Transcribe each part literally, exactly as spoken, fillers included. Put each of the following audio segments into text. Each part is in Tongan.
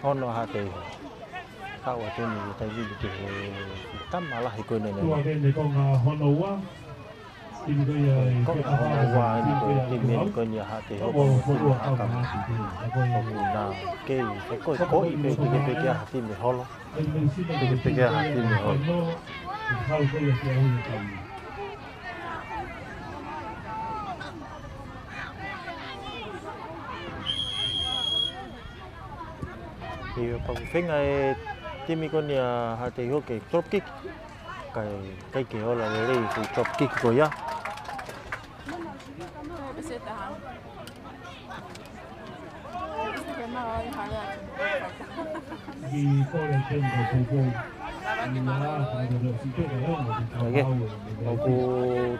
Ono Haʻateiho. Kau atu ni ki he taimi ni ki he tama lahi ko eni. Tua ke ne konga hono ua. Timi ko ia e konga hono ua eni ko e timi eni ko eni ʻa Haʻateiho, ko e timi ʻa Hakame. ʻOku na kei, kei koekoe pē ke pehē ha timi holo. Ke pehē ha timi holo. ʻIo, pea ʻoku feinga e timi ko eni ʻa Haʻateiho ke drop kick. Kae, kae ʻikai ke ola lelei e drop kick ko ia. ʻOku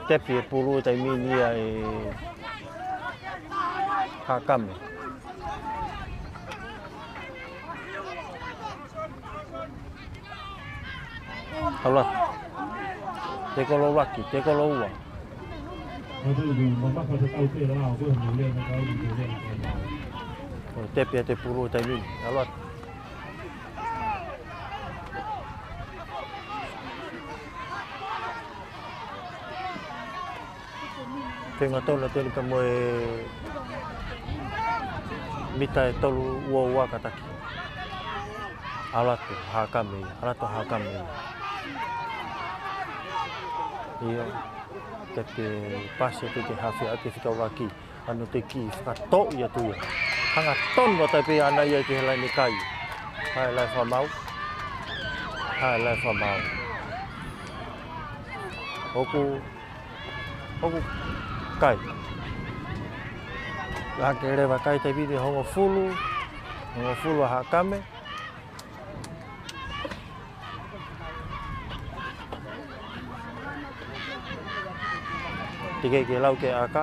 tepi e pulu he taimi ni ʻa e Hakame. ʻAlu atu. Tekolo ʻuluaki, tekolo ua. ʻO tepi atu e pulu he taimi ni. ʻAlu atu. Feinga tonu atu eni pea mo e mita ʻe tolu ua ua kātaki. ʻAlu atu Hakame ia, ʻalu atu Hakame ia. ʻIo, tepi e pasi atu ki he hafe ʻa e fika ʻuluaki, ʻa Nuteki, fakatoʻi atu ia. Hangatonu atu pē ʻaʻana ia ki he laine kai. Haʻele fakamaau. Haʻele fakamaau. ʻOku ʻOku kai. Laka leva kai taimi ni hongofulu. Hongofulu ʻa Hakame. Teʻeki ke lau ke ʻaka.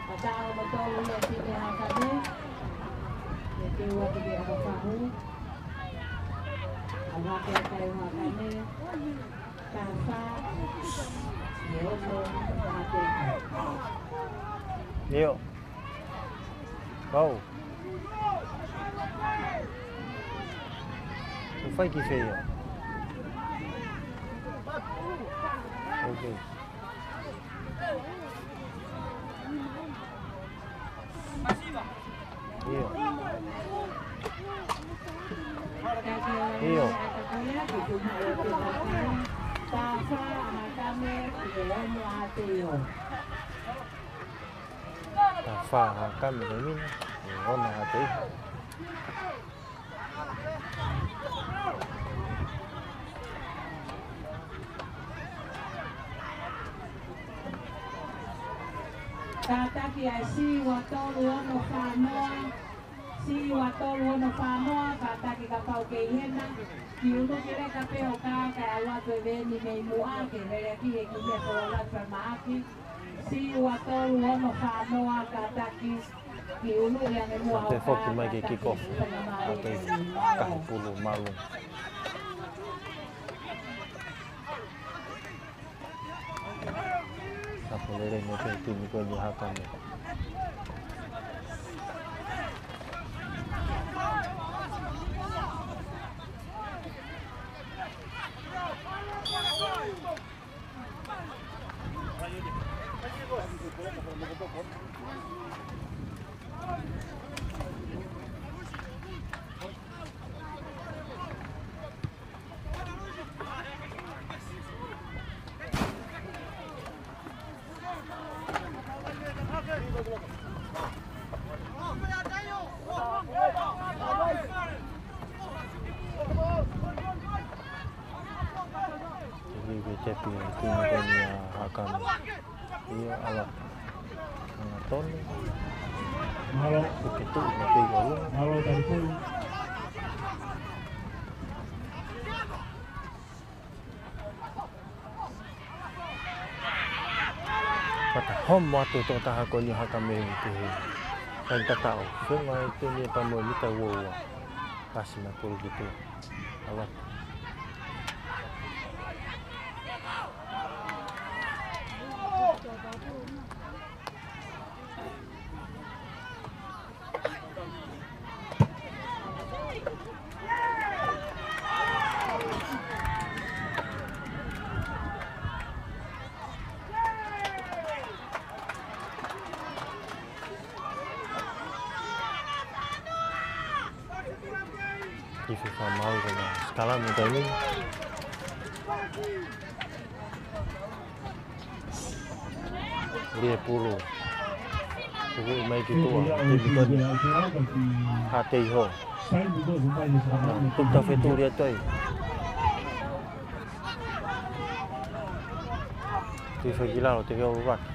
Mataʻu mo tolu ia timi Hakame. Ke ua ki he ʻakafahu. ʻAlu hake ʻa e kai ʻa Hakame. Taha fā. He ono Haʻateiho. ʻIo. Kau. ʻOku fai ki fē ia? Ok. ʻIo. ʻIo. Taha fā Hakame, ʻe ono Haʻateiho. Kātaki ʻa e Siua tolu ono Fānoa, Siua tolu ono Fānoa, kātaki kapau ʻoku kei hena, ki unu ki leka pē ʻo ka, kae ʻalu atu e veeni mei muʻa, ke lele ki he kilia ko la fa maaki, Siua tolu ono Fānoa, kātaki, Pea toe foki mai ke kick off. Kae pulu mālō. Tapu lelei mo e timi ko eni ʻa Hakame. Tepi, tepi, tepi, tepi, ʻa Hakame. ʻIo, ʻalu. Hangatonu. Mālō. Kuo ke tuʻu mai pē ʻi ʻolunga. Mālō, talitonu. Homo atu e tokotaha ko eni ʻo Haʻakame ki he laine tataʻo. Fenga e teni e pamo e mita ua ua. Pasi mai pulu ki tuʻa. ʻAlu atu. Ifi fakamāu ko e sikalamu taimi ni. Lie pulu. Tuku mai ki tuʻa, timi ko eni. Haʻateiho. Tuku tau fetuli atu ai. Tui fai ki lalo, te ke ʻalu atu.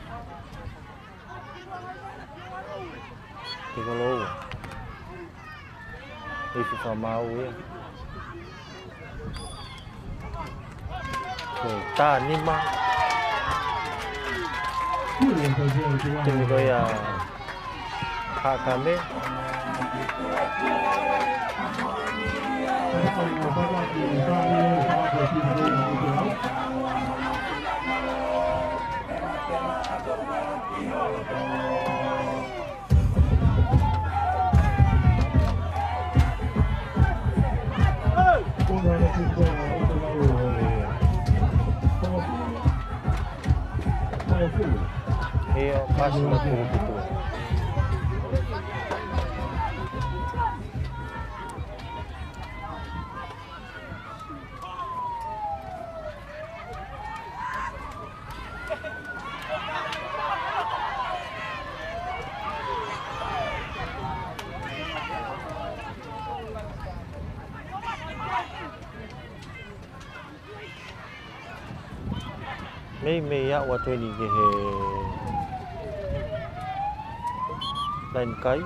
Te ke ʻalu atu. Ifi fakamāu ia. Ko e tā nima. Timi ko ia Haʻakame. Ia, pasi mai pulu ki tuʻa. Meimei aʻu atu eni ki he laine kai.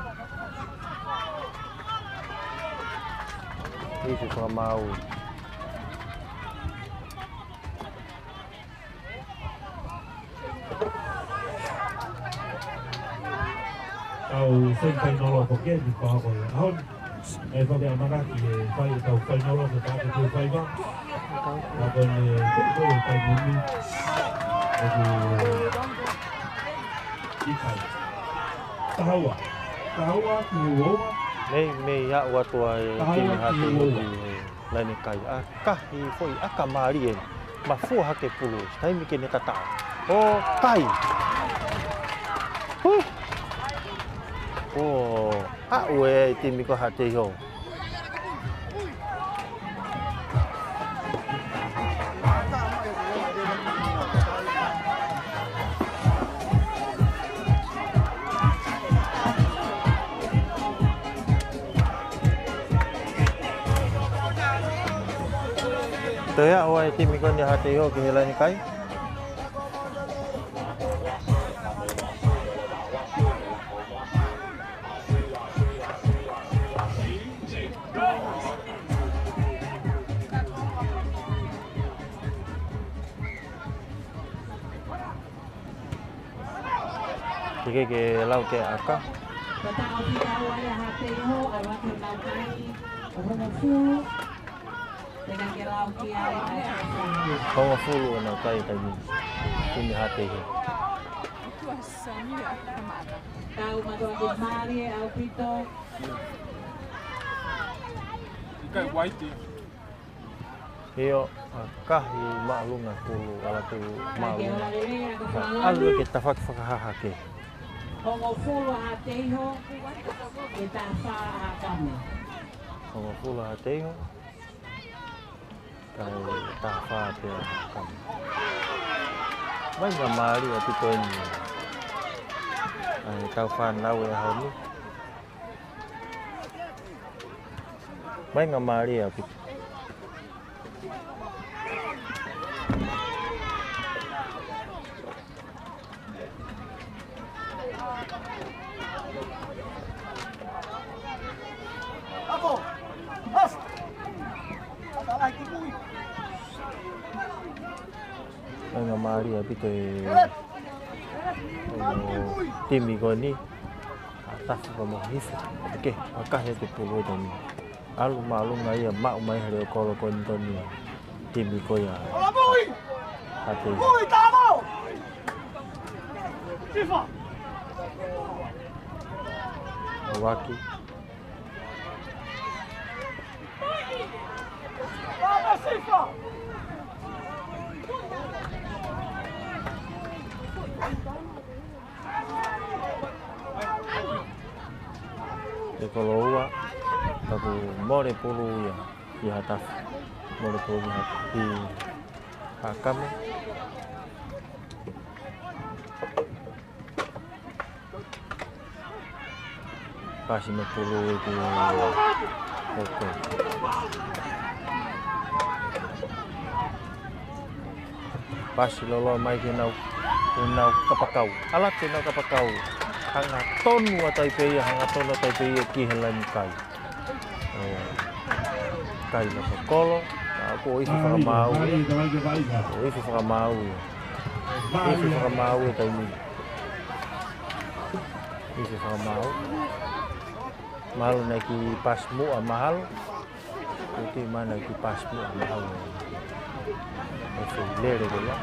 Ifi fakamāu. Tau semifinal ko eni ko e hako ia. ʻAho ni, ʻe fakaʻamanaki e fai, tau final ko e taha ki he faiva. Ka ko e, ko e, ko e taimi ni. ʻOku ʻikai. Taha ua. Taha ua ki he ua ua. Meimei aʻu atu ai e timi Haʻateiho ki he laine kai. ʻAkahi foʻi ʻaka mālie. Mafua hake pulu. Taimi ke ne tataʻo. ʻO kai. Hui. ʻO aʻu e timi ko Haʻateiho. Toe aʻu ai e timi ko eni Haʻateiho ki he laine kai. Ke, ke, ke lau ke ʻaka. Ko e taʻofi ʻa Haʻateiho, ʻalu atu e lau kai, ʻo hongofulu. Te ke lau ki ai, ʻa e hongofulu. Hongofulu ʻenau kai taimi ni. Timi Haʻateiho. Tau mātuʻaki mālie ʻaupito. ʻIkai uaiti. ʻIo, ʻakahi māʻolunga pulu, ʻalu atu māʻolunga. Ka ʻalu ke tafaʻaki fakahahake. Hongofulu Haʻateiho, ke taha fā Haʻakame. Hongofulu Haʻateiho, kae taha fā pē Haʻakame. Vaʻinga mālie ʻaupito eni. ʻA e tau fānau e ʻaho ni. Vaʻinga mālie ʻaupito. Vaʻinga mālie ʻaupito e Ko e timi ko eni, ʻa Tafu ko mo Hifa. Oke, ʻa kahe te pulu e timi. ʻAlu māʻolunga ia, maʻu mai he leʻo kolo ko eni toni. Timi ko ia. ʻA te. Uaki. Te kolo ua, ka kuo mole pulu ia, ia ha Tafu. Mole pulu ia, ʻi ha kame. Pasi mo e pulu ki Hoko. Pasi loloa mai ki heʻenau, ki heʻenau kapakau. ʻAlu atu ki heʻenau kapakau. Hangatonu ʻa Taipei ia, hangatonu ʻa Taipei ia ki he laini kai. ʻO kai ʻa Tokolo, ʻa, kuo ifi fakamaau ia. Kuo ifi fakamaau ia. Ifi fakamaau ia taimi ni. Ifi fakamaau. Mahalo naʻe kiʻi pasi muʻa mahalo. Kuo kiʻi mana kiʻi pasi muʻa mahalo. ʻE fei lele ko ia.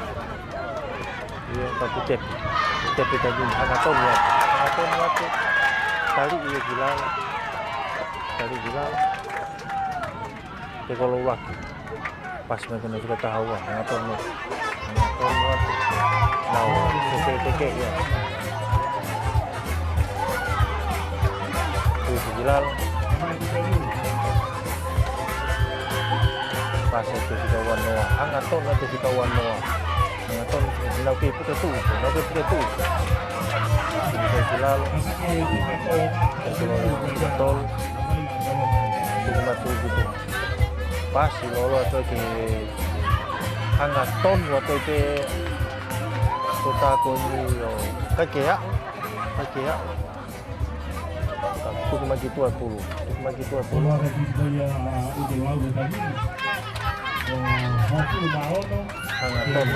Ia, ka kuo tepi. Kuo tepi taimi ni, hangatonu atu. Hangatonu atu. Tali ia ki lalo. Tali ki lalo. Te kolo ua ki. Pasi mai ki heʻenau fika taha ua. Hangatonu. Hangatonu atu. Nau, se, se, se, ke, ia. Tui ki lalo. Pasi te fika ua noa. Hangatonu te fika ua noa. Hangatonu, nau kei puke tuʻu, nau kei puke tuʻu. Puke ki lalo. Puke ki lalo, puke tolu. Puke matu ki tuʻa. Pasi loloa atu ki hangatonu atu ki he totako ni ʻo kai ke aʻu, kai ke aʻu. Ka tuku mai ki tuʻa pulu. Tuku mai ki tuʻa pulu. Hangatonu.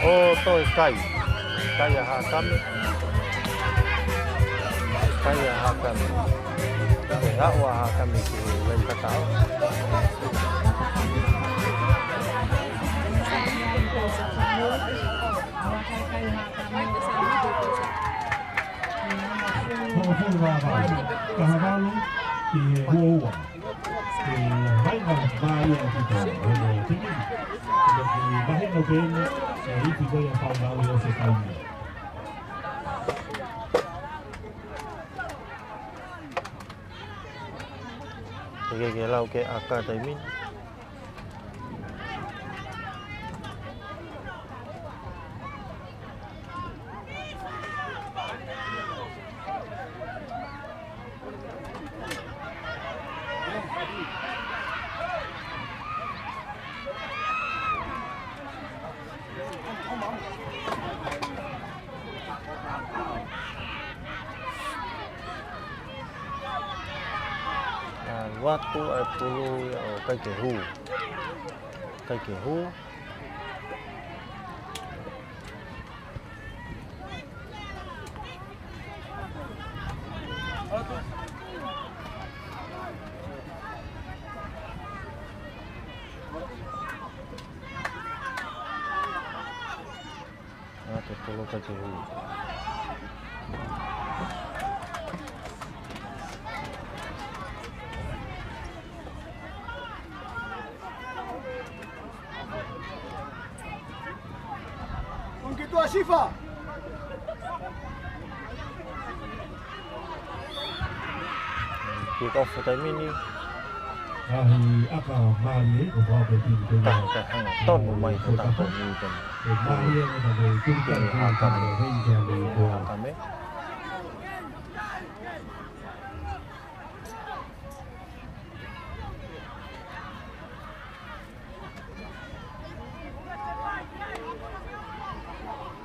ʻO toe kai. Kai ʻa Hakame. Kai ʻa Hakame. Ko e aʻu ʻa Hakame ki he laini kakaʻo. Hongofulu mā valu. Taha valu ki he ua ua. Ke vaʻinga mālie ʻaupito hono timi. Ke vaʻinga pē eni, ʻe ipi ko ia fānau ʻo se taimi. Ke ke lau ke ʻaka taimi ni. ʻAlu atu ʻa e pulu ia ʻo kai ke hū. Kai ke hū. ʻA, te pulu kai ke hū. Ong ki tuʻa Sifa. Kick off taimi ni. Ngaahi ʻaka mālie ko fā pē timi ko ia. Ka, ka hangatonu mai ko tā ko ni temi. Ko mālie ko tā ko timi ko ia. Hakame.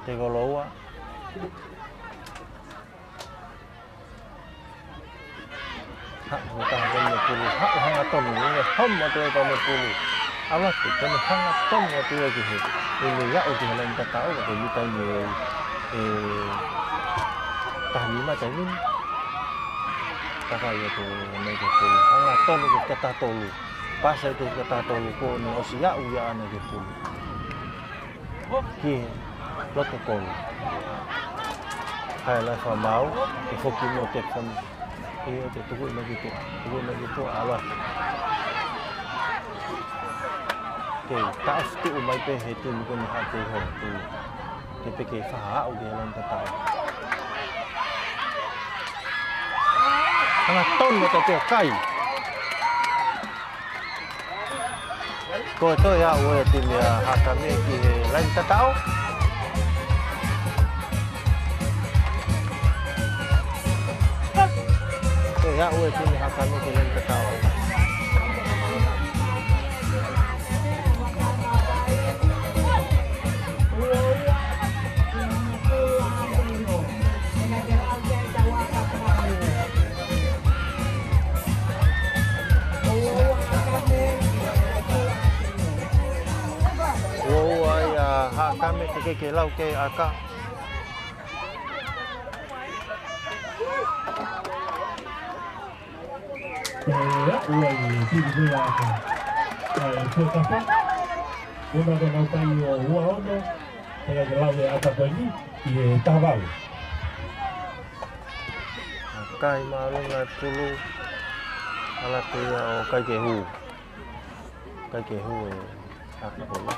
Te kolo ua. Haʻu he taha pē mei pulu, haʻu hangatonu, ʻi he homa atu ai pē mei pulu. ʻAlu atu, pea ne hangatonu atu ia ki he, ʻi he aʻu ki he laine tataʻo, ko e mita ʻe, ʻe, taha nima taimi ni. Takai atu mei he pulu, hangatonu ki he taha tolu. Pasi atu ki he taha tolu, ko ʻene ʻosi aʻu ia ʻana ki he pulu. Ki he loto kolo. Hai la fa mau, ke foki mo te fam. ʻIo, te tuku mai ki tuʻa, tuku mai ki tuʻa, ʻalu atu. Ke taʻofi tuʻu mai pē he timi ko eni Haʻateiho, timi. Ke pē ke faʻa aʻu ki he laine tataʻo. Hangatonu atu pē kai. Ko e toe aʻu e timi ʻa Hakame ki he laine tataʻo. Toe aʻu e timi Hakame ki he laine tataʻo. Ua ua ia Hakame ke ke lau ke aka. Ua i tiki ua aka. Ai, Fuekafa. Ua ka nau kai ʻo ua ono. Pea ke lau e aka ko eni ʻi he taha valu. Kai mālō ngā tulu. ʻAlu atu ia ʻo kai ke hū. Kai ke hū e aka ko eni.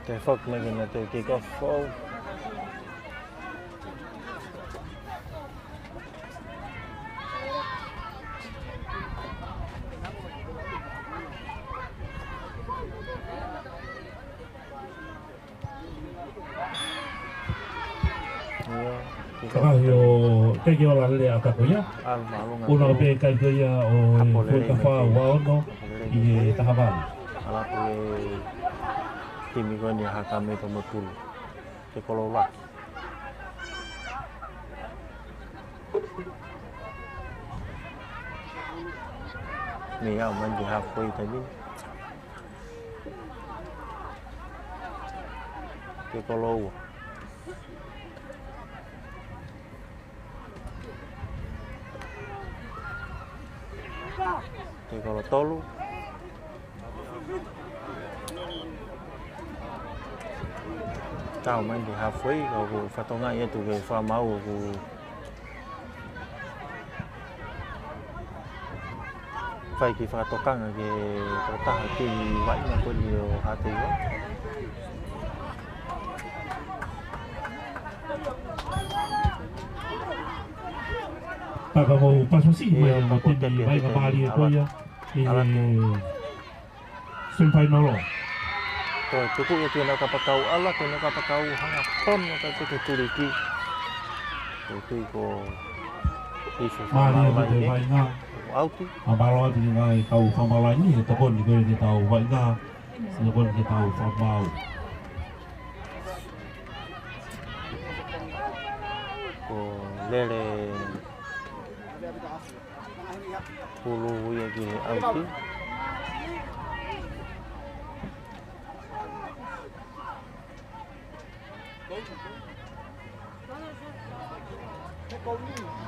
Te foki mai ke na te kick off. Ka ʻio, ke ke ola lele ʻa aka ko ia. Ua ʻo e kai ko ia ʻo e Fuekafa ua ono ʻi he taha valu. ʻAlu atu e timi ko eni Hakame pea mo pulu. Ke kolo ula. Mei aʻu mai ki he halfway taimi ni. Ke kolo ua. Ke kolo tolu. Tau mai ki he halfway, ka ʻoku fatongia atu ke fakamau ʻoku fai ki he fakatokanga ki he tokotaha timi vaʻinga ko eni ʻo Haʻateiho. Taka mo pasipasi mai mo timi vaʻinga mālie ko ia ʻi he semifinal. Ko e tuku ia ki he nau kapakau ʻalu, ki he nau kapakau hangatonu ka te ke tuliki. Ko e tui ko Iso mālie mo te vaʻinga. ʻAuti. Mālō atu ki he ngaahi kau fakamau laini, he tokoni ko ē ki he tau vaʻinga. He tokoni ki he tau fakamau. Ko Lele. Pulu ia ki he ʻauti.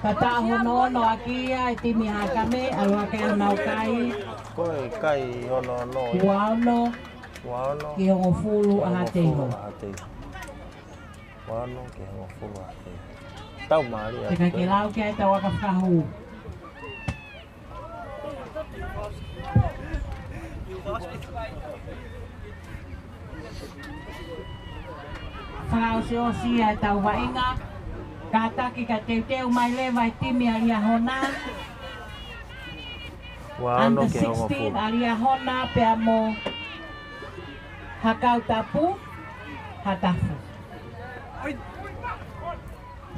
Ka taʻu hono ono ʻaki ia e timi Hakame, ʻalu hake ʻenau kai. Ko e kai hono ono ia. Ua ono. Ua ono. Ki he hongofulu ʻa Haʻateiho. Hongofulu ʻa Haʻateiho. Ua ono ki he hongofulu ʻa Haʻateiho. Tau mālie. Te ka ke lau ki ai tau aka fakahū. Fakaʻosiʻosi ʻa e tau vaʻinga. Kātaki ka teuteu mai leva e timi ʻa Liahona. Ua ono ki he hongofulu. Under sixteen ʻa Liahona pea mo Hakau Tapu. Hatafu.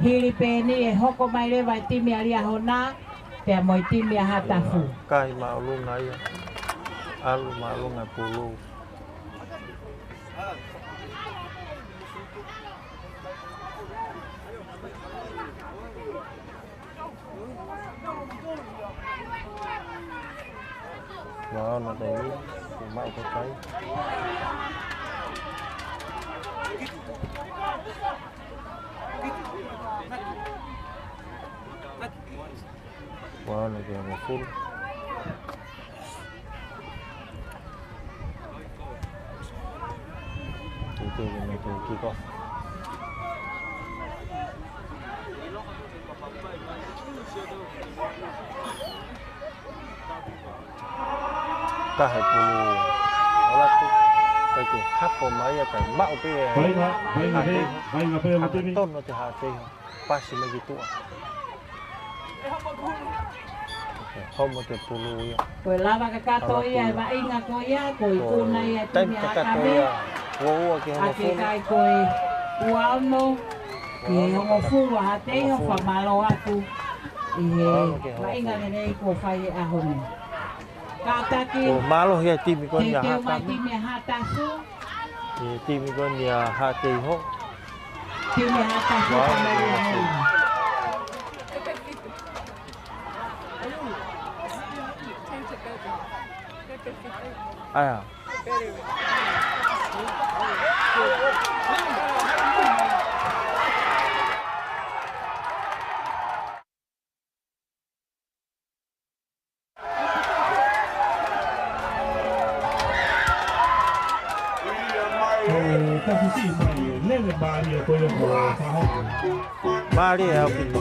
Hili pē ʻeni ʻe hoko mai leva e timi ʻa Liahona, pea mo e timi ʻa Hatafu. Kai māʻolunga ia. ʻAlu māʻolunga pulu. Wow, na taimi, ko mau ko kai. Wow, na ke mo full. Tū, tū, tū, tū, kick off. Kahe pulu. Ola tu. Kai ke hapo mai ia kai. Mau pē. Vainga, vainga pē, vainga pē, Matemi. Tono te hate. Pasi mai ki tuʻa. Homo te pulu ia. Ko e lava kakato ia, e vaʻinga ko ia, ko e ikuna ia e timi ʻa Hatafu. Ua ua ki he hongofulu. Kai ko e ua ono, ki he hongofulu ʻa Hateiho, fakamālō atu ʻi he vaʻinga lelei kuo fai he ʻaho ni. Kātaki. Mālō ia timi ko eni ʻa Hatafu. Timi ko eni ʻa Hateiho. Timi ʻa Hatafu. Wow. ʻAia. Mālie ʻaupito.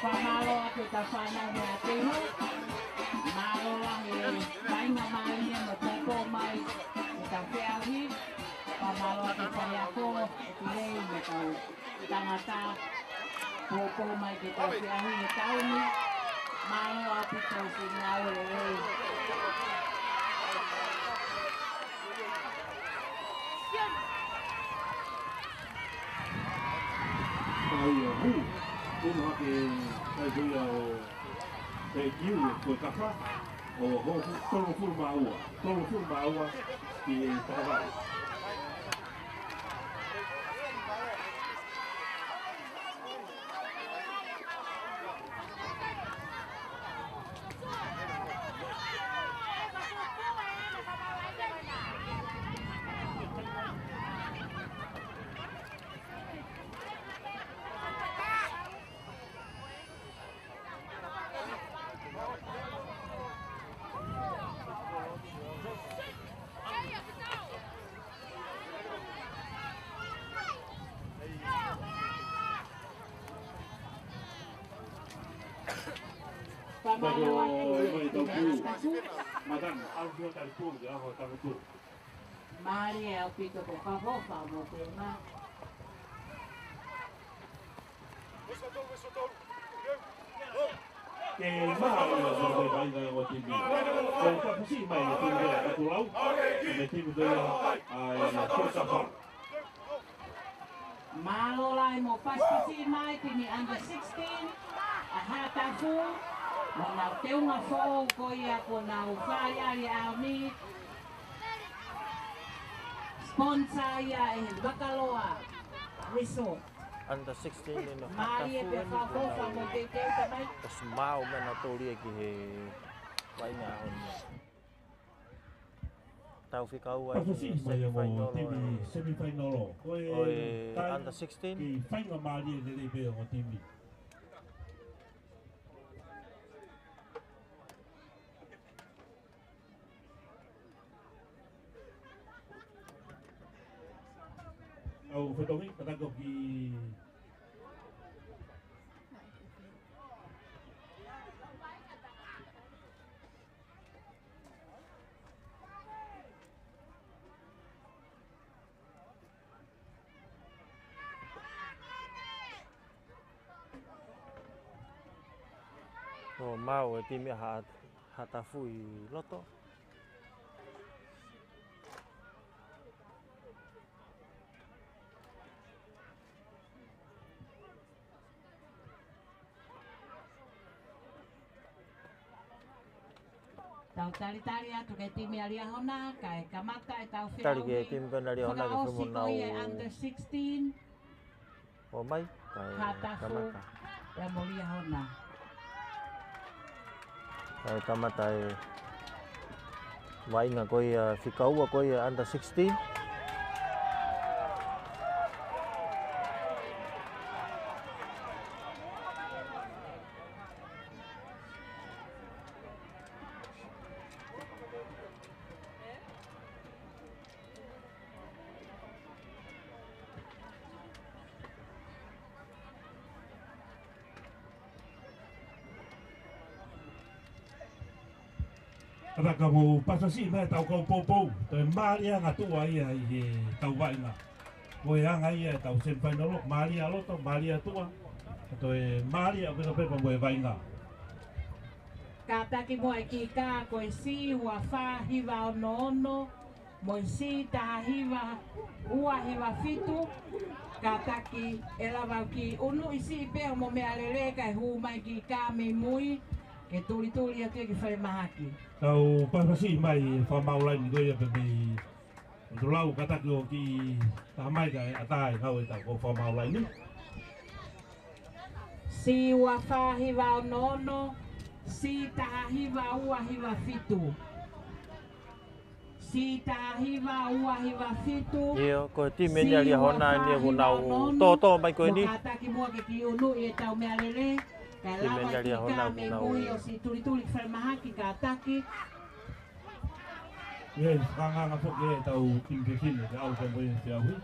Fakamālō atu ki he fānau mei Hateiho. Mālō lahi e vaʻinga mālie mo e poupou mai ki heʻetau feʻauhi. Fakamālō atu ki he faiako, e pilei mo e kau tangata. Poupou mai ki heʻetau feʻauhi he taimi ni. Mālō ʻaupito siʻi ngāue lelei. Ai, ʻa, hū. Tonu hake, kai ko ia ʻo, e kiu, ko e kafa, ʻo, ho, tolungofulu mā ua, tolungofulu mā ua, ki he taha valu. Fakamālō atu ki he tau pulu. Matana, ʻalu ki he tau pulu, ke ʻaho tau pulu. Mālie ʻaupito ko Kahofa mo Tema. Ke maha ʻo e vaʻinga ʻo e timi. Ko e fakapusi mai e timi ʻa Katulau, mo e timi ko ia ʻa Kotafa. Mālō lahi mo e fakapusi mai timi under sixteen ʻa Hatafu, mo ʻenau teunga foʻou ko ia kuo nau fai ai he ʻaho ni. Sponsor ia ʻe he Vakaloa Resort. Under sixteen ʻi he Hatafu. Mālie pē fakaʻofoʻofa mo teuteu tamai. Kasi mau mena tōlia ki he vaʻinga ʻaho ni. Tau fika ua ʻi he semifinal. Tau fika ua ʻi he semifinal. Ko e under sixteen. Kei faingamālie lelei pē ʻa e ongo timi. ʻOu fetongi, kātaki ʻo kiʻi ʻO maʻu e timi ʻa Haʻa, Haʻatafu ʻi loto. Tau talitali atu ki he timi ʻa Liahona, kae kamata ʻetau feʻauhi fakaʻosi ko ia ʻa e under sixteen. ʻO mai, kae kamata. Haʻatafu pea mo Liahona. Kae kamata e vaʻinga ko ia fika ua ko ia under sixteen. Kātaki ʻo mou pasasi mai ʻetau kau poupou. Toe mālie ange ʻa tuʻa ia ʻi heʻetau vaʻinga. Ko e anga ia ʻetau semifinal, mālie ʻa loto, mālie ʻa tuʻa. Toe mālie ʻa peka pepa mo e vaʻinga. Kātaki muʻa e kiʻi kā ko e C ua fā hiva ono ono, mo e C taha hiva ua hiva fitu, kātaki ʻe lava ʻo kiʻi ʻunu ʻi siʻi pē ʻo mo meʻa lelei kae hū mai kiʻi kā mei mui, ke tulituli atu ki falemahaki. Tau pasipasi mai e fakamaau laine ko ia pē mei ʻOtu Lau kātaki ʻo kiʻi taha mai kae ʻatā e ngāue ʻetau kau fakamaau laine. C ua fā hiva ono ono, C taha hiva ua hiva fitu. C taha hiva ua hiva fitu. ʻIo, ko e timi ʻeni ʻa Liahona ʻeni ʻoku nau tōtō mai ko eni. Kātaki muʻa ke kiʻi ʻunu ʻi heʻetau meʻa lelei. Kae lava e kiʻi kā mei mui ʻo siʻi tulituli ki falemahaki kātaki. ʻIo, fakaangaanga foki ʻetau timi fefine ke ʻalu pē mo e feʻauhi.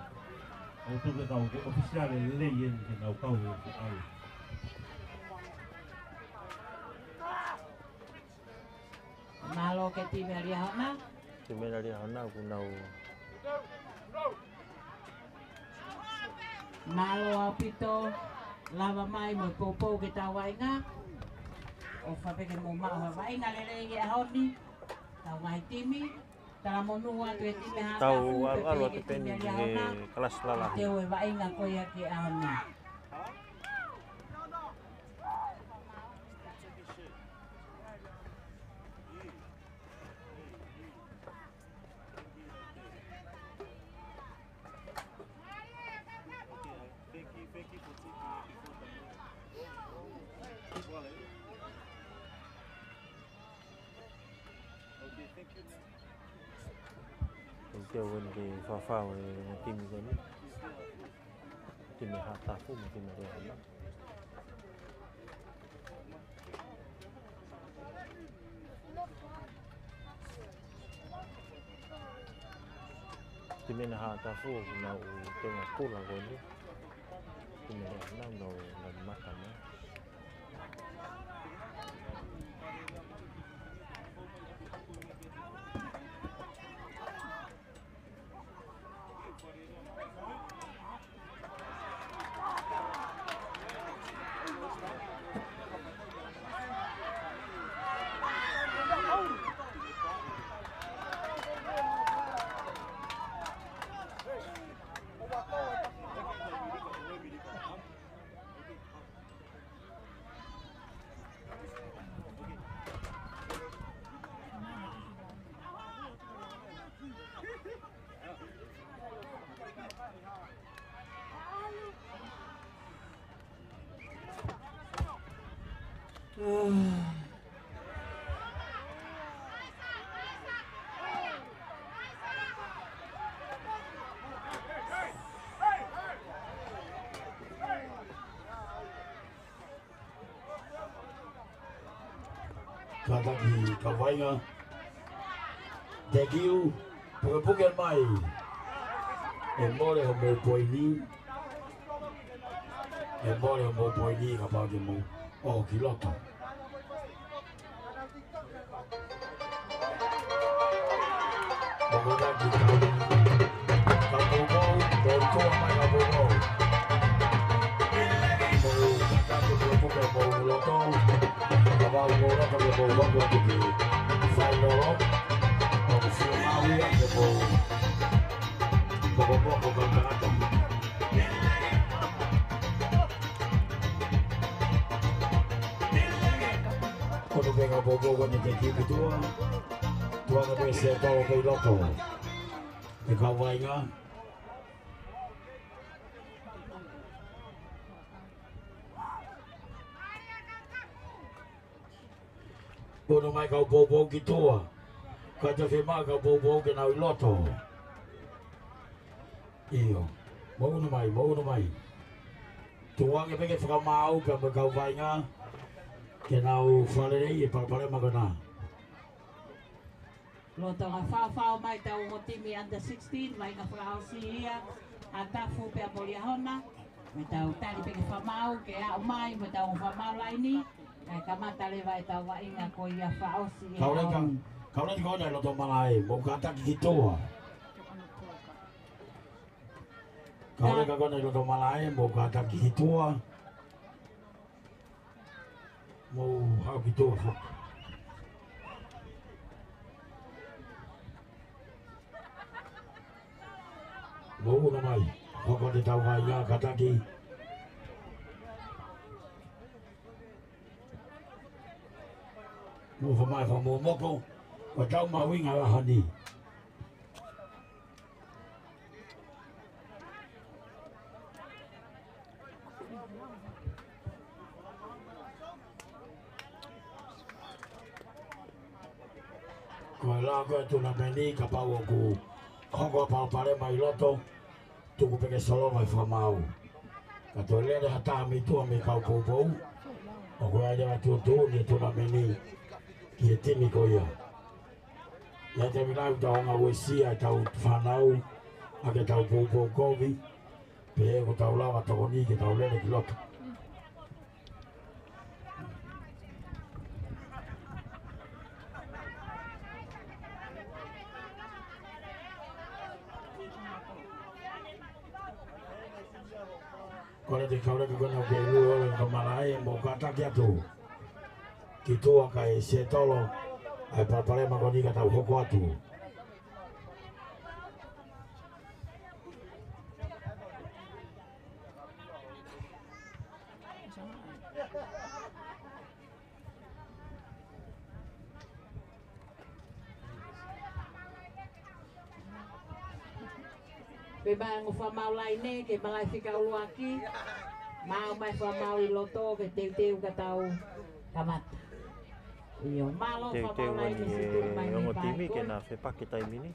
ʻOku tuku ʻetau ʻōfisiale lelei ʻeni ke nau kau he feʻauhi. Mālō ki he timi ʻa Liahona. Timi ʻa Liahona ʻoku nau. Mālō ʻaupito, lava mai mo e poupou ki heʻetau vaʻinga. ʻOfa pē ke mou maʻu ha vaʻinga lelei he ʻaho ni. Tau ngaahi timi, talamonū atu e timi Haʻatafu, tau ʻalu atu pē ʻeni he kalasi lalahi. Teu e vaʻinga ko ia ki he ʻaho ni. ʻOku ou ʻi he fafau e timi ko eni. Timi Haʻatafu mo e timi Liahona. Timi ʻa Haʻatafu ʻoku nau tenga kula ko eni. Timi Liahona ʻoku nau, nau mata mai. Kātaki Kauvainga. Thank you. Pukepuke mai. ʻE mole hoʻomou poini. ʻE mole hoʻomou poini kapau te mou ō ki loto. Mou kātaki Kau, Kau Poupou, mou kole mai Kau Poupou. Mou kātaki pukepuke mou loto. Kapau mou loto ke mou hoko atu ki fainolo. ʻOku fiemaʻu ia ke mou pokopoko kau tangata. Ko e pē Kau Poupou ko eni te kipi tua. Tua ka pē se tau pē loto. ʻE Kauvainga. Unu mai Kau Poupou ki tua. Ka te fiemaʻu Kau Poupou ke nau ʻi loto. ʻIo. Mou unu mai, mou unu mai. Tuku ange pē ke fakamaau pea mo Kauvainga. Ke nau faleleiʻi e palopalema ko ena. Lolotonga faofao mai ʻetau ongo timi under sixteen, vaʻinga fakaʻosi ia ʻa Tafu pea mo Liahona. Mo ʻetau tali pē ke fakamaau, ke aʻu mai mo ʻetau fakamaau laini, kae kamata leva ʻetau vaʻinga ko ia fakaʻosi ʻe Kauleka, au. Kauleka ko ena ʻi loto malaʻe, mou kātaki ki tua. Kauleka ko ena ʻi loto malaʻe, mou kātaki ki tua. Mou haʻu ki tua foki. Mou unu mai. Hoko atu ʻetau vaʻinga kātaki. Mou fai mai fakamomoko. Ko ʻetau mahuʻinga ʻaho ni. Ko e lao ko e tunameni kapau ʻoku hoko ha palopalema ʻi loto, tuku pē ke solova e fakamaau. Ka toe lele ha taha mei tuʻa mei Kau Poupou, ʻoku ʻi ai leva e tuʻutuʻuni e tunameni ki he timi ko ia. ʻI he taimi lahi ʻoku tau hanga ʻo uesia ʻetau fānau, ʻaki ʻetau poupou kovi, pea ʻoku tau lava tokoni ke tau lele ki loto. Kole atu Kauleka ko ena ʻoku ke lue ʻo lele ka malaʻe, mou kātaki atu ki tua kae settle ʻa e palopalema ko eni ka tau hoko atu. Pea mo e ongo fakamaau laine, ke malaʻe fika ʻuluaki, maʻu mai fakamaau ʻi loto, ke teuteu ka tau kamata. ʻIo, mālō. Teuteu fakamaau laine, eni e ongo timi ke na fepaki taimi ni.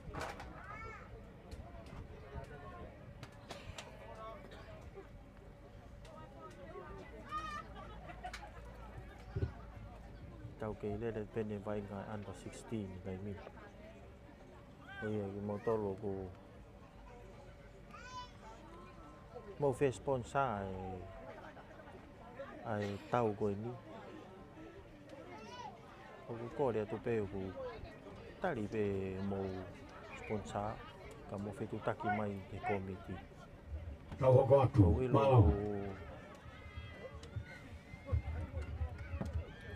Tau kei lele pē ʻene vaʻinga under sixteen ʻi he taimi ni. ʻOiauē, kimoutolu ʻoku mou fie sponsor ʻa e, ʻa e tau ko eni. ʻOku kole atu pē ʻoku tali pē mou sponsor, ka mou fetuʻutaki mai ki he kōmiti. Tau hoko atu. ʻOku ʻilo, mālō. ʻOku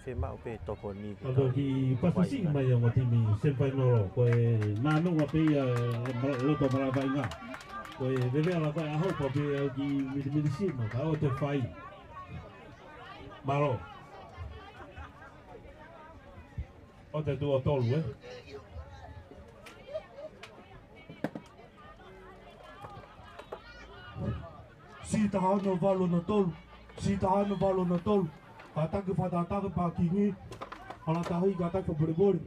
fiemaʻu pē tokoni ke tau kiʻi pasasiʻi mai ʻa e ongo timi semifinal, ko e nānunga pē ia, ma-, loto malaʻe vaʻinga. Ko e vevela ko e ʻaho pau pē au ki milimili sima, ka ʻoua te fai. Mālō. ʻOua te tuʻo tolu, ē? Sī taha ono valu ono tolu. Sī taha ono valu ono tolu. Kātaki fakatātā pākingi. Hala tahi kātaki fakapolepole.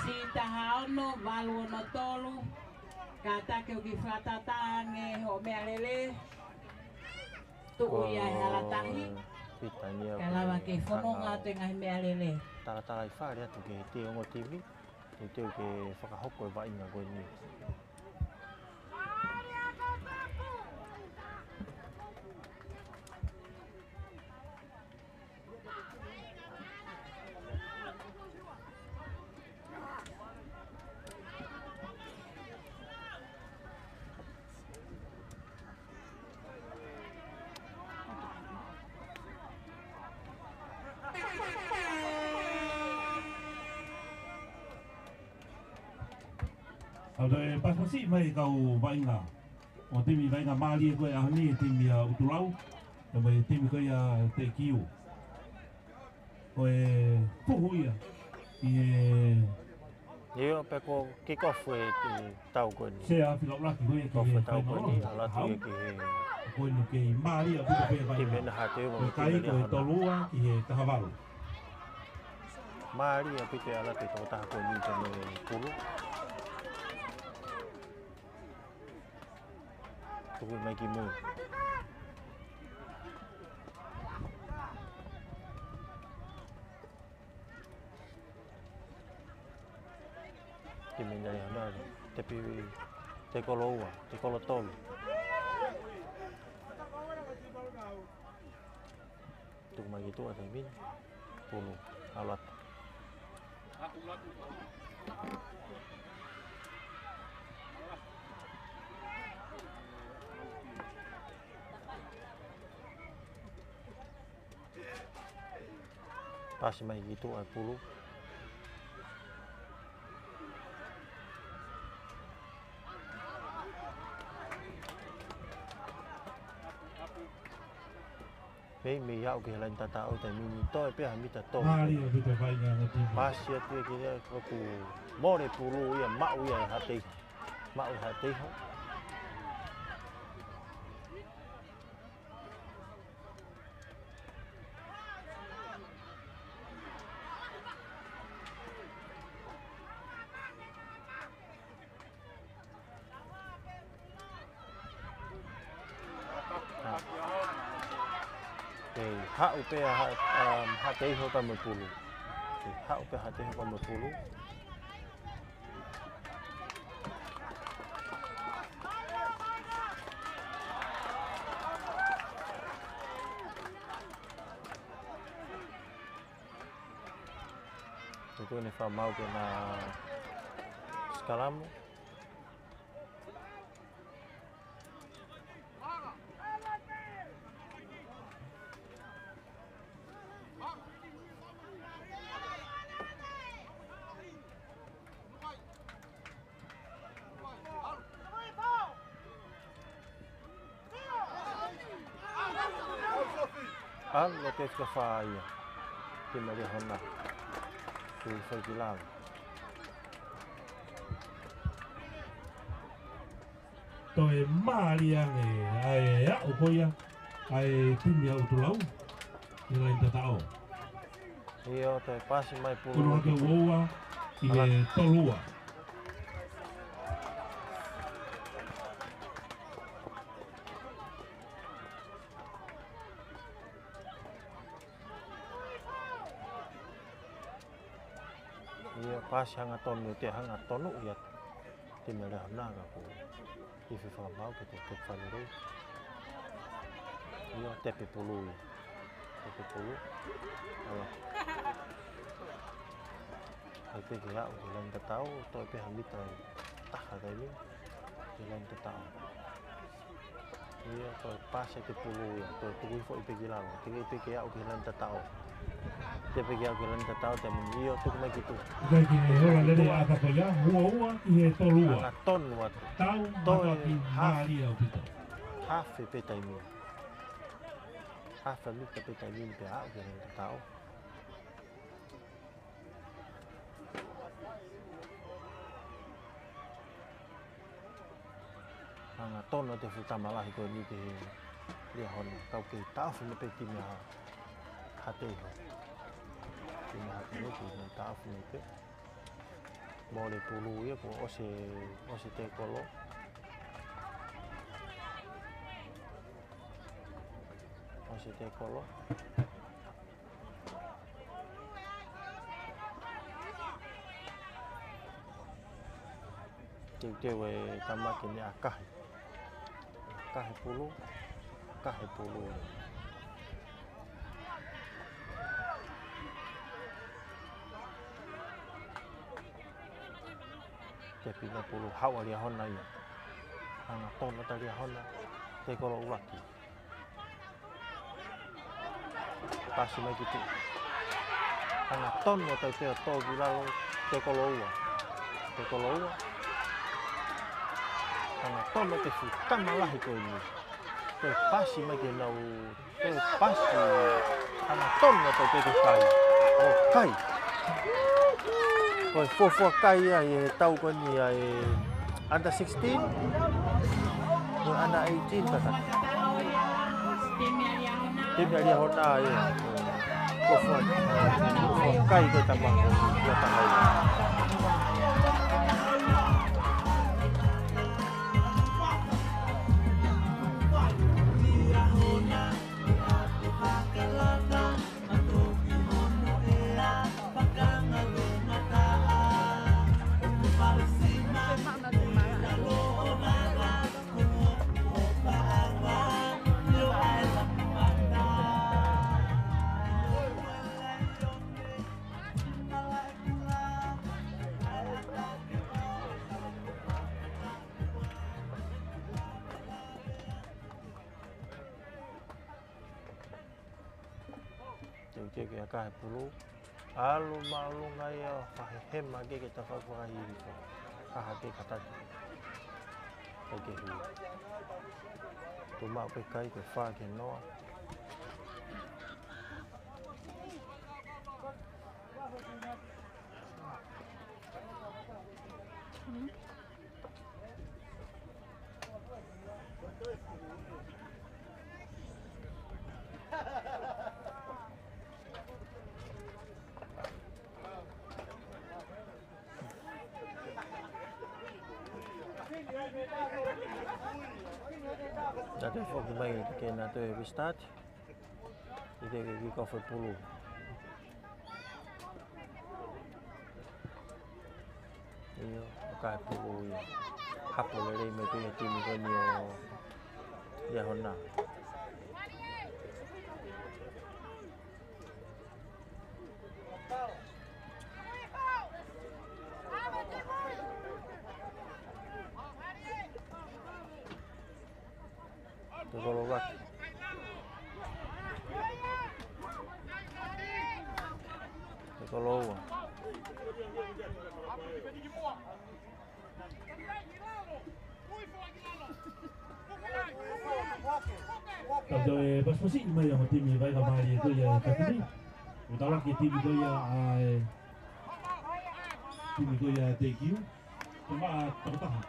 Sī taha Ono, valu ono tolu, kātaki ʻo kiʻi fakatātā ange hoʻo meʻalele. Tuʻu ia he hala tahi. Kae lava ke fononga atu e ngaahi meʻalele. Talatalaifale atu ki he ongo timi, teuteu ke fakahoko e vaʻinga ko eni. ʻOku toe pasipasi mai e kau vaʻinga ʻo e timi vaʻinga mālie ko ē ʻaho ni, e timi ʻa ʻUtulau, pea mo e timi ko ia ʻa Teʻekiu. Ko e puhu ia ʻi he ʻIo, pea ko e kick off e tau ko eni. Sea Fika ʻUluaki ko ia ki he fainolo. Kick off e tau ko eni, ʻalu atu ia ki he Ko eni kei mālie ʻaupito pē e vaʻinga. Timi ʻa Haʻateiho mo e timi ʻa Liahona. Ko e kai ko e tolu ua ki he taha valu. Mālie ʻaupito e ʻalu atu e tokotaha ko eni pea mo e pulu. Tuku mai ki mui. Timi ʻa Liahona, tepi, tekolo ua, tekolo tolu. Tuku mai ki tuʻa taimi ni. Pulu, ʻalu atu. Pasi mai ki tuʻa e pulu. Meimei aʻu ki he laine tataʻo taimi ni, toe pē ha mita tolu. Mālie ʻaupito e vaʻinga ʻa e timi. Pasi atu ia ki he, ʻoku mole pulu ia, maʻu ia ʻe Haʻateiho. Maʻu ʻe Haʻateiho. Kei haʻu pē ʻa Ha-, ʻa Haʻateiho pea mo e pulu. Kei haʻu pē ʻa Haʻateiho pea mo e pulu. Tuku eni fakamaau ke na sikalamu. ʻAlu atu e fika fā ia. Timi ʻa Liahona. Ke fai ki lalo. Toe mālie ange ʻa e aʻu ko ia ʻa e timi ʻa ʻUtulau ʻi he laine tataʻo. ʻIo, toe pasi mai pulu. Pulu ake ua ua ki he tolu ua. ʻIo, pasi hangatonu, te hangatonu ia. Timi ʻa Liahona ka ko e ifi fakamaau ke te tepi fale rei. ʻIo, tepi pulu ia. Tepi pulu. ʻAlu. ʻAi pē ke aʻu ki he laine tataʻo, toe pē ha mita ʻe taha taimi. Ki he laine tataʻo. ʻIo, toe pasi e pulu ia, toe tuku hifo pē ki lalo, teʻeki pē ke aʻu ki he laine tataʻo. Teʻeki pē ke aʻu ki he laine tataʻo, taimi ni ʻio, tuku mai ki tuʻa. ʻIkai ke ola lele ʻa e kau ia, ua ua ki he tolu ua. Hangatonu atu. Tau, toe mātuʻaki hafe. Mālie ʻaupito. Hafe pē taimi. Hafe mita pē taimi pea aʻu ki he laine tataʻo. Hangatonu atu e fuʻu tama lahi ko eni ki he Liahona, kau kei taʻofi mai pē timi ʻa Haʻateiho. Timi ʻa Haʻateiho kei taʻofi mai pē. Mole pulu ia, kuo ʻosi, ʻosi tekolo. ʻOsi tekolo. Teuteu e tama ke ne ʻakahi. ʻAkahi pulu, ʻakahi pulu. Tepi na pulu, haʻu ʻa Liahona ia. Hangatonu ʻa Liahona, tekolo ʻuluaki. Pasi mai ki tuʻa. Hangatonu ʻa Taupea, tō ki lalo, tekolo ua. Tekolo ua. Hangatonu ʻa e fuʻu tama lahi ko eni. Toe pasi mai ki nau, toe pasi. Hangatonu ʻa Taupea ke kai. ʻO kai. Ko e fuofua kai ia ʻi he tau ko eni ʻa e under sixteen. Ko e under eighteen ka ka. Timi ʻa Liahona ia. Fuofua, fuofua kai ko e tama ko ia taha ia. Teuteu ke ʻakahi pulu. ʻAlu māʻolunga ia, fakahehema ke ke tafa fakahili ko. Kaha ke kataki. Kai ke hui. Tuʻu maʻu pē kai ko e fā ki he noa. Tatau foki mai ke na toe restart. ʻIkai ke kick off e pulu. ʻIo, ʻakahi pulu ia. Hapo lelei mai pē ia timi ko eni ʻo Liahona. Tekolo ua. Tekolo ua. Ka toe pasipasi mai ʻa e timi Vaika Mālie ko ia ʻa Takini. ʻO talaki timi ko ia ʻa e, timi ko ia ʻa Tēkiu. Tama takotaha.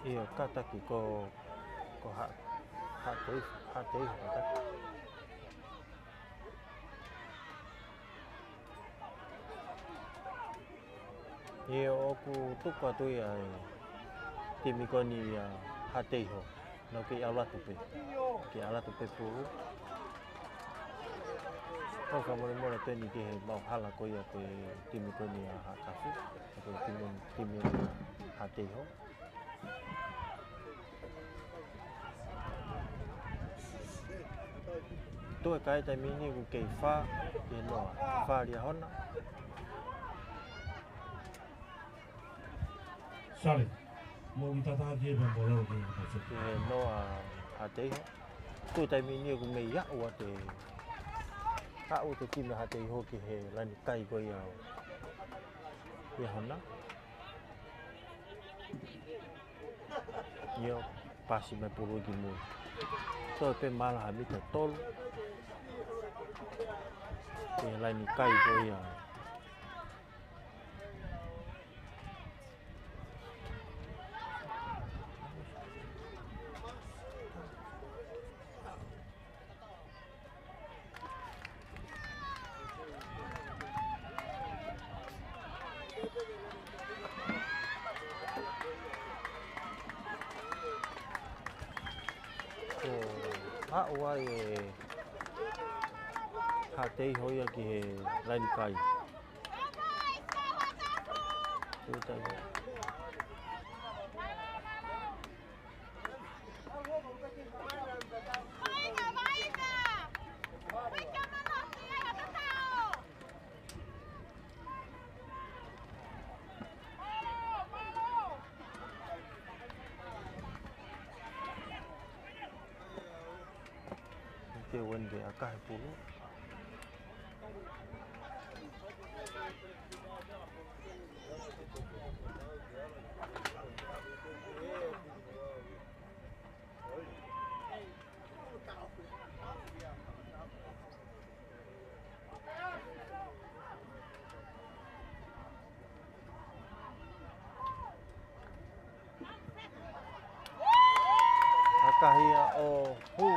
ʻIo, kātaki ko, ko ha, Haʻateiho, Haʻateiho kātaki. ʻIo, ʻoku tuku atu ia ʻe he timi ko eni ʻa Haʻateiho. Nau kei ʻalu atu pē. Kei ʻalu atu pē pulu. Kau fakamolemole atu eni ki he maʻu hala ko ia ko e timi ko eni ʻa Haʻakafu. Ko e timi, timi ʻa Haʻateiho. Toe kai taimi ni ʻoku kei fā ki he noa. Fā Liahona. Sale, mo mi tata ki e pea mo lalo ki he pase. Ki he noa Haʻateiho. Ko e taimi ni ʻoku mei aʻu ʻa e, aʻu ʻa e timi Haʻateiho ki he laini kai ko ia ʻi he hana. ʻIo, pasi mai pulu ki mui. Toe pē mala ha mita tolu. Ki he laini kai ko ia. Ko e aʻu ai ʻe Haʻateiho ia ki he laini kai. Tuta ia. Ke wende ʻa e kahe pulu. Haka hia ʻo hū.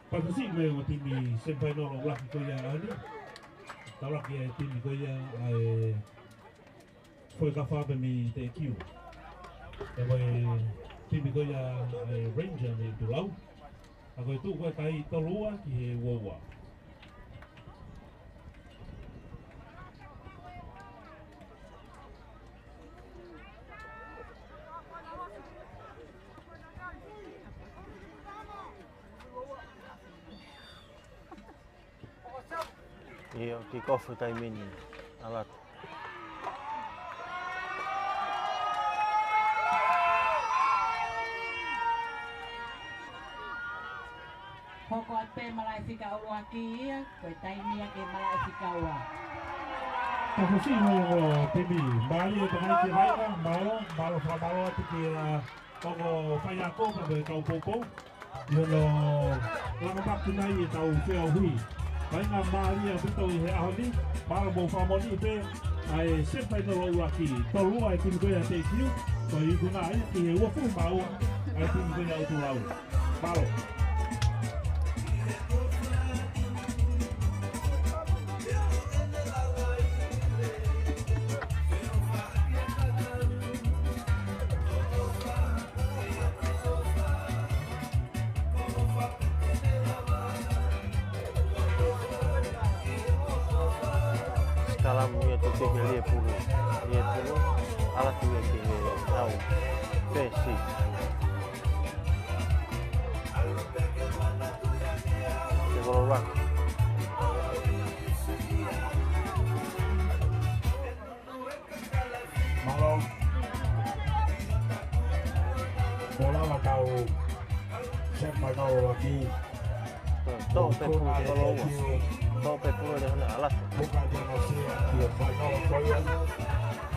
Pea ko e siʻi mai ʻo e timi semifinal ʻo ʻuluaki ko ia ʻaho ni. Taulaki e timi ko ia ʻa e Foʻi Kafa pē mei Teʻekiu. Pea ko e timi ko ia ʻa e Ranger mei Tulau. ʻA ko e tuʻu ko e kai tolu ua ki he ua ua. ʻIo, kick off taimi ni. ʻAlu atu. Hoko atu pē malaʻe fika ʻuluaki ia, ko e taimi ia ki he malaʻe fika ua. Takusi mo timi, mālie ʻa e tamaiki vaina, mālō, mālō fakamālō atu ki he, ʻa, ongo faiako pea mo e kau poupou. ʻI hono langa maki mai ʻetau feʻauhi. Vainga mālie ʻaupito ʻi he ʻaho ni, mālō mo fakamoʻoni pē, ʻa e semifinal ʻuluaki, tolu ua e timi ko ia Teʻekiu, ko e ikuna ai ki he uofulu mā ua, ʻa e timi ko ia ʻo Tulau. Mālō. Sikalamu ia ʻoku tuʻu ki he liepulu. Liepulu, ʻalu atu ia ki he ʻau. Pesi. Ke kolo raki. Mālō. Ko e lava ʻetau semifinal ʻuluaki. Tō pē pulu ki he kolo ua. Tō pē pulu le hana ʻalu atu. Puka te na sea ki he final ko ia.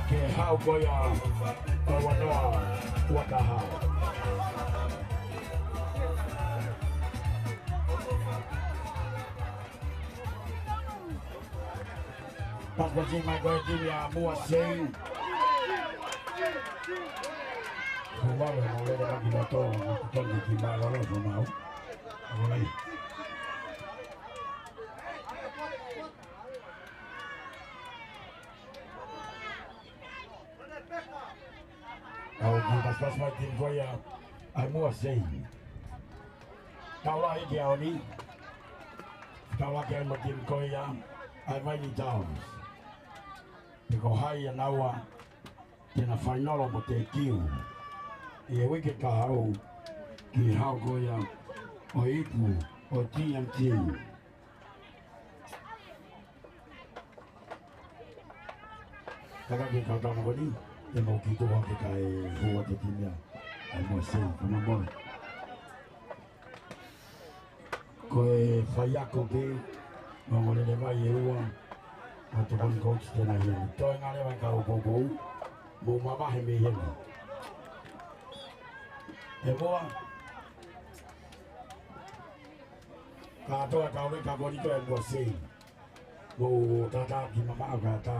Ki he hau ko ia. Tau anoa ua taha. Pasipasi mai ko e timi ʻa Mua Sei. Ko vale mo lele ka ki loto, ko toni ki mālōlō ko mau. Ko lai. ʻAu ki pasipasi mai timi ko ia ʻa Mua Sei. Taulaʻeiki ʻaho ni. Taulaʻeiki ʻa e timi ko ia ʻa e Mighty Doves. Pe ko hai ʻa naua te na fainolo mo Teʻekiu ʻi he uike kahaʻu ki he hau ko ia ʻo e ipu ʻo e T M T. Kātaki e kau tama ko eni, te mau kiʻi tuʻu hake kae hū atu e timi ʻa e Moasei, ka mau mole. Ko e faiako pē, ongoongolelei mai e ua, ʻa e tokoni coach tena heni. Toe ngale mai kau poupou, mou mavahe mei heni. ʻE Moa, kātoa Kauleka ko eni ko e Moasei. Mou tātā ki mamaʻo kātā.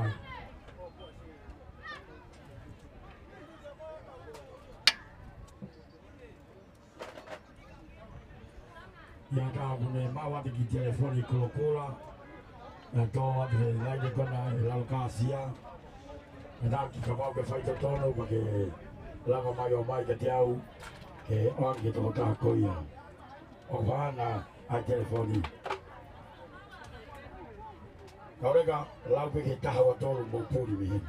ʻIa, ka ʻoku ne maʻu atu e kiʻi telefoni kulokula. ʻIa, tō atu he laine ko ena ʻi lalo kāsia. ʻIa, naʻa ke kapau ke faitotonu pea ke lava mai ʻo ʻomai kiate au, ke ʻoange ki he tokotaha ko ia ʻoku ʻoange ʻa e telefoni. Kauleka, lau pē ki he taha ua tolu mou puli mei heni.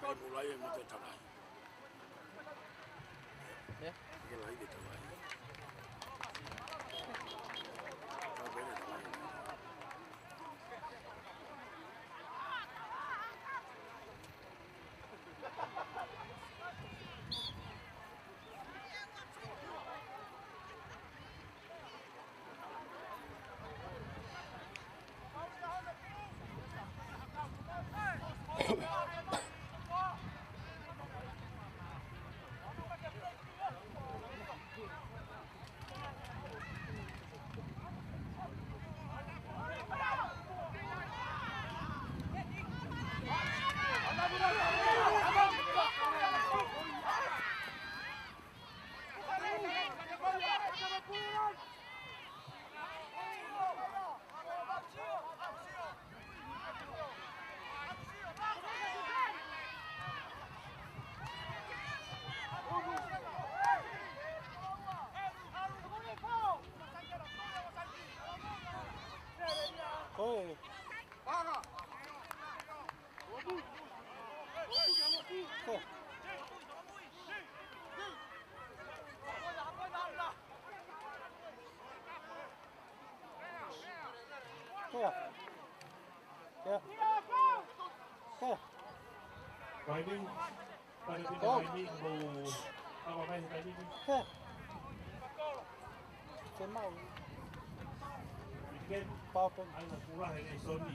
Kau mulai e mate tangai. Ē? Ke lai ke tangai. Kau pene tangai. Kea. Kea. Kea. Vaini. Vaini, Go. Vaini, mo ava mai he taimi ni. Kea. Ke mau. Iken. Pau pē. ʻAi na kula he nei soni.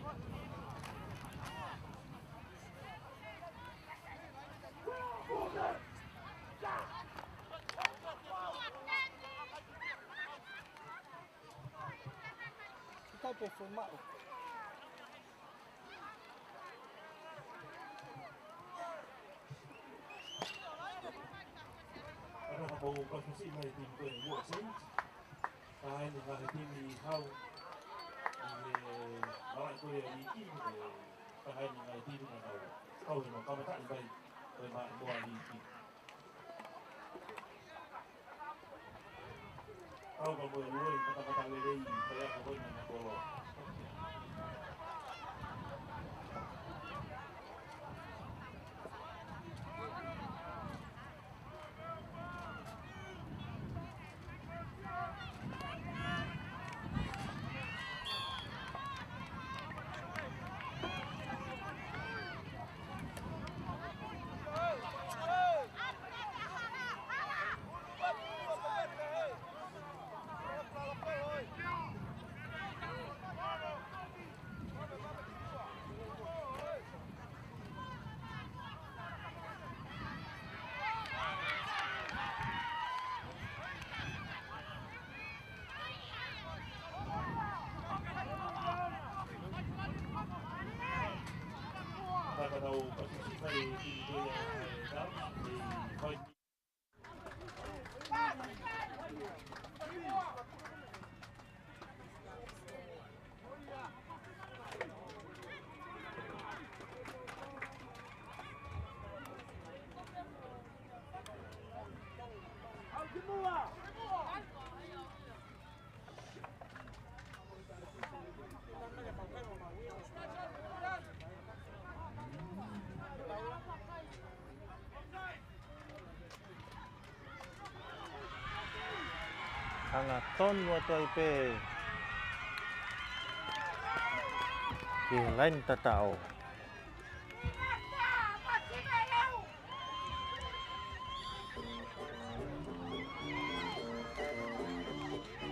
Kita pe fuma. Ana ka pau ka fusi mai timi ko e World Saints. Ka ʻi ai ni ngaahi timi hau. ʻI he malaʻe ko e ʻi ʻi he ka ʻi ai ni ngaahi timi na kau. Kau he no kamataʻi mai. Ko e ma-, mo a ʻi ʻi. Kau ka mo e lue, matamata lelei, pea ka ko e na kolo. Hangatonu atu ai pē ki he laine tataʻo.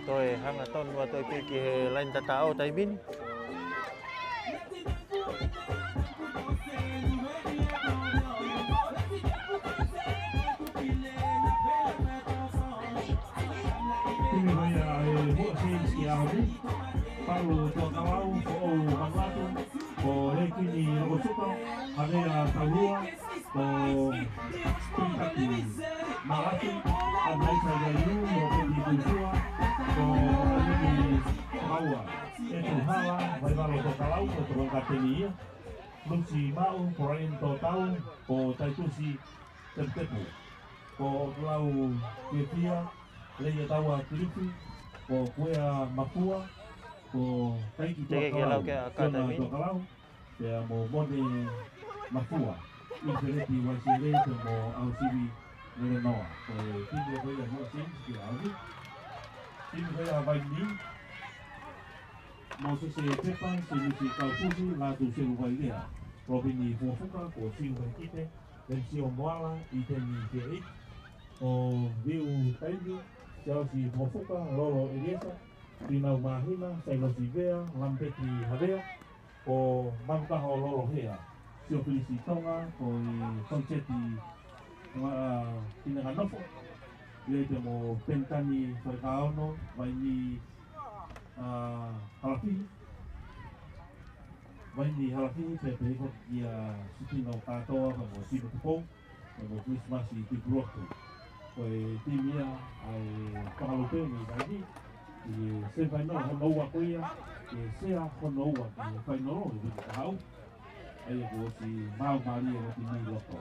Toe hangatonu atu ai pē ki he laine tataʻo taimi ni. Timi ko ia ʻa e World Saints ki he ʻaho ni. Paulu Tuakavau, Foʻou Vanuatu, ko Hekini Lokosuka, Havea Taulua, ko Pītaki Malaki, ʻa Maisa Gaiu, ko Peti Kutua, ko Liki Maua, Etu Hala, Vaivalo Tokalau, ko Tokanga Tenia, Lusi Maʻu, Brian Totau, ko Taitusi Teputepu, ko Lau Kefia, Leia Taua Kilifi, ko Kuea Mafua, ko Taiki Teke ke lau Tokalau, ke aka Fiona taimi ni. Tokalau, pea mo Mone Mafua, Infeleti Waisiele, pea mo ʻAusivi Lelenoa. Ko e timi ko ia World Saints ki he ʻaho ni. Timi ko ia Vaini, Mōsese Pepa, Semisi Kaufusi, Lātū Seluvailea, Robini Fuafuka, ko Siu Vaikite, Lemsio Moala, ʻIteni Keiti, ko Viu Taimi, Siaosi Fuafuka, Lolo ʻEliesa, Pinau Māhina, Sailosi Vea, Lampeti Havea, ko Manukaho Lolohea, Siofilisi Tonga, ko e Koniseti, ʻa, Pinanganofo, ʻi ai pea mo Penitani Falekaono, Vaini, ʻa, Halafihi, Vaini Halafihi, pea pehē foki kia Sitino Kātoa, pea mo Sino Tupou, pea mo Christmas ʻi Tupulotu. Ko e timi ia ʻa e Pakalupe mei Vaini, ʻi he semifinal hono ua ko ia, ʻi he sea hono ua ki he fainolo ʻi he viki kahaʻu. ʻA ia kuo ʻosi maau mālie ʻa e timi loto.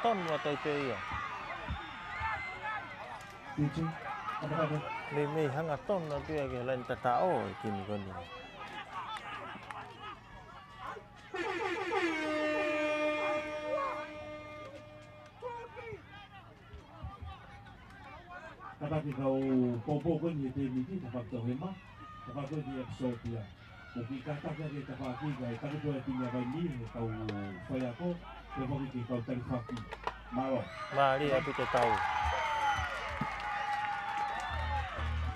hangatonu atu ai pē ia. Meimei hangatonu atu ia ki he laine tataʻo e timi ko eni. Kātaki kau poupou ko eni he tēniti, tafaʻaki tau hema, tafaʻaki ko eni episode ia. ʻOku kātaki ake tafaʻaki kae taki pē e timi ʻa Vainī, he kau faiako, pea foki ki he kau talifaki. Mālō. Mālie ʻaupito e tau.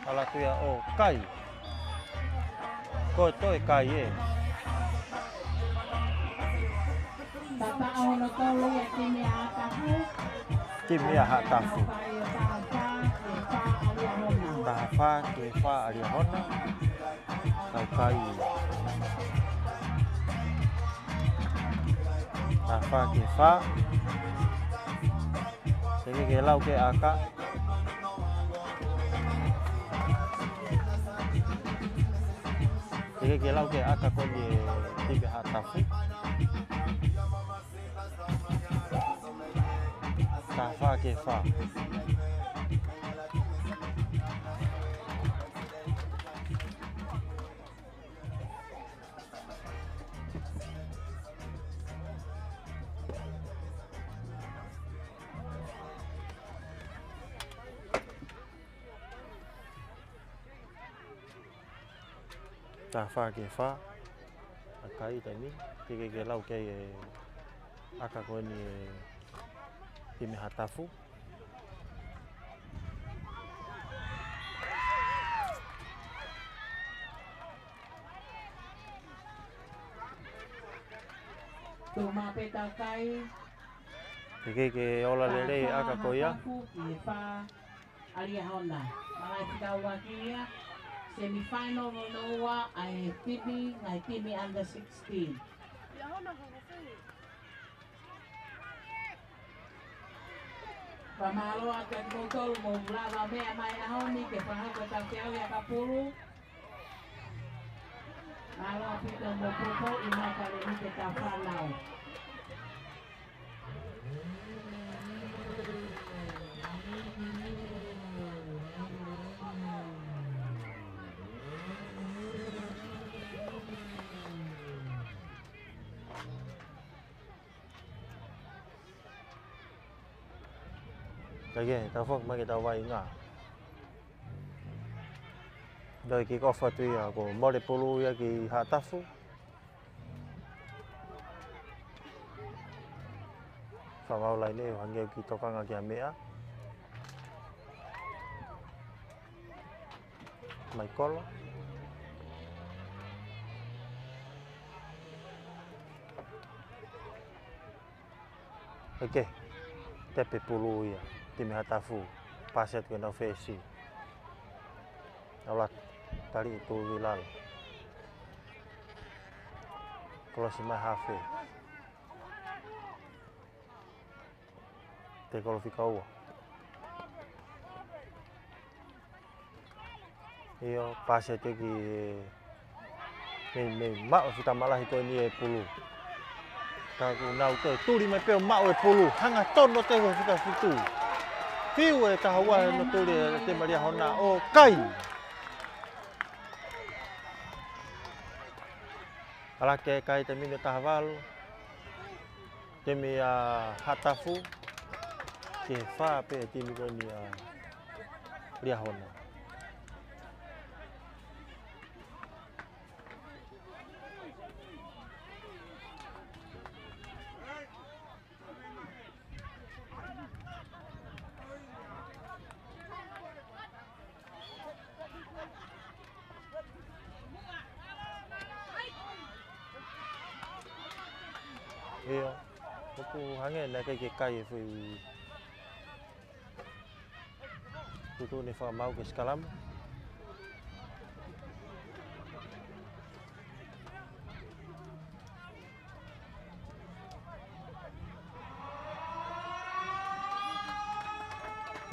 ʻAlu atu ia ʻo kai. Ko e toe kai ē. Tataʻo hono tolu ia timi ʻa Haʻatafu. Timi ʻa Haʻatafu. Taha fā ke fā ʻa Liahona. Taha fā ke fā ʻa Liahona. Kau kai. Taha fā ke fā. Teʻeki ke lau ki he ʻaka. Teʻeki ke lau ki he ʻaka ko eni e timi Haʻatafu. Taha fā ke fā. Taha fā ke fā. ʻA kai taimi. Teʻeki ke lau ki he ʻaka ko eni e timi Haʻatafu. Tuʻu maʻu pē tau kai. Teʻeki ke ola lelei e ʻaka ko ia. Haʻatafu ki he fā ʻa Liahona. Malaʻe fika ua ki ia. Semifinal hono ua ʻa e timi, ngaahi timi under sixteen. Fakamālō atu kiate kimoutolu hoʻomou lava meʻa mai he ʻaho ni ke fakahoko ʻetau feʻauhi ʻakapulu. Mālō ʻaupito hoʻomou poupouʻi mai, kae ʻoua ke tau fānau. Kae kehe, tau foki mai ki heʻetau vaʻinga. Toe kick off atu ia, kuo mole pulu ia ki Haʻatafu. Fakamaau laine, hangē ʻoku tokanga ki ha meʻa. Maikolo. ʻIkai ke tepe pulu ia, timi Haʻatafu, pasi atu ki heʻenau fesi. ʻAlu atu, tali ʻi tuʻu ʻi lalo. Kolosi mai hafe. Tekolo fika ua. ʻIo, pasi atu ki he meimei maʻu e futa malahi ko eni e pulu. Ka kuo nau toe tuli mai pē ʻo maʻu e pulu. Hangatonu atu he fika fitu. Fiu e taha ua hono tuli e timi Liahona ʻo kai. ʻAlu ake kai taimi ni taha valu. Timi ʻa Haʻatafu, ki he fā pē timi ko eni ʻa Liahona. ʻIo, ʻoku hangē naʻe ʻikai ke kai e foʻi tuʻutuʻuni fakamaau ki he sikalamu.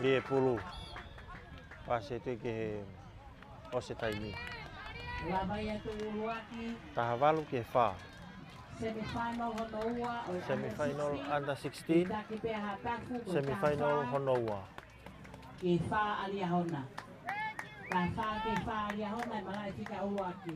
Lie pulu. Pasi atu ki he ʻosi e taimi. Lava ia tuʻu ʻuluaki. Taha valu ki he fā. Semifinal hono ua ʻo e Semifinal under sixteen. Under sixteen. Taki pea ha tafu ko e semifinal taha fā hono ua. Ki he fā ʻa Liahona. Taha fā ki he fā ʻa Liahona, ʻe malaʻe fika ʻuluaki.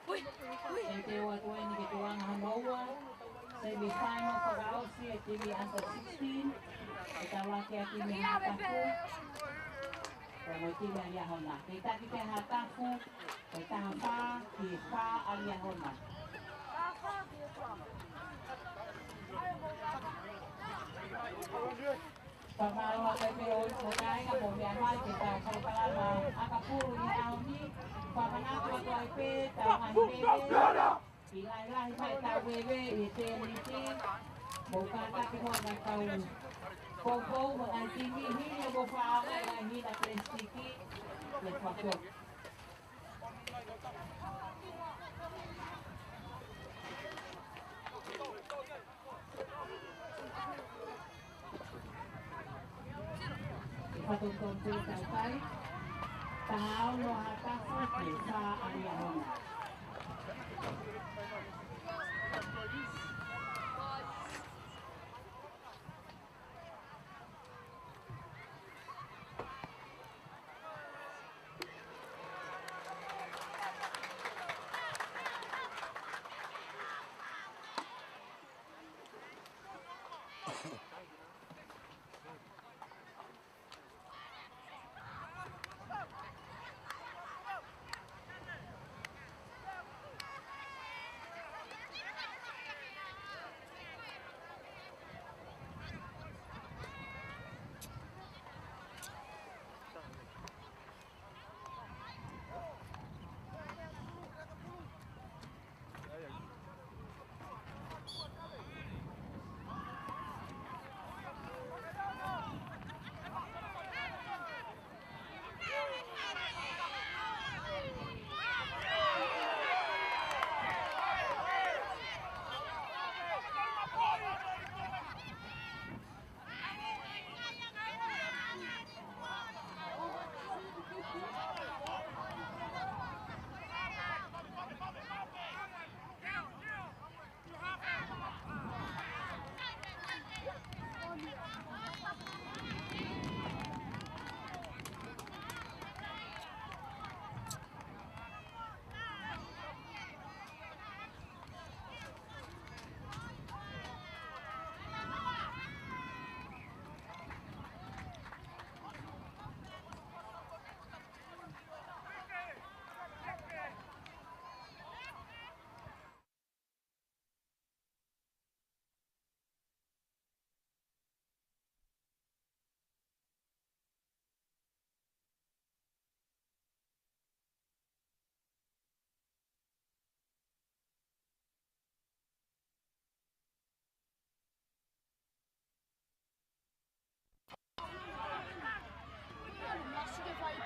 Ui, ui. Te u ʻoatu eni ki he tuʻuʻanga hono ua, semifinal fakaʻosi ʻa e timi under sixteen, ʻe tauʻaki ʻa e timi Haʻatafu, pea mo e timi ʻa Liahona. Kei taki pē Haʻatafu, ko e taha fā ki he fā ʻa Liahona. Fakamālō atu pē ʻo e kāinga mo e meʻa mai ki heʻetau polokalama ʻakapulu ʻi he ʻaho ni. Fakamanatu atu ai pē ʻetau ngaahi veve. ʻI he lahilahi mai ʻetau veve ʻi he tēniti. Mou kātaki muʻa ngaahi kau poupou mo e ngaahi timi, hili hoʻomou faʻa ʻomai e ngaahi hina pelesitiki. ʻIo, fakafoki. Ko e tau kai, taha ono Haʻatafu, fā ʻa Liahona.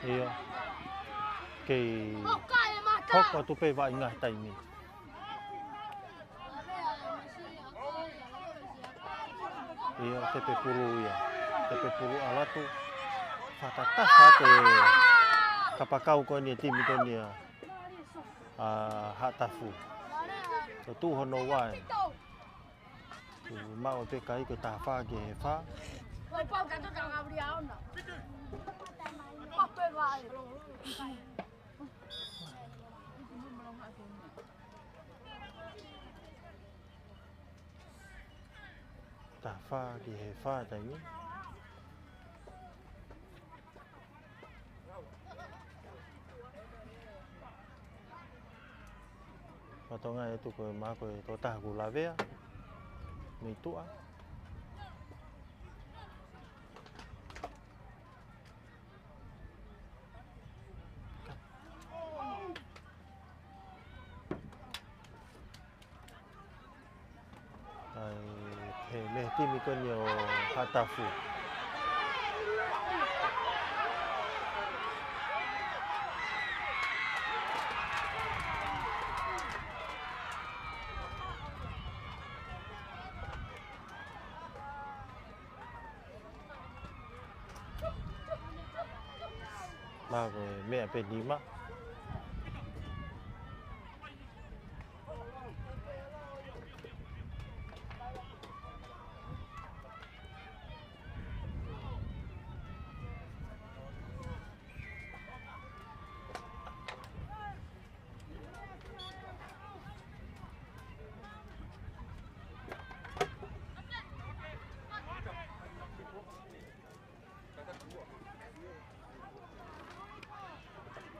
ʻIo. Kei hoko atu pē vaʻinga he taimi. ʻIo, tepe pulu ia. Tepe pulu ʻalu atu. Fakataha atu e kapakau ko eni e timi ko eni ʻa, ʻa Haʻatafu. Ko e tuʻu hono ua ē. Ke maʻu pē kai ko e taha fā ki he fā. Taha fā ki he fā taimi. Fatongia atu ko e mako e tokotaha kuo lavea mei tuʻa. ʻAi, he meʻa timi ko eni ʻo Haʻatafu. Mako e meʻa pē nima.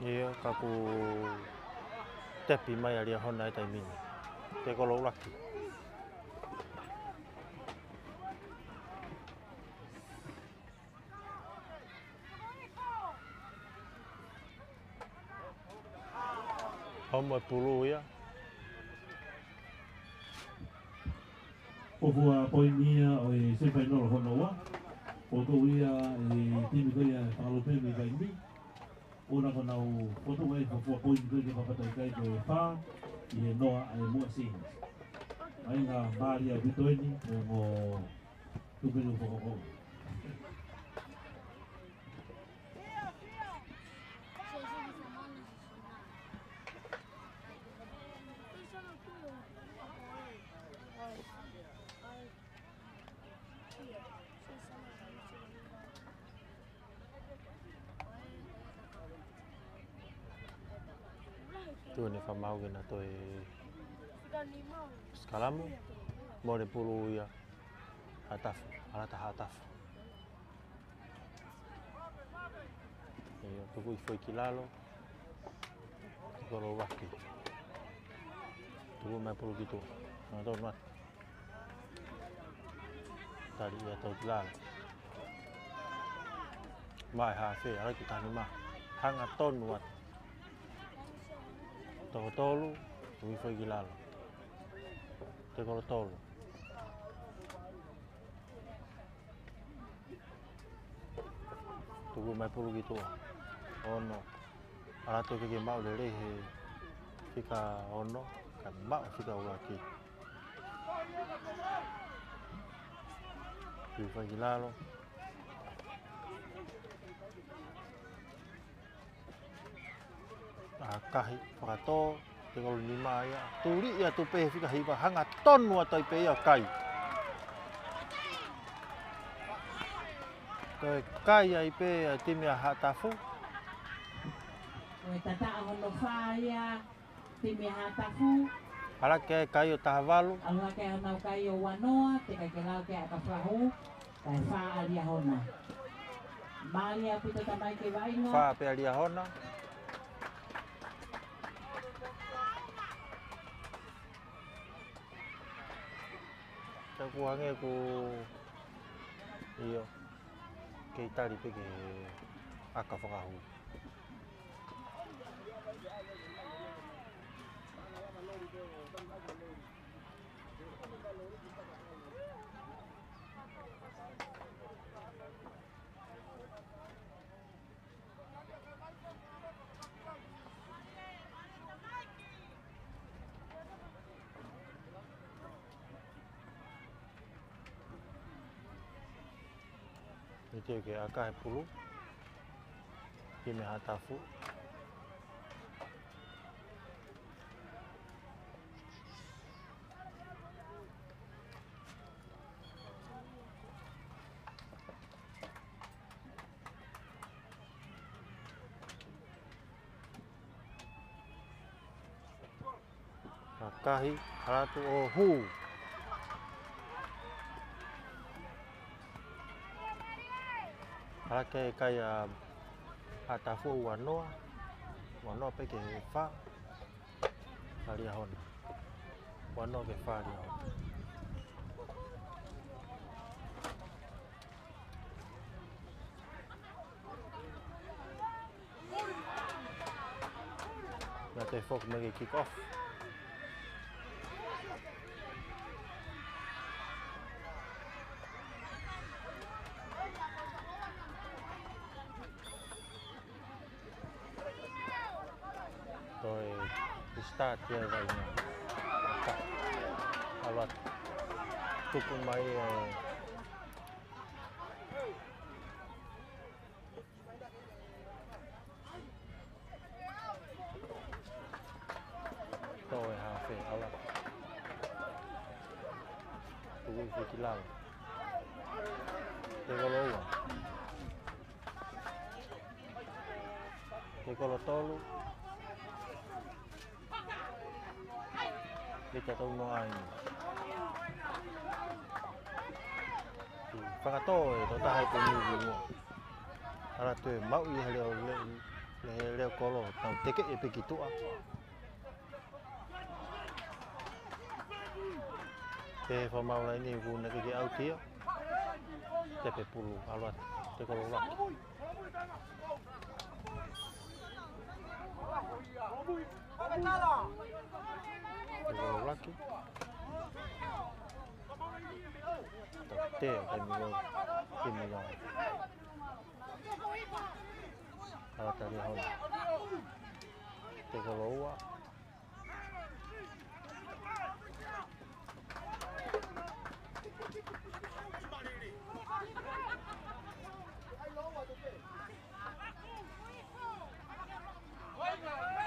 ʻIo, ka kuo tepi mai ʻa Liahona he taimi ni. Te kolo ulaki. Homo e pulu ia. Ko e fua poini ia ʻo e semifinal hono ua. Ko e tau ia e timi ko ia e Fakalupe mei Vaimi. ʻOua naʻa nau fotu ai, ko e fua poini ko ia ke papata kai ko e fā ʻi he noa ʻa e Muʻa Seniors. ʻAi ngā mālie ʻaupito eni, ʻo mo Tupenu Fokoko. Tuʻu ne fakamau ke na toe sikalamu, mole pulu ia. Haʻatafu, Alata Haʻatafu. Ia, tuku hifo ki lalo. Tuku lōvaki. Tuku mai pulu ki tuʻa. Nau tau nat. Tali ia tau ki lalo. Mai hafe, ala ki tani ma. Hangatonu atu. Toko tolu, tuku hifo ki lalo. Toko tolu. Tuku mai pulu ki tuʻa. Ono. Ala toki ke maʻu lelei he fika ono, kae maʻu fika ʻuluaki. Tuku hifo ki lalo. ʻAkahi, fakatō, toko nima ia. Tuli ia tupe he fika hiva, hangatonu atu ai pē ia ʻo kai. Ko e kai ai pē ʻa e timi ʻa Haʻatafu. Ko e tataʻa hono fā ia, timi ʻa Haʻatafu. Ala ke kai ʻo taha valu. Ala ke ana ʻo kai ʻo ua noa, teʻeki ke lau ke aka fakahu. Kae fā ʻa Liahona. Mālie ʻaupito tamaiki vaʻinga. Fā pē ʻa Liahona. Taku ange ku io. Kei tali pē ke aka fakahu. Ni te ke aka he pulu. Timi ʻa Haʻatafu. Kakai, hala atu ʻo hū. Hala ke kai ʻa, ʻa Haʻatafu ua noa. Ua noa pē ki he fā. Fā Liahona. Ua noa ki he fā Liahona. Na te foki mai ki he kick off. Toe start ia e vai na. Ala tuku mai e Toe hafe, ala. Tuku hifo ki lalo. Tekolo ua. Tekolo tolu. Kita tau no ai. Fakatō e tau taha e pē ni mo. Ala toe maʻu ia he leo, leo, leo, leo kolo, tau teke e pē ki tuʻa. Te fakamau laini ku na ke ke ʻauti ia. Tepe pulu, ʻalu atu, tekolo laki. Tekolo laki. Te, te milo, te milo. Ala tali hona. Tekolo ua.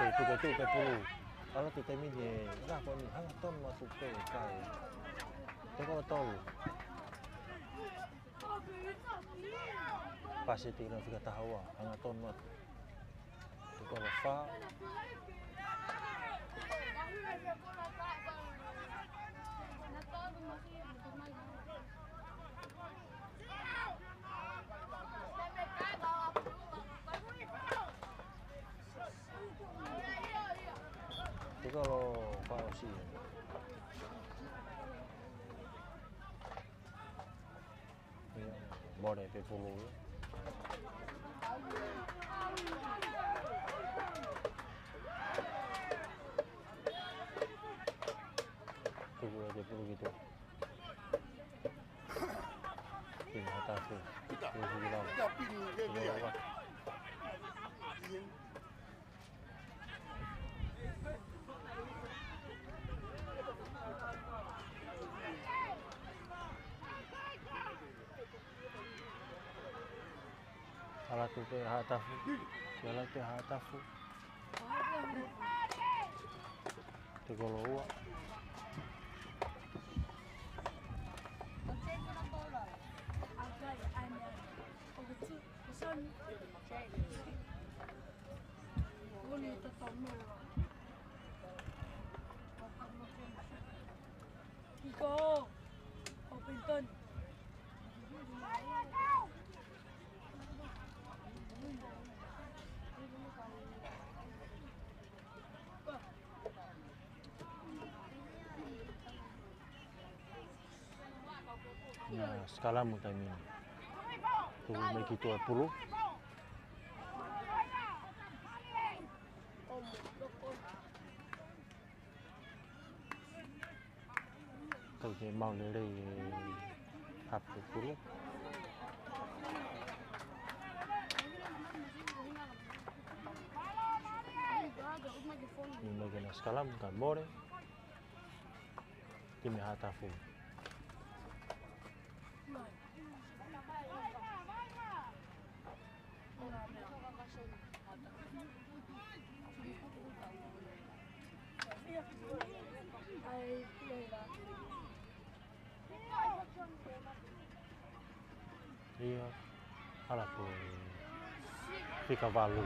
Tuku, tuku, tuku pulu. Ala tu temi de la ko ni hanga ton ma tu pe kai. Tekolo tolu. Pasi ti na fika taha ua, hanga tonu atu. Tekolo fā. Te kolo fakaʻosi. Ia, mole pē pulu ia. Tuku ʻa e pulu ki tuʻa. Ki Haʻatafu. Tuku ki lalo. Ki lalo. Ala atu pē Haʻatafu. Ala atu pē Haʻatafu. Te kolo ua. Kiko. Open ton. Na sikalamu taimi ni. Tuku mai ki tuʻa e pulu. Kau ke maʻu lelei e hapo pulu. Ni mai ke na sikalamu ka mole. Timi Haʻatafu. Ia, ala ko e fika valu.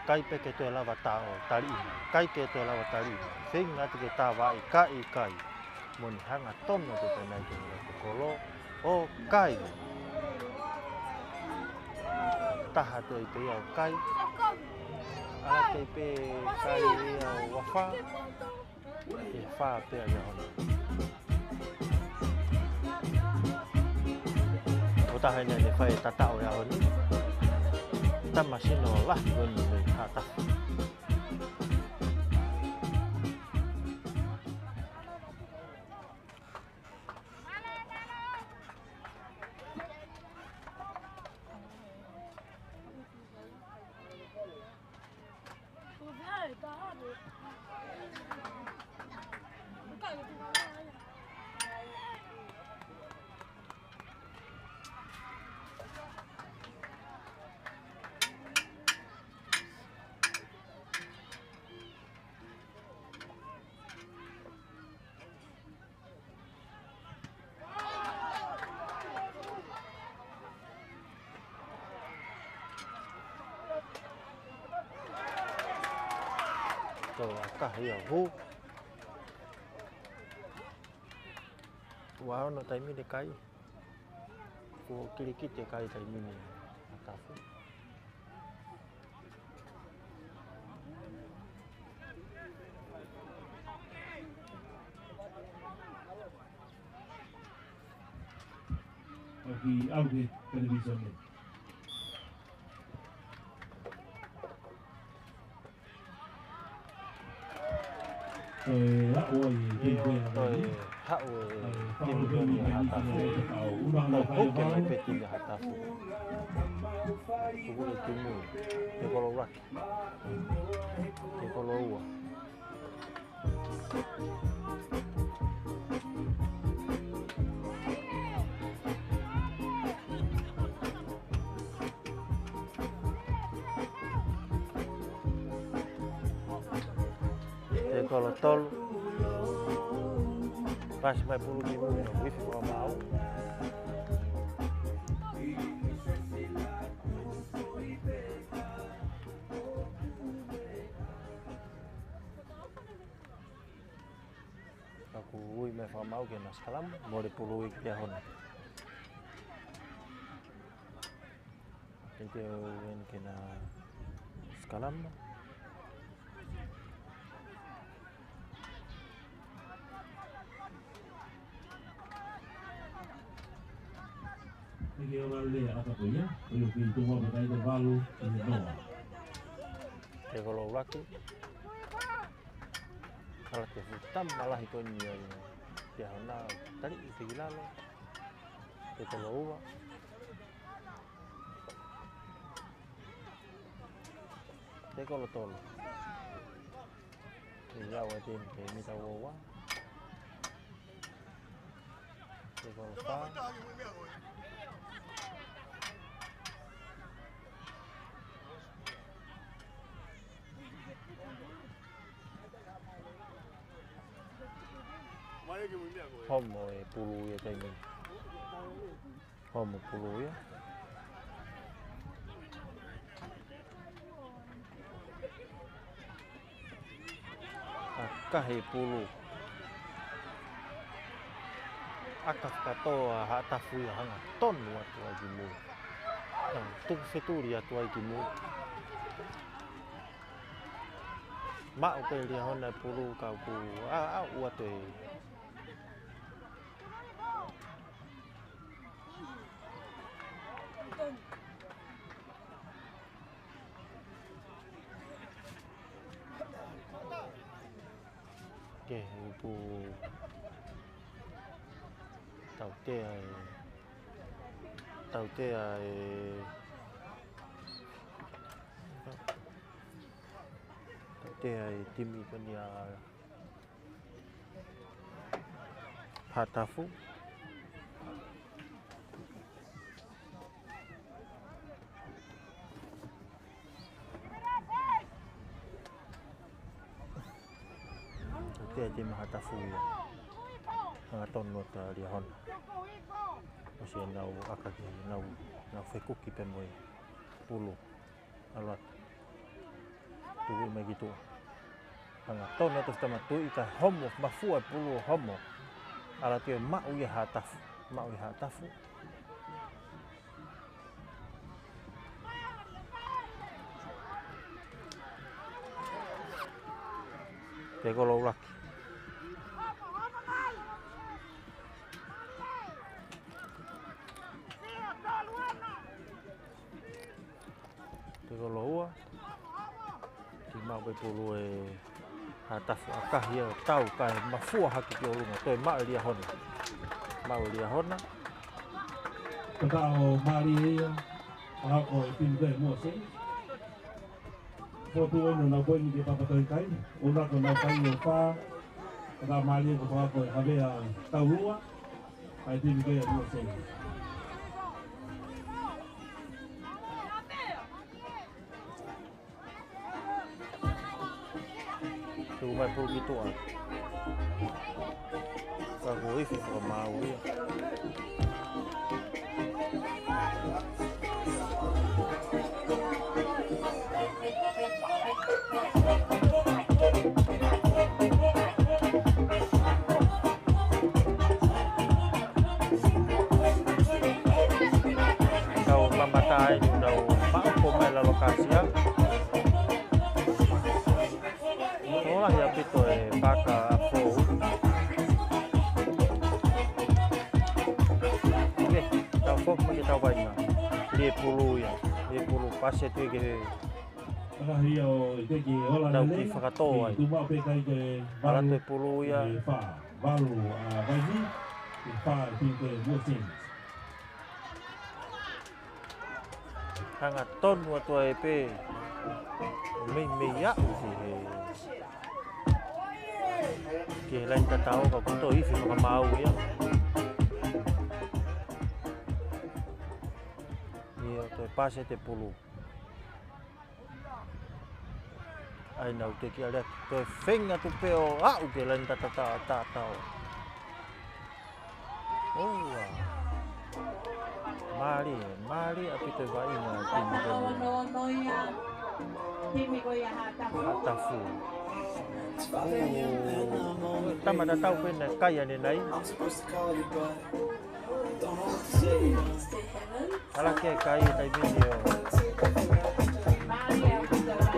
Kai pē ke toe lava tau tali mai. Kai ke toe lava tali mai. Feinga atu ke tā vaʻi kai kai. Mo ni hanga tono te penai ke nila ko kolo. ʻO kai. Taha toe pē ia ʻo kai. Ala toe pē kai ia ʻo uafa. ʻE fā pē ia hono. ʻO taha ʻene ne fai e tataʻo ia hono. Tama sino lahi hono mei Haʻatafu. Ko e ʻakahi ia hū. Ua ono taimi ni kai. Ko e kilikiti e kai taimi ni Haʻatafu. ʻOku ʻi au ke televīsone. Toe haʻu ai e timi ko ē ʻa Veni. Toe haʻu e timi ko eni ʻa Haʻatafu. Ko e koke mai pē timi ʻa Haʻatafu. Ko e timi, te kolo ʻuluaki. Te kolo ua. Te kolo tolu. Pasi mai pulu ki mui, no wifi ko mau. Ke na sikalamu, mole pulu ia ki Liahona. Thank you, ven ke na sikalamu. Thank you, Lale, ata ko ia, o yo ki tuma pe kai te valu, ki he noa. Ke kolo ʻuluaki. Ala ke futam malahi ko ni ai. Ke hona tali i te kilalo. Ke kolo ua. Ke kolo tolu. Ke ia ua ten ke mita ua ua. Ke kolo fā. Homo e pulu ia taimi. Homo pulu ia. ʻAkahi pulu. ʻAka fakatō ʻa Haʻatafu ia hanga tonu atu ai ki mui. Tuku fetuli atu ai ki mui. Maʻu pē Liahona e pulu ka ʻoku ʻaʻau atu e. Ke upu tautea e, tautea e, tautea e timi ko eni ʻa Haʻatafu. Ko e timi Haʻatafu ia. Hanga tonu atu ʻa Liahona. ʻOsi ʻenau ʻaka ki nau, nau fekuki pē mo e pulu. ʻAlu atu. Tuku mai ki tuʻa. Hanga tonu atu e tama tuʻi ka homo, mafua e pulu ʻo homo. ʻAlu atu ʻo maʻu ia Haʻatafu. Maʻu ia Haʻatafu. Ke kolo ʻuluaki. Ke kolo ua. Kiʻi maʻu pē pulu e Haʻatafu ʻakahi ia ʻo tau kae mafua hake ki ʻolunga. Toe maʻu e Liahona. Maʻu e Liahona. Ka tau mālie ia. Ako e timi ko e Muʻa Saints. Fotu ono nau poini ki Papatoʻi kai. Una ko nau kai ʻo fā. Ka tau mālie ko fā ko e havea taulua. ʻAi timi ko e Muʻa Saints. Tuku mai pulu ki tuʻa. Ka ko e ifi fakamaau ia. Tau mamata ai, tau maʻu ko mai lalo kasia. ʻO lahi ʻaupito e paka ʻa fou. Oke, tau foki mai ke tau vainga. Lie pulu ia. Lie pulu pasi atu ke he. Lahi ia ʻo ʻiteki ola lele. Tau ki fakatō ai. Tuma pe kai ke ʻalu atu e pulu ia. Fā, valu, ʻa, vaini. Ke fā, tiko e Muʻa Saints. Hanga tonu atu ai pē. ʻO meimei aʻu ki he, ki he laini tatau ka ko e toe ifi fakamaau ia. ʻIo toe pasi atu e pulu. ʻAi nau teki ʻale atu. Toe feinga atu pē ʻo aʻu ki he laini tatau, tatau. ʻOua. Mālie, mālie ʻaupito e vaʻinga ʻa e timi ko eni. Ono, ono ia. Timi ko ia Haʻatafu. Haʻatafu. Tama tatau pē naʻe kai ʻanenai. Ala ke kai e taimi ni ʻo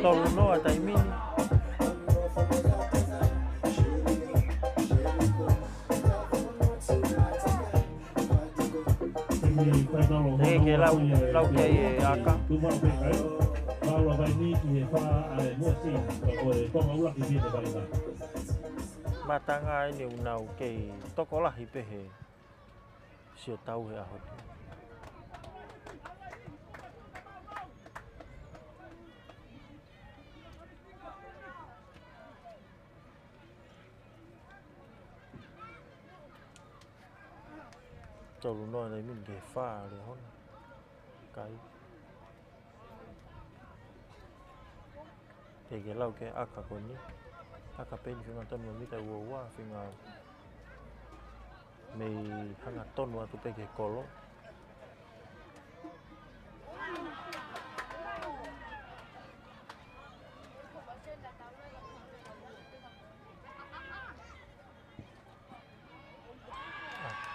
tolu noa taimi ni. Teʻeki ke lau, lau ki ai e ʻaka. Matanga eni ʻoku nau kei tokolahi pē he sio tau he ʻaho ni. Tolu noa taimi ni ki he fā ʻa Liahona. Kai. Teʻeki ke lau ki he ʻaka ko eni. ʻAka pē eni feinga tonu mita ua ua, feinga mei hangatonu atu pē ki he kolo.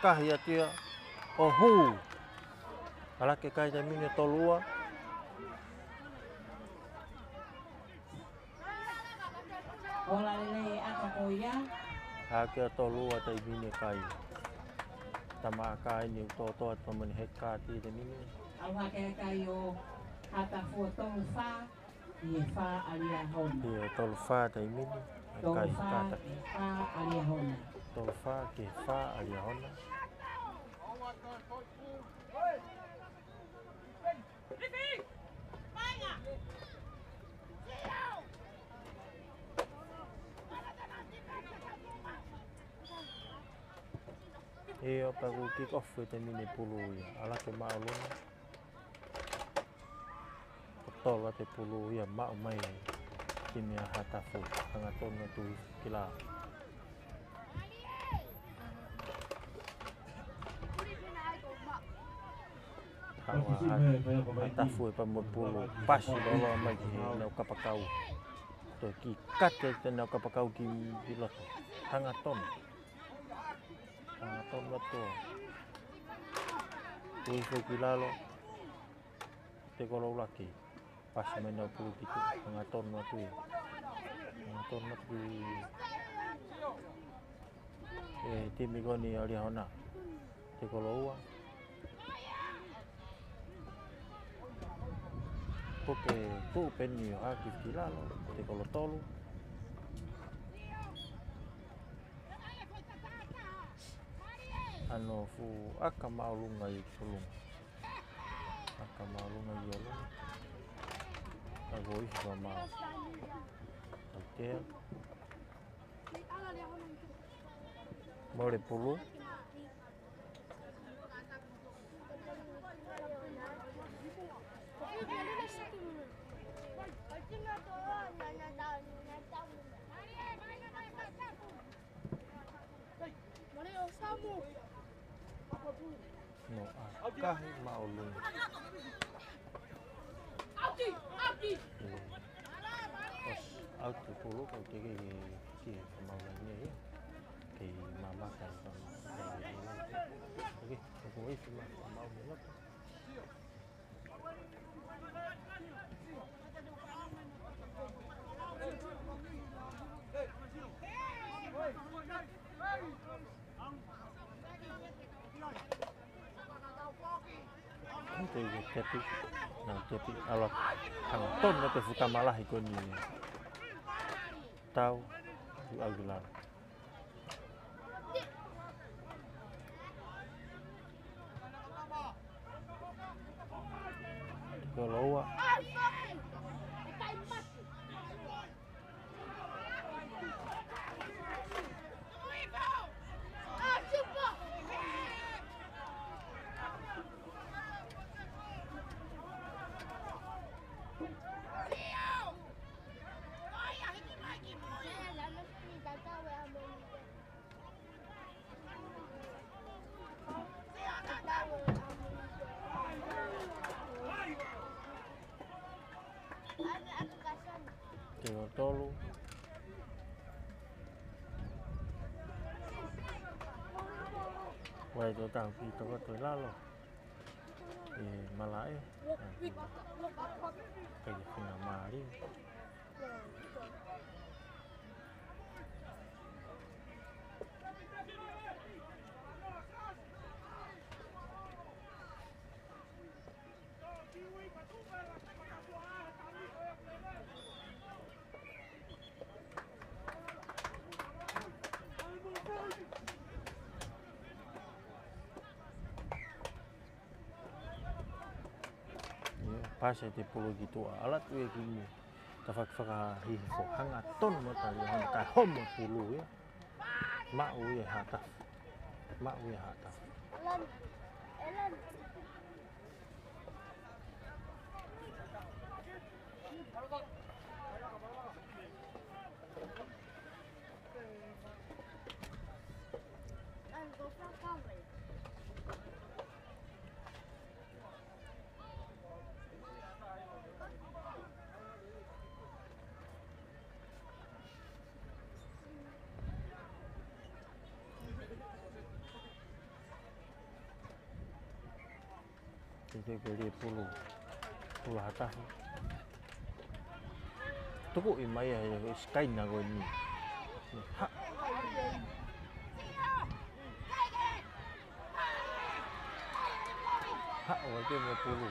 Kahi atu ia ʻo hū. Ala ke kai taimi ni ʻo tolu ua. Ola lelei ʻaka ko ia. Hake ʻo tolu ua taimi ni kai. Tama ʻaka eni ʻoku tōtō atu mani he kāti taimi ni. ʻAlu hake ʻa e kai ʻo Haʻatafu ʻo tolu fā. Ki he fā ʻa Liahona. Ki he tolu fā taimi ni. Tolu fā ki he fā ʻa Liahona. Tolu fā ki he fā ʻa Liahona. ʻIo, pea kuo kick off e taimi ni pulu ia. Ala ke māʻolunga. Ko tolu ʻa e pulu ia maʻu mai ki he Haʻatafu, hangatonu atu ki lalo. Haʻu ʻa Haʻatafu ʻo pā mo e pulu, pasi loloa mai ki heʻenau kapakau. Toe kick atu ʻe heʻenau kapakau ki, ki loto. Hangatonu. Hangatonu atu. Tui foki ki lalo. Tekolo ʻuluaki. Pasi mai ʻenau pulu ki tuʻa. Hangatonu atu ia. Hangatonu atu ia. E timi ko eni ʻa Liahona. Tekolo ua. Ko e tuʻu pē eni ʻo hake ki lalo. Tekolo tolu. Hano fuʻu ʻaka māʻolunga ʻi ʻolunga. ʻAka māʻolunga ʻi ʻolunga. ʻA ko ʻIfama. ʻAtea. Mole pulu. No, ʻakahi māʻolunga. ʻOsi, ʻauti pulu, kau teke ke, ke māʻolunga ia. Kei mamata, oke, ʻoku ʻi ai e māʻolunga. Ko e tepi, nau tepi, ala, hangatonu atu e fuʻu tama lahi ko eni. Tau, ʻi ʻAukilani. Tekolo ua. Tekolo tolu. Tau tau ki toko to lalo. ʻE malaʻe. Kai fina mali. Ia, pasi ʻe he pulu ki tuʻa, ʻalu atu ia ki mui. Tafaʻaki fakahihifo, hangatonu mo tali, hanga kai homo pulu ia. Maʻu ia Haʻatafu. Maʻu ia Haʻatafu. Te te ke lie pulu, pulu Haʻatafu. Tuku i mai ai e sikaina ko eni. Ha. Ha, ʻo ke mo pulu.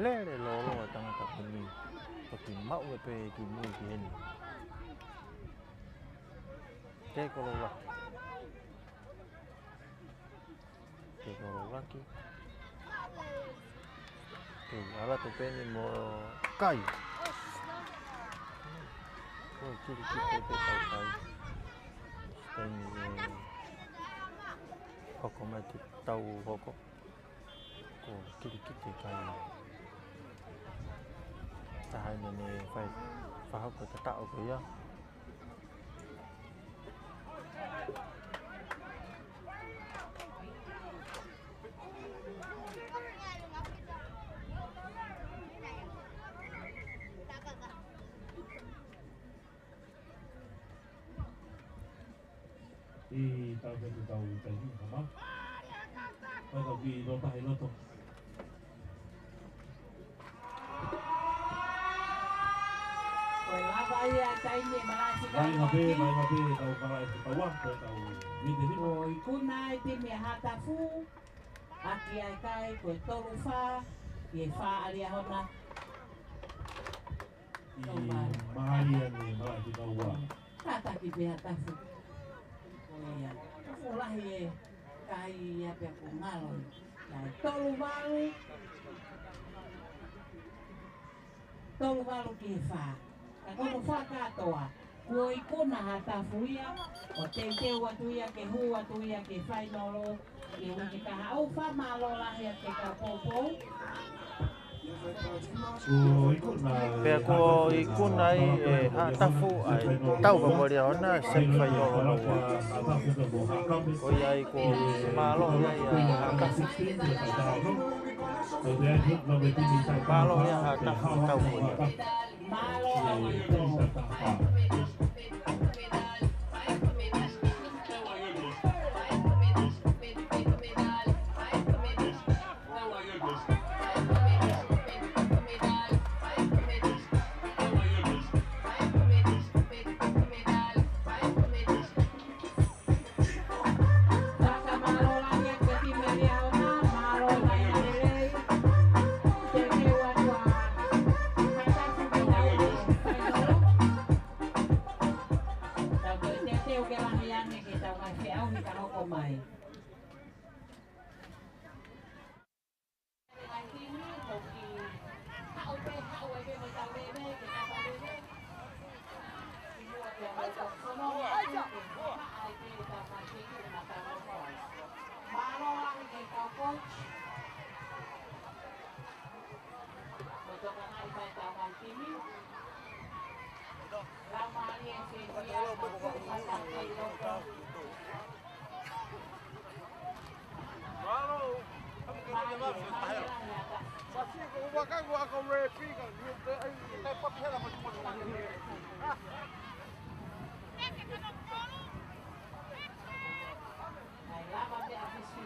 Lele lolo e tangata ko eni. Toki maʻu e pē ki mui ki heni. Ke kolo la. Ke kolo laki. Ke ʻalu atu pē eni mo kai. Ko e kili ki te te tau kai. Peni e hoko mai te tau hoko. Ko e kili ki te kai. Taha eni ne fai fahoko te taʻo ko ia. ʻI tau ke tau taimi, hama. Tau ki loto, ʻi loto. Ko e lava ia taimi e malaʻe fika. Mai mape, mai mape, tau malaʻe fika ua, ko e tau vite ni. Ko e ikuna e timi ʻa Haʻatafu, ʻaki ʻa e kai ko e tolu fā, ʻi he fā ʻa Liahona. ʻI mālie ʻa e malaʻe fika ua. Kātaki pē Haʻatafu. Ko ia. Fuʻu lahi e kai ia pea ko e ngalo. Kai tolu valu. Tolu valu ki he fā. Ka ko hono fakakātoa. Kuo ikuna Haʻatafu ia, ʻo teuteu atu ia ke hū atu ia ki he fainolo, ʻi he uike kahaʻu. Fakamālō lahi atu ki he kau poupou. Pea kuo ikuna ai ʻe Haʻatafu ʻa e tau pea mo Liahona semifinal hono ua. Ko ia ai kuo mālō ia ʻa Haʻatafu. Mālō ia Haʻatafu tau ko ia.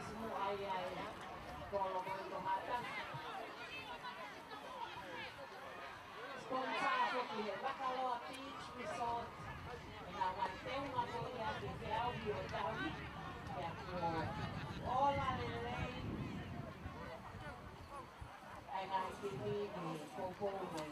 Simu ai ai, kolo ko e Tohata. Sponsor foki ʻe he Vakaloa Beach Resort. ʻE ngaahi teunga ko ia ki he feʻauhi ʻo e tau ni. Pea kuo ola lelei ʻa e ngaahi timi ni he poupou mai.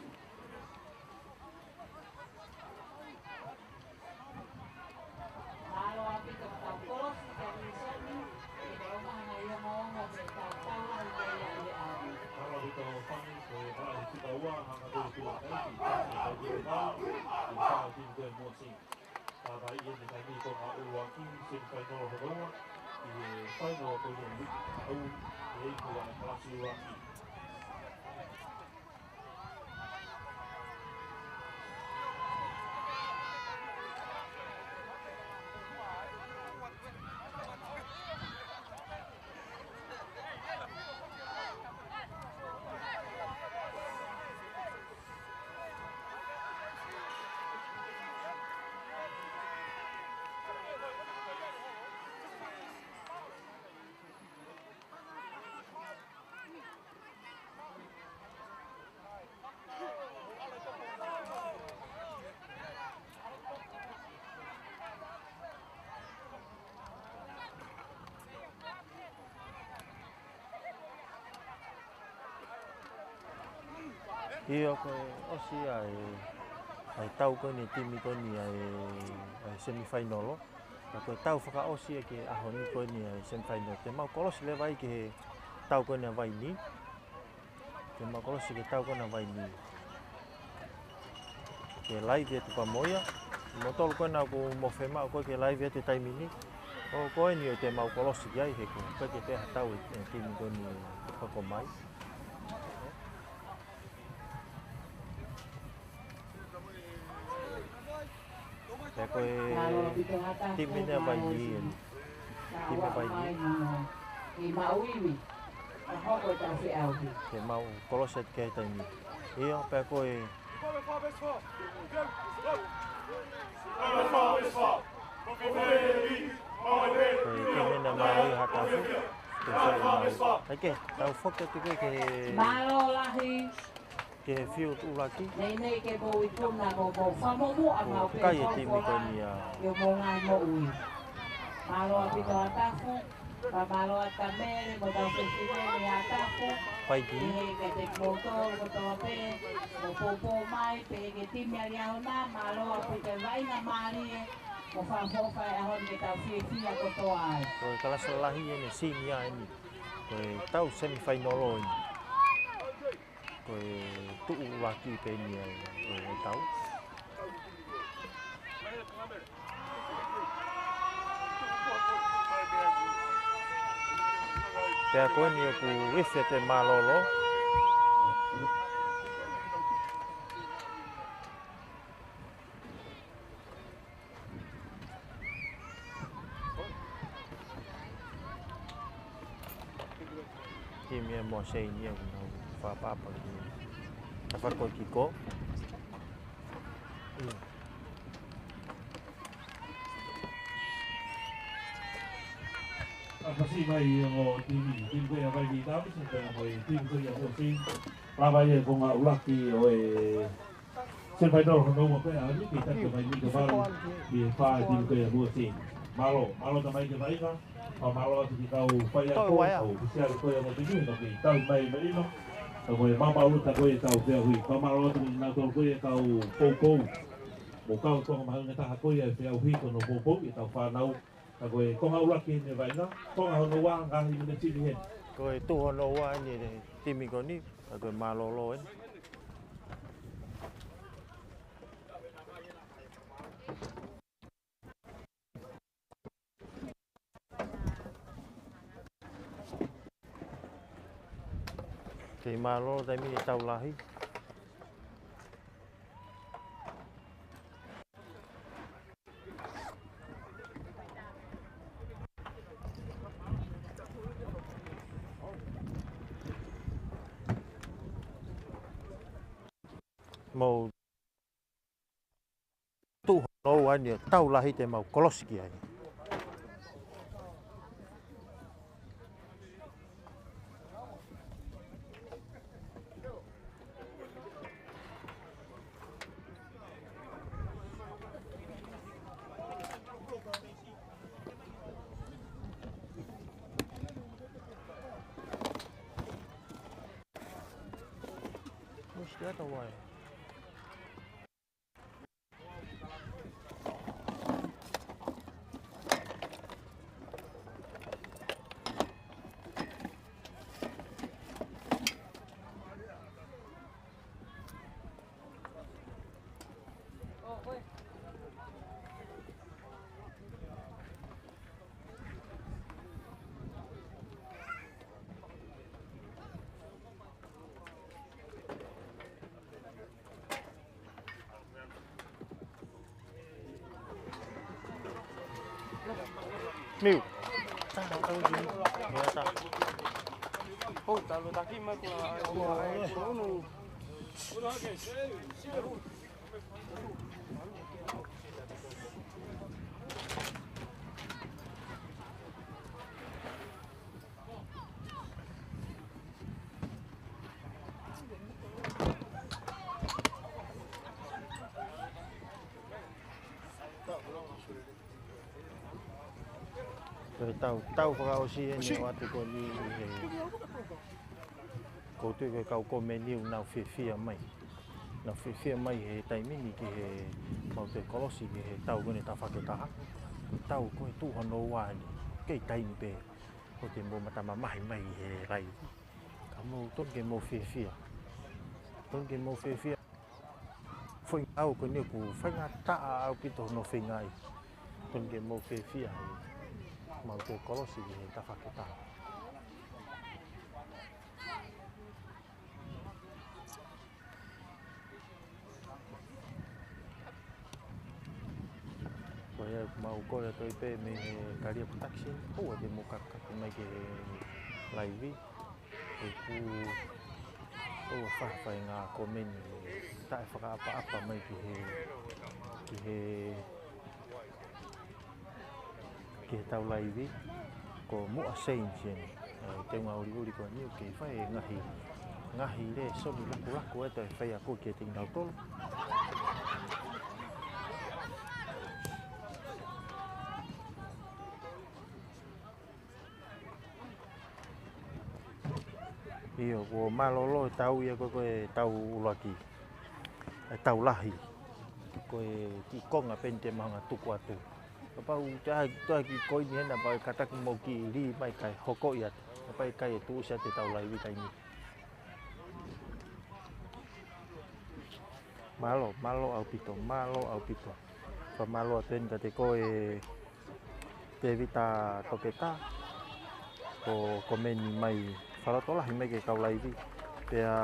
Mālō ʻaupito ka tau kolosi kia Vilisoni, ʻi he ʻomai ʻa e ongoongo ke tau tau ai ke ia ʻi he ʻaho ni. Mālō ʻaupito Fani, ko e ʻaho fika ua, hanga ko e tuʻa ʻaupito, ko e tau ke mau, ko e tau timi ko e Mosi. Tātai ʻi he taimi ko e konga ʻuluaki, semifinal hono ua, ʻi he final ko ia ʻi he au, ʻi he ipu ʻa e kalasi ʻuluaki. ʻIo, ko e ʻosi ia ʻa e, ʻa e tau ko eni e timi ko eni ʻa e, ʻa e semifinal. Ka ko e tau fakaʻosi ia ki he ʻaho ni ko eni ʻa e semifinal. Te mau kolosi leva ai ki he tau ko eni ʻa Vaini. Te mau kolosi ki he tau ko ena ʻa Vaini. Ke live atu pea mo ia. Mo tolu ko ena ʻoku mou fiemaʻu ko ē ke live atu he taimi ni. ʻO ko eni ʻoku te mau kolosi ki ai he ko e ke te ha tau e, e timi ko eni ʻoku hoko mai. Pea ko e timi ʻa Vaini eni. Timi ʻa Vaini. Ke mau kolosi atu ki he taimi ni. ʻIo, pea ko e, ko e timi ʻa Maui Hatafu. Ke sai mai. Hei ke, tau foki atu ki he, mālō lahi. Ki he field ʻuluaki. Nei nei ke mou ikuna mo mou fakamoʻua. Ko e kai e timi ko eni ʻa e. Mālō ʻaupito Hatafu. Pea mālō atu Mele mo e kau fefine mei Hatafu. Paiki. Pehē kiate kimoutolu kotoa pē ʻoku poupou mai, pehē ki he timi ʻa Liahona, mālō ʻaupito e vaʻinga mālie mo fakaʻofoʻofa e ʻaho ni ke tau fiefia kotoa ai. Ko e kalasi lahi eni, senior eni. Ko e tau semifinal eni. Ko e tuʻu ʻuluaki pē eni ʻa e, ʻa e tau. Pea ko eni ʻoku ifi atu e mālōlō. Timi ʻa Mosi eni ʻoku nau fakaʻapaʻapa ki he tafaʻaki ko ē kick off. ʻIo. ʻApasi mai ʻo e timi, timi ko ia ʻa Vaini Tausi, pea mo e timi ko ia ʻa Mosi. Lava ia ko e konga ʻuluaki ʻo e semifinal hono ua pē ʻa eni, ke taki mai ni ke malu, ki he fā timi ko ia ʻa Mosi. Mālō, mālō tamai ke vaʻinga, pea mālō atu ki he kau faiako, kau ʻōfisiale ko ia ʻa e timi, no ke tau mai mai ino, ka ko e maʻumaʻuluta ko ia ʻetau feʻauhi, pea mālō atu ki he kau poupou, mo e kau toʻo mahuʻinga taha ko ia e feʻauhi ko hono poupou ʻetau fānau, ka ko e konga ʻuluaki eni e vaʻinga, konga hono ua ngaahi miniti ni heni. Ko e tuʻu hono ua eni e timi ko eni, ka ko e mālōlō eni. Kei mālōlō taimi ni e tau lahi. Mou tuʻu hono ua eni e tau lahi te mau kolosi ki ai. Te ata wai. Miu. Hou, talo taki mai kua ai, kua ai, kua unu. Ko e tau, tau fakaʻosi eni ʻoatu ko eni he, ʻoku ou tui ko e kau komeni ʻoku nau fiefia mai. Nau fiefia mai he taimi ni ki he mau toe kolosi ki he tau ko eni tafaʻaki taha. Ko e tau ko e tuʻu hono ua eni. Kei taimi pē ʻoku te mou mata mamahi mai he laivi. Ka mou tonu ke mou fiefia. Tonu ke mou fiefia. Foʻi ngāue ko eni ʻoku faingataʻa ʻaupito hono feingaʻi. Tonu ke mou fiefia he mau toe kolosi ki he tafaʻaki taha. Ko ia mau kole atu ai pē mei he Kalia Production, ʻoua te mou kakake mai ki he laivi. ʻOku, ʻoua fafai ngā komeni taʻefakaʻapaʻapa mai ki he, ki he, ki he tau laivi, ko Muʻa Sainisi eni. ʻE, teunga uliuli ko eni ʻoku kei fai e ngaahi, ngaahi lēsoni lakulaku ʻe toe fai ʻaki kiate kinautolu. ʻIo, kuo mālōlō e tau ia ko e, ko e tau ʻuluaki. E tau lahi. Ko e kiʻi konga pē eni te mau hanga tuku atu. Kapau te ʻai, te ʻai kiʻi koini hena pea kātaki mou kiʻi lī mai kae hokoʻi atu. Kapau ʻikai e tuʻusi atu e tau laivi taimi ni. Mālō, mālō ʻaupito, mālō ʻaupito. Fakamālō atu eni kiate koe Tēvita Toketā, ko e komeni mai fakalotolahi mai ki he kau laivi. Pea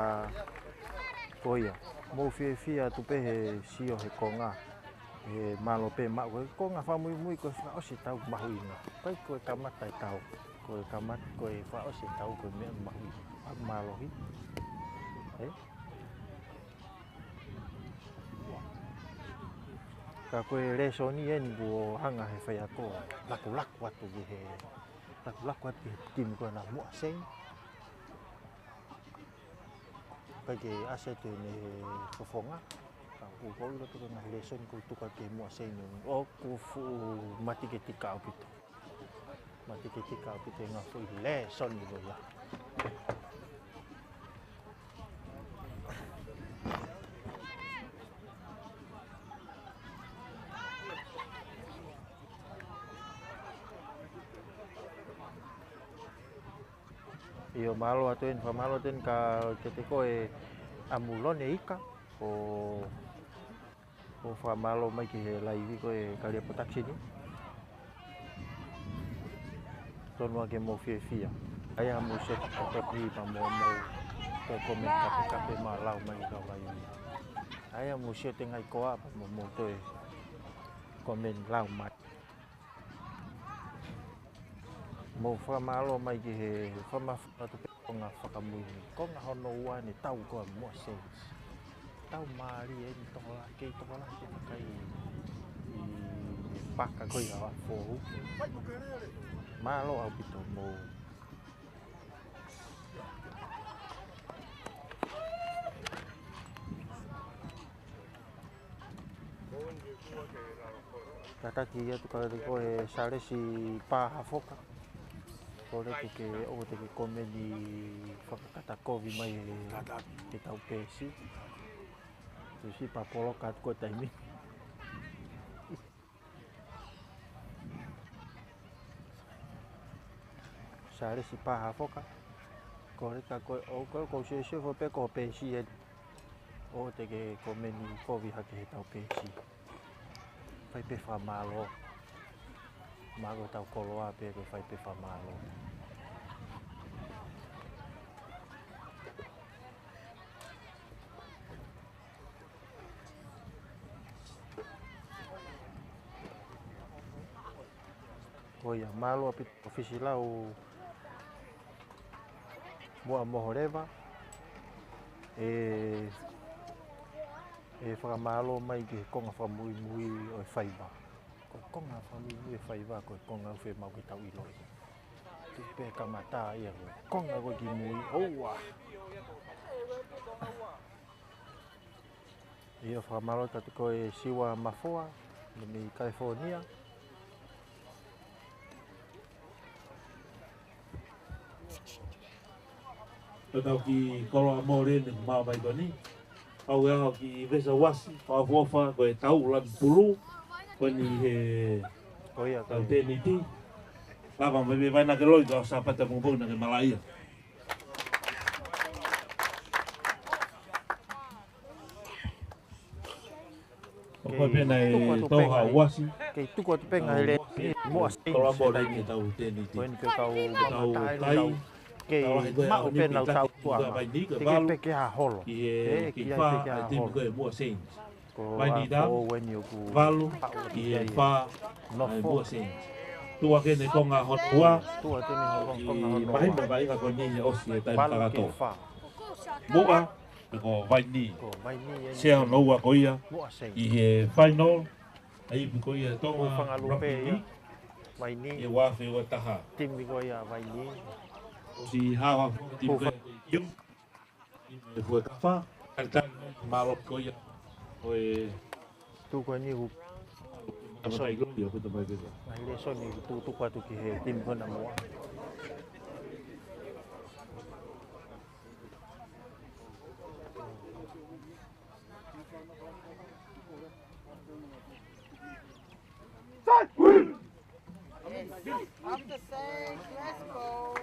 ko ia, mou fiefia atu pē he sio he konga. He mālō pē maʻu ko e konga fakamuimui ko e fakaʻosi e tau mahuʻinga. ʻIkai ko e kamata e tau, ko e kamata, ko e fakaʻosi e tau ko e meʻa mahuʻinga. Mālohi. Ē? Ka ko e lēsoni eni kuo hanga he faiako ʻo lakulaku atu ki he, lakulaku atu ki he timi ko ena Muʻa Sainisi. ʻIkai ke ʻasi atu eni he fofonga. Ka ʻoku ou ʻilo pē ko e ngaahi lēsoni kuo tuku atu ki he Muʻa Sainisi ʻoku fuʻu matiketika ʻaupito. Matiketika ʻaupito e ngaahi foʻi lēsoni ko ia. ʻIo, mālō atu eni, fakamālō atu eni ka kiate koe ʻAmulone Ika, ʻo ʻo fakamālō mai ki he laivi ko e Kalia Production. Tonu ā ke mou fiefia. ʻAi haʻamou sio ki he kau laivi pea mou, mou toe komeni kapekape mo lau mai ki he kau laivi. ʻAi haʻamou sio ki he ngaahi koā pea mou, mou toe komeni lau mai. Mou fakamālō mai ki he fakamāfana atu pē konga fakamuimui. Konga hono ua eni tau ko ē Muʻa Sainisi. Tau mālie eni tokolahi, kei tokolahi ke kakai ʻi he paka ko ia ʻa Foʻou. Mālō ʻaupito mou. Kātaki atu kiate koe Salesi Pā Hafoka. Kole ke ke ʻoua te ke komeni fakakata kovi mai he, he tau peesi. Tuʻusi pea poloka atu ko e taimi. Salesi Pahafoka. Kole ka ko e, ʻo ko e, ko e sio sio fo pē ko e peesi ē. ʻOua te ke komeni kovi hake he tau peesi. Fai pē fakamālō. Mālō tau koloa pē ko e fai pē fakamālō. Ko ia, mālō ʻaupito ʻOfisi Lau Muʻa Moholeva. ʻE, ʻe fakamālō mai ki he konga fakamuimui ʻo e faiva. Ko e konga fakamuimui e faiva, ko e konga ʻoku fiemaʻu ke tau ʻiloʻi. Tuku pē kamata ia ko e konga ko ē ki mui, ʻoua. ʻIo, fakamālō atu ko e Siua Mafoa, mei California. Ko e tau kiʻi koloa mole eni ʻoku maʻu mai ko eni. Kau ʻi he ʻaho ki Vesa Uasi, fakaʻofoʻofa ko e tau lanu pulu, ko eni he Ko ia, ko tau ia. Tēniti. Lava mai pē vaina ke loi ka ʻo Sāpate pongipongi naʻa ke malaʻia. ʻO ko e pena e Toha Uasi. Kei tuku atu pē ngaahi lēsoni muʻa Sainisi. Koloa mole eni he tau tēniti. Ko eni pē kau mamata eni kai. Kei maʻu pē ʻenau tau tuʻa. Te ke peke ha holo. Ki he, ē, ki ai peke ha holo. Ko e timi ko e Muʻa Sainisi. Ko e vaini ʻa eni ʻoku valu, ki he fā, nofo. Muʻa Sainisi. Tuʻu hake eni konga hono ua. Tuʻu hake eni konga hono ua. Mahino vaʻinga ko eni he ʻosi e taimi kakato. Valu ki he fā. Muʻa, Ko Vaini. Ko Vaini eni. Sea hono ua ko ia. Muʻa Sainisi. ʻI he final, ʻa e ipu ko ia Tonga Rugby League. Vaini. ʻI he ua afe ua taha. Timi ko ia Vaini. ʻOsi haohaoa timi ko ia. Timi Fuekafa. Talitali mālō ko ia. Ko e Tuku eni hu. Tamatai ko ia, ko tamatai ko ia. Ngaahi lēsoni ʻoku tukutuku atu ki he timi ko ena Muʻa. Up the stage, let's go.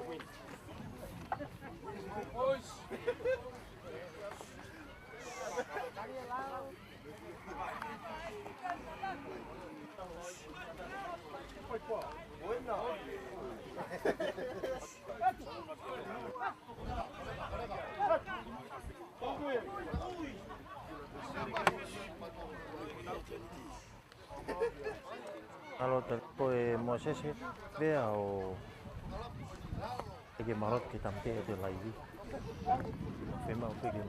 Mālō atu ko e Mōsese, pea ʻo ʻEke mālō ke tampe e te laivi. Fiemaʻu pē ke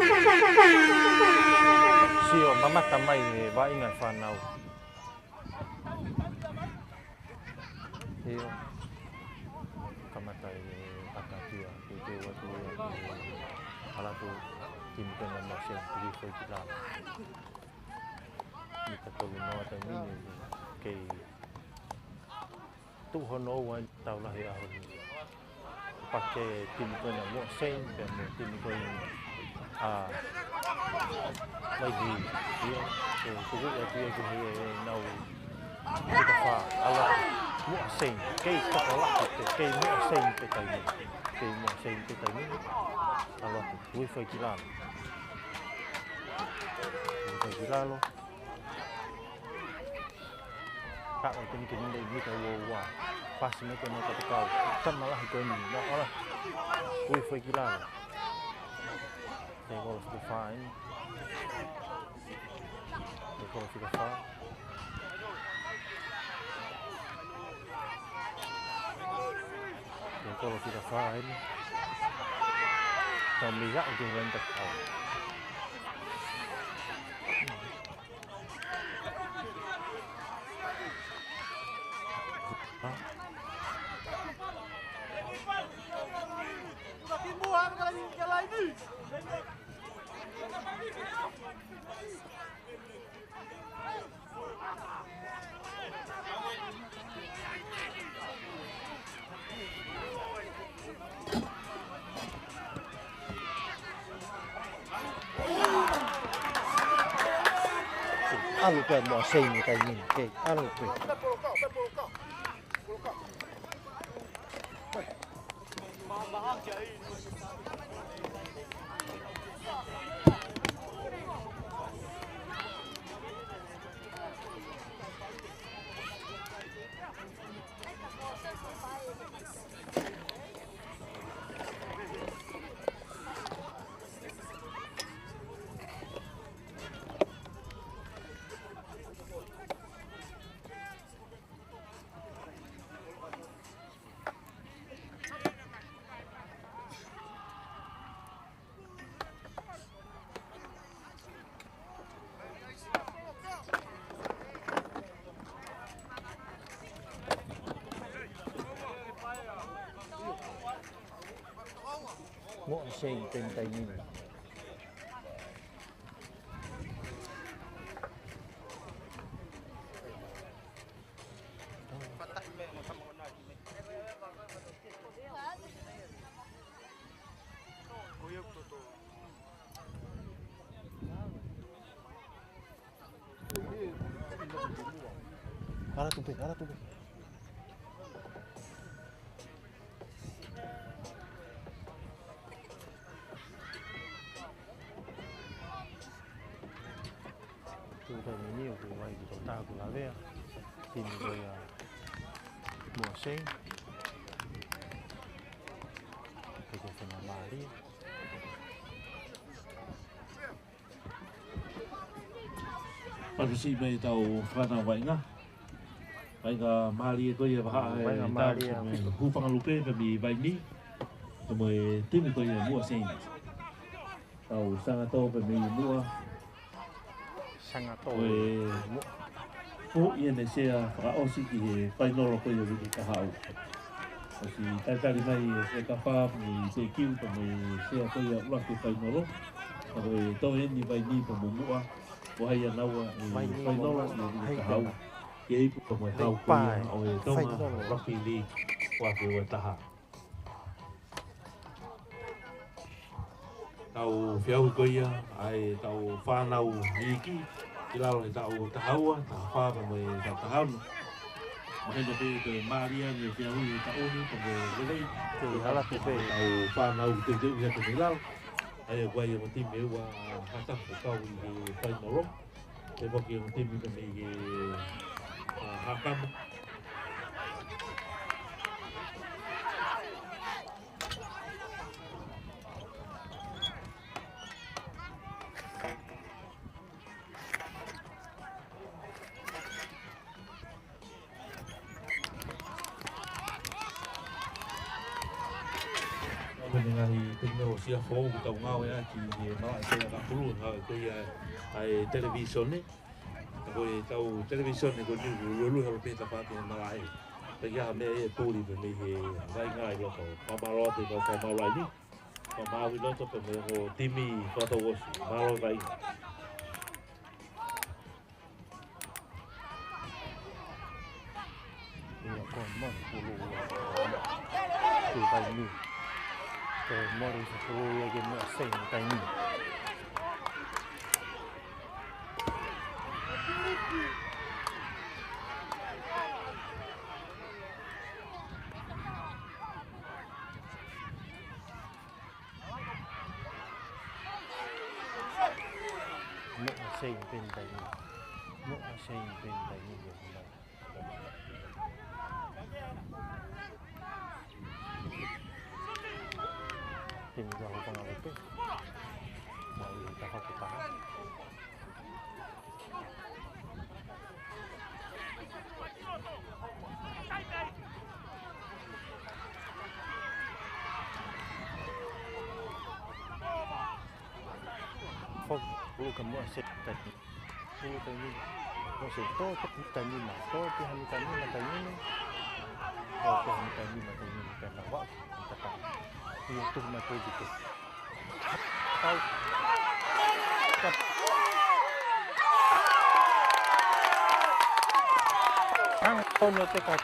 sio mamata mai e vaʻinga e fānau. ʻIo. Kamata e ʻakatia, ke ke ua tu e ʻalatu timi ko ena Mōsese, tuku foʻi ki lalo. Mita tolu noa taimi ni, kei tuʻu hono ua eni tau lahi ʻaho ni. Pake timi ko ena Muʻa Sainisi, pea mo e timi ko ena, ʻa, Vaini, ʻio, ko e tuku ia ki he, he nau fika fā, ʻalu Muʻa Sainisi, kei tokolahi pē, kei Muʻa Sainisi pē taimi ni, kei Muʻa Sainisi pē taimi ni, ʻalu, ui foʻi ki lalo. Ui foʻi ki lalo. Ka ʻo teni ke nini i mita ua ua. Pasi mai ko ena ka te kau. Tama lahi ko eni. Na ʻalu. Ui foʻi ki lalo. Te kolo fika fā eni. Te kolo fika fā. Te kolo fika fā eni. Tau mei aʻu ki he laine ka te kau. ʻAlu pē ʻa Moʻa Seini he taimi ni, ke ʻalu pē. Moʻa Seini he taimi ni. Ala tupe, ala tupe. Tuʻu taimi ni ʻoku ʻi ai ki tō tāku lavea. Timi ko ia Moʻa Seini. Peke fena mālie. Patu si mai tau fana vaʻinga. Vaʻinga mālie ko ia vaha e vaʻinga tau mālie. Hūfanga Lupe pē mei Vaini. Pea mo e timi ko ia Moʻa Seini. Tau Sangatō pē mei Moʻa. Sangatō. Ko e Moʻa. Ko ia ne sea fakaʻosi ki he fainolo ko ia viki kahaʻu. ʻOsi talitali mai e Sekafa mei Tekiu pea mo e sea ko ia ʻuluaki fainolo. Pea ko e tau eni Vaini pea mo Moʻa. Ko hai ʻa naua e fainolo mo Moʻa. Vaini mo Moʻa. Hai kahaʻu. Ke ipu pea mo e hau ko ia ʻo e Tonga Rugby League. Ko ake ua taha. Tau feau ko ia, ʻa e tau fānau iiki, ʻi lalo he taʻu taha ua, taha fā pea mo e taʻu taha ono. Mahino pē ko e mālie ange feau he taʻu ni, pea mo e lelei. Ko e hala pē. Tau fānau teuteu ia ko eni ʻi lalo. ʻA ia ko ia mo e timi ʻe ua hata ko kau ʻi he fainolo. Te poki mo e timi pē mei he, ʻa, Hakama. Ko e ngaahi teknolosia foʻou ʻoku tau ngāueʻaki ʻi he malaʻe ko ia ʻa Kapulu, ngāue ko ia ʻa e televīsone. Ko e tau televīsone ko eni ʻoku luelue holo pē tafaʻaki he malaʻe. Pea ʻi ai ha meʻa ʻe puli pē mei he vaʻinga ʻi loto. Fakamālō atu e kau fakamālō ʻi he. Fakamālō ʻi loto pē mei he timi fakatouʻosi. Mālō e vaʻinga. Ia ko e mole pulu ia. Ko e kai ni. Ko e mole pulu ia ke Moʻa Seini kai ni. Moʻa Seini pē he taimi ni. Moʻa Seini pē he taimi ni. Timi ko ia Hūfanga Lupe. Mai he taha ko taha. Foki, ʻuluaki Moʻa Seini. ʻUluaki Moʻa Seini. Tō te mita nima, tō te ha mita nima taimi ni. Tō te ha mita nima taimi ni, pea na wau. Mita ka. Ia tuku mai ko e tuku. Kau. Hang on te ka.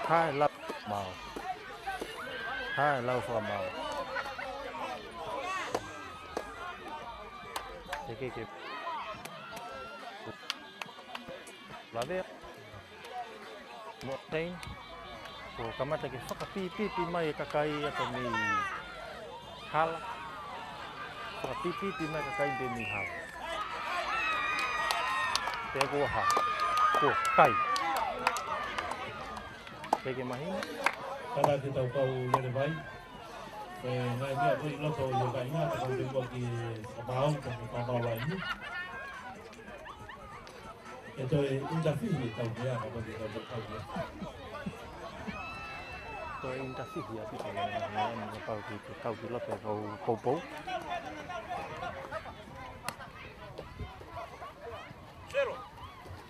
Hai lau mau. Hai lau fakamaau. Ke ke. Lavea. Mo tein. Ko kamata ke fakapīpīpī mai e kakai ʻa e mei hala. Fakapīpīpī mai e kakai pē mei hala. Pea ko ha. Ko kai. Ke ke mahino. Kātaki ke tau kau lele vai. Ko e ngaahi meʻa ko ē ʻi loto ʻi he kāinga, ka ko e meʻa ki he fakamaau, ka ko e fakamaau laini. ʻE toe ʻinitafihi e tau meʻa, ka ko e tau meʻa. Toe ʻinitafihi ʻa e meʻa, meʻa, meʻa pau ki, ki, kau ki loto e kau poupou.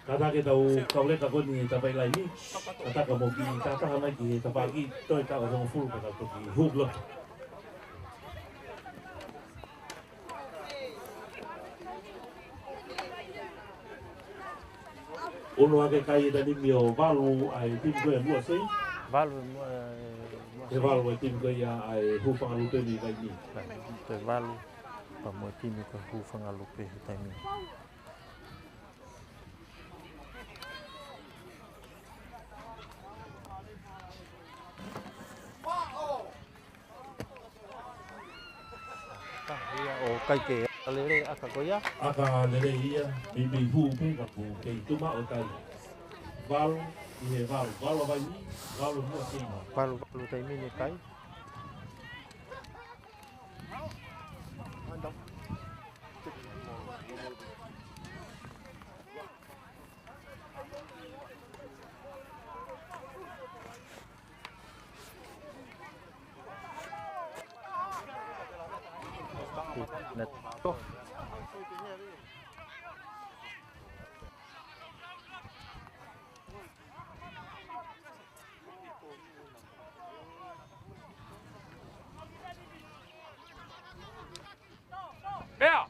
Kātaki ke tau kau leka ko eni he tafaʻaki laini. Kātaki mo kiʻi tātaha mai ki he tafaʻaki toe taʻu hongofulu ka tau toki hū ki loto. Ono ake kai e taimi ʻo valu ʻa e timi ko ē ʻa Muʻa Sei. Valu ʻa e Muʻa Sei. He valu ʻa e timi ko ia ʻa e Hūfangalupe mei he kai ni. Pea valu pea mo e timi ko ē Hūfangalupe he taimi. Ka ia ʻoku ʻikai ke lele ʻa e kai ko ia. ʻA e kai lele ia, meimei hū pē ka ʻoku kei tuʻu maʻu e kai. Valu, ʻi he valu, valu ʻa e vai ni, valu Muʻa Sei. Valu, valu taimi ni kai. Meʻa!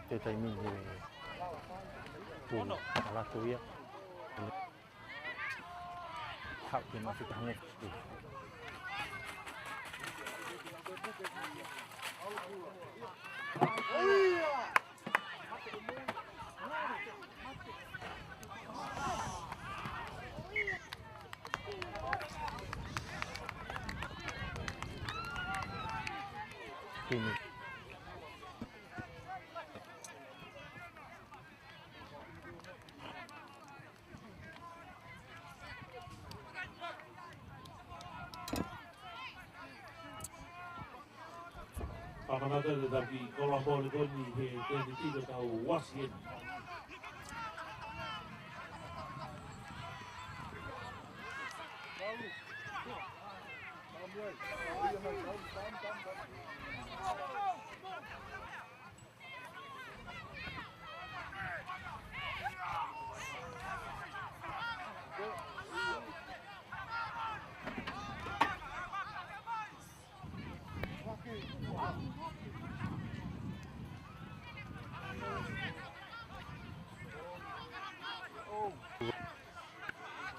Te taimi ni. Pulu, ala tu ia. Haʻu ke mafika hange. Kini. Fakamata le taki kola pole koni he teni tiko tau wasi eni.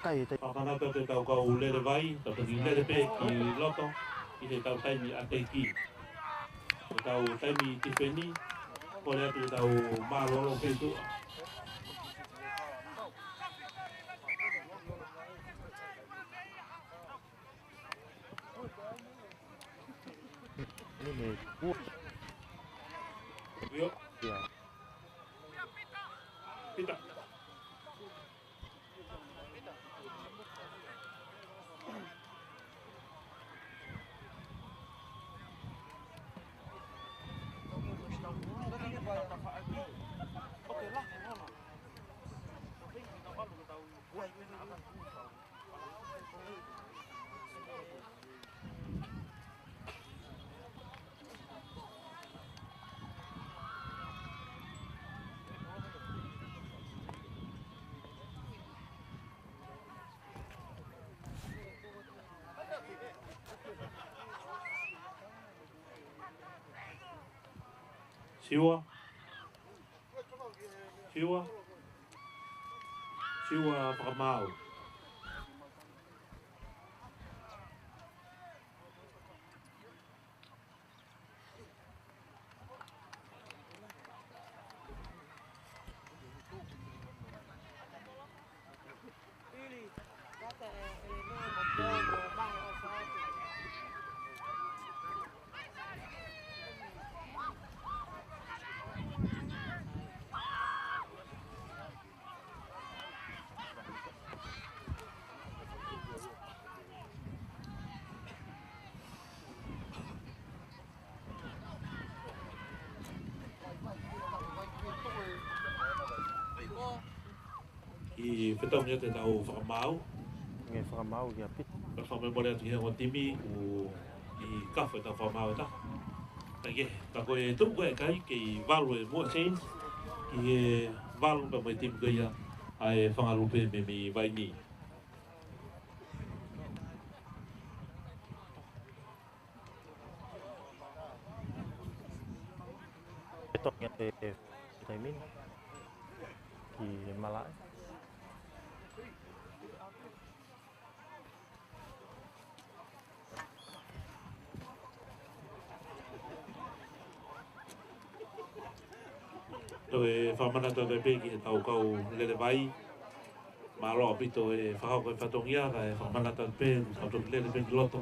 Kai te. Fakamata ke tau kau lele vai, tau toki lele pē ki loto, ʻi he tau taimi ʻa e teiki. Ko e tau taimi tifeni, kole atu ke tau mālōlō pē tuʻa. Ini nih. Io. Iya. Pita. Siua. Siua. Siua Fakamaau. Kiʻi fetongi atu ʻetau fakamaau. Nge fakamaau ki ʻapi. Pea fakamolemole atu ki he ongo timi ʻoku kafo ʻetau fakamaau ʻe taha. Kae kehe, ka ko e tuʻu ko ē ʻa e kai, kei valu e Moʻa Saints ki he valu pea mo e timi ko ia ʻa e Fangalupe mei, mei Vainī. Fetongi atu e taimi ni ki he malaʻe. Toe fakamanatu atu pē ki heʻetau kau lele vai. Mālō ʻaupito e fakahoko e fatongia, kae fakamanatu atu pē, tau toki lele pē ki loto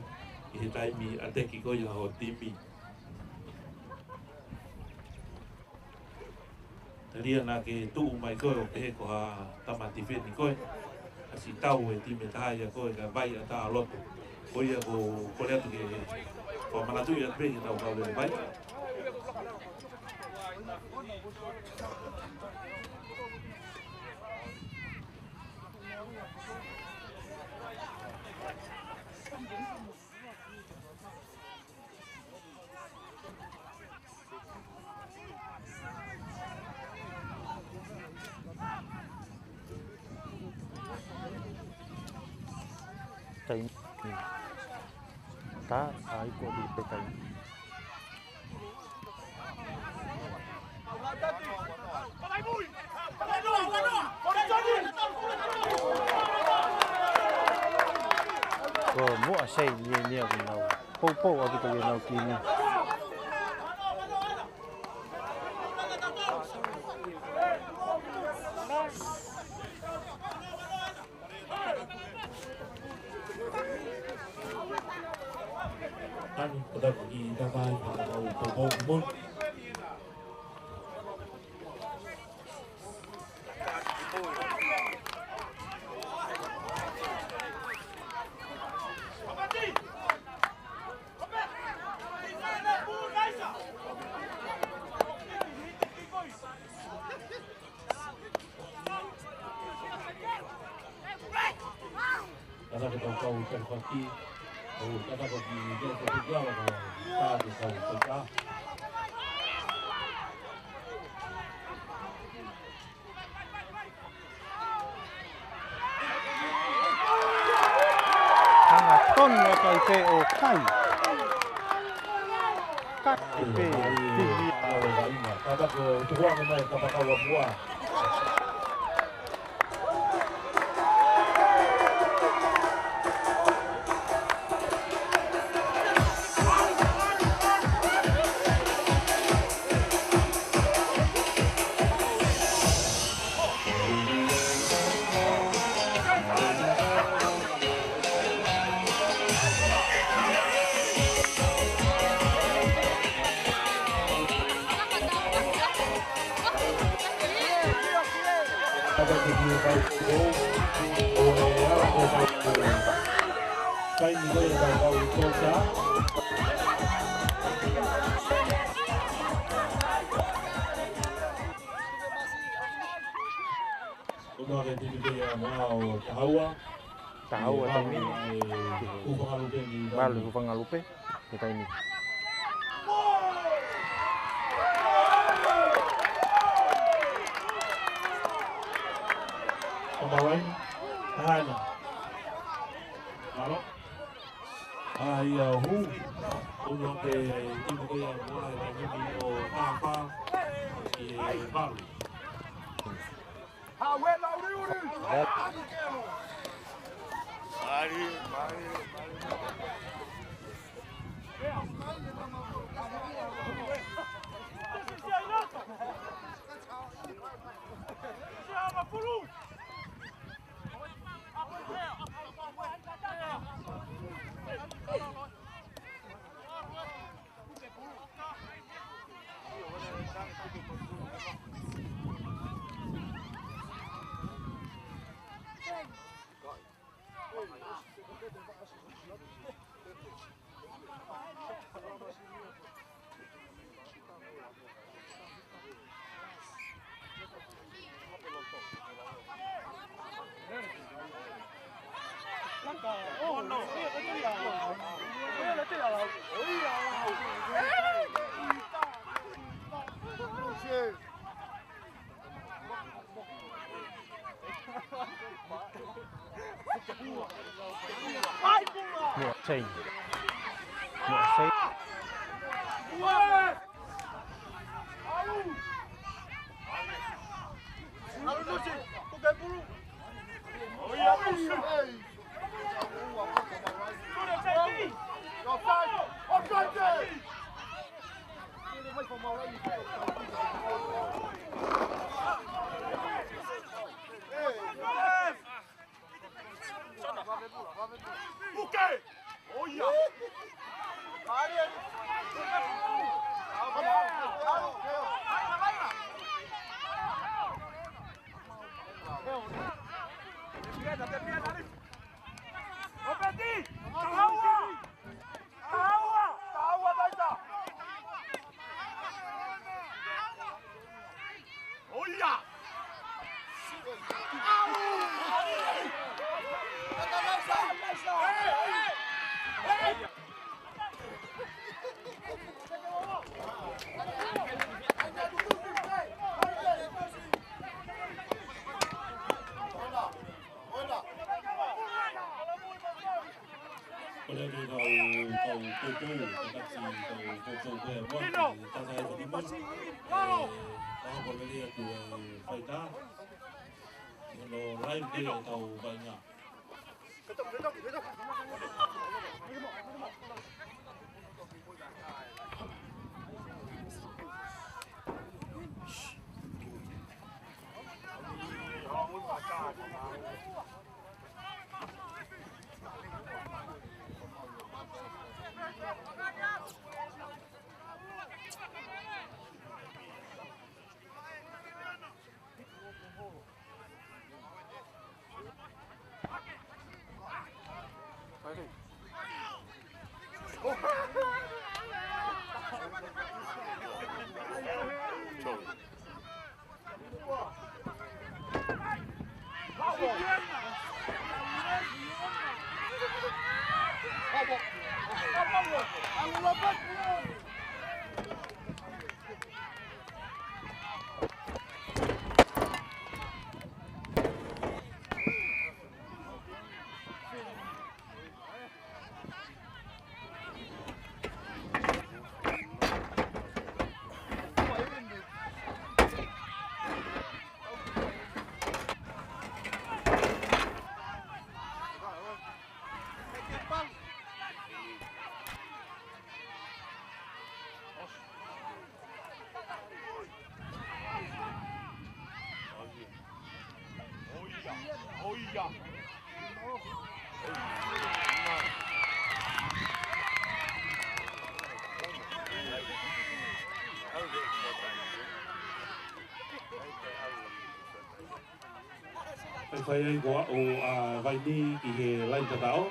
ʻi he taimi ʻa e teki ko ia ʻo e timi. Talia naʻa ke tuʻu mai koe ʻo pehē ko ha tama tifeni koe. ʻAsi tau e timi ʻe taha ia koe ka vai ʻatā loto. Ko ia ko, ko lea atu ke fakamanatu ia pē ki heʻetau kau lele vai. Taimi. Tā, ʻa ia ko e taimi. Ko Moʻa Saints ʻeni ʻoku nau poupou ʻaupito ʻenau timi. Tani, ko taku ki takai, ka tau poupou ki mui. Kata ko tau kau telefaki, au kata ko ki telefaki au ka tā ke kau kau tā. Hangatonu ʻa e kai pē ʻo kai. Kai pē, tiki. Kata ko tukuange mai kapakau a mua. Ko e timi ko ia ʻa Moʻa ʻo Tahaua. Tahaua e taimi ni. Valu e Fangalupe. Valu e Fangalupe he taimi ni. Kamalain. Tahaina. Mālō. ʻA ia ʻoku hū. Unu ake timi ko ia ʻa Moʻa he taimi ni ʻo taha fā ki he valu. Muʻa Seini. Muʻa Seini. Ko e lea ke kau, kau poupou, ka taksi kau poupou ko e moa, ki he tata e whakimau. E, ka hoko lelei atu e faitā. Hono live ke tau vainga. ʻE fai ai ko ʻa Vaini ki he laini tataʻo.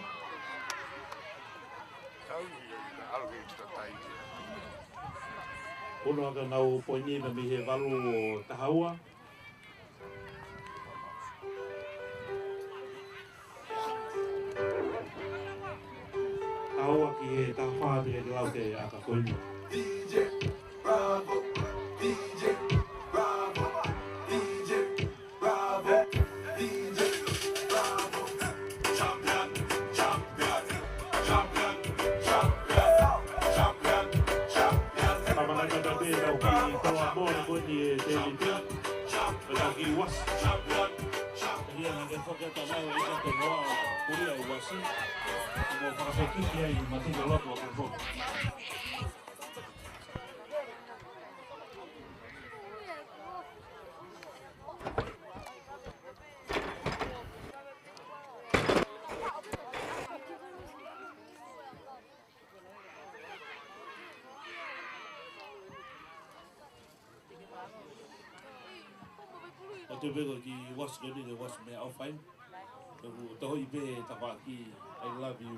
Hono ʻaka nau poini mei he valu ʻo taha ua. Taha ua ki he taha fā, pea ke lau ke ʻaka ko eni. Tamanaka tape tau ki toa moa ko eni e T V T. Pea tau ki Uasi. Fakatau mai ʻe ia te noa, ko ia ʻe uasi. Mo fakafekiki ai ma te loto ko. ʻO te peko ki uasi ko eni, ke uasi meʻa ʻo fai. Te u tohi pē tafaʻaki, I love you.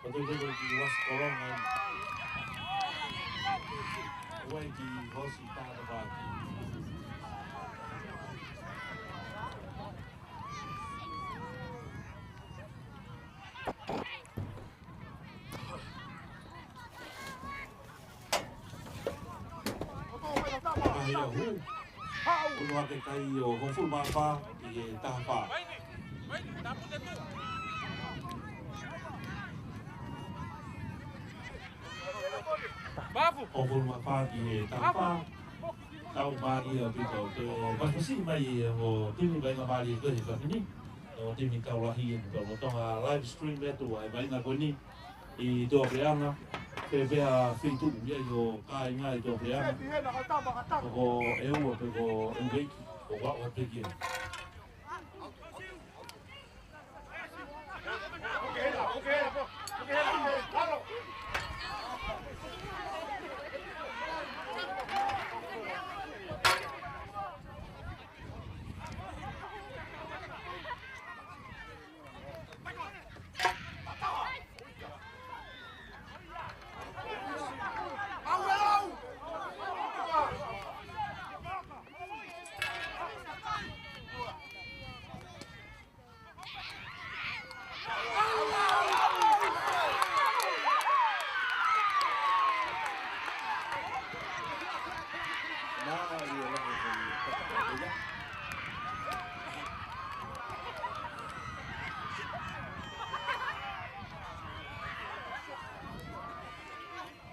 ʻO te peko ki uasi ko longa. Uai ki hosi tafaʻaki. Kahi ʻahu. ʻUluaki kai ʻo hongofulu mā fā ki he taha fā. Hongofulu mā fā ki he taha fā. Tau mālie ʻaupito. Toe pasipasi mai ʻo timi vaʻinga mālie ko ē he efiafi ni. ʻO timi kau lahi ʻi he Tonga live stream atu ʻa e vaʻinga ko eni ʻi Tuʻapuleʻanga. Pea pea feituʻu ia ʻo kāinga ʻi Tuʻapuleʻanga. Ko e ua pe ko e uike, ko e ua pe kia.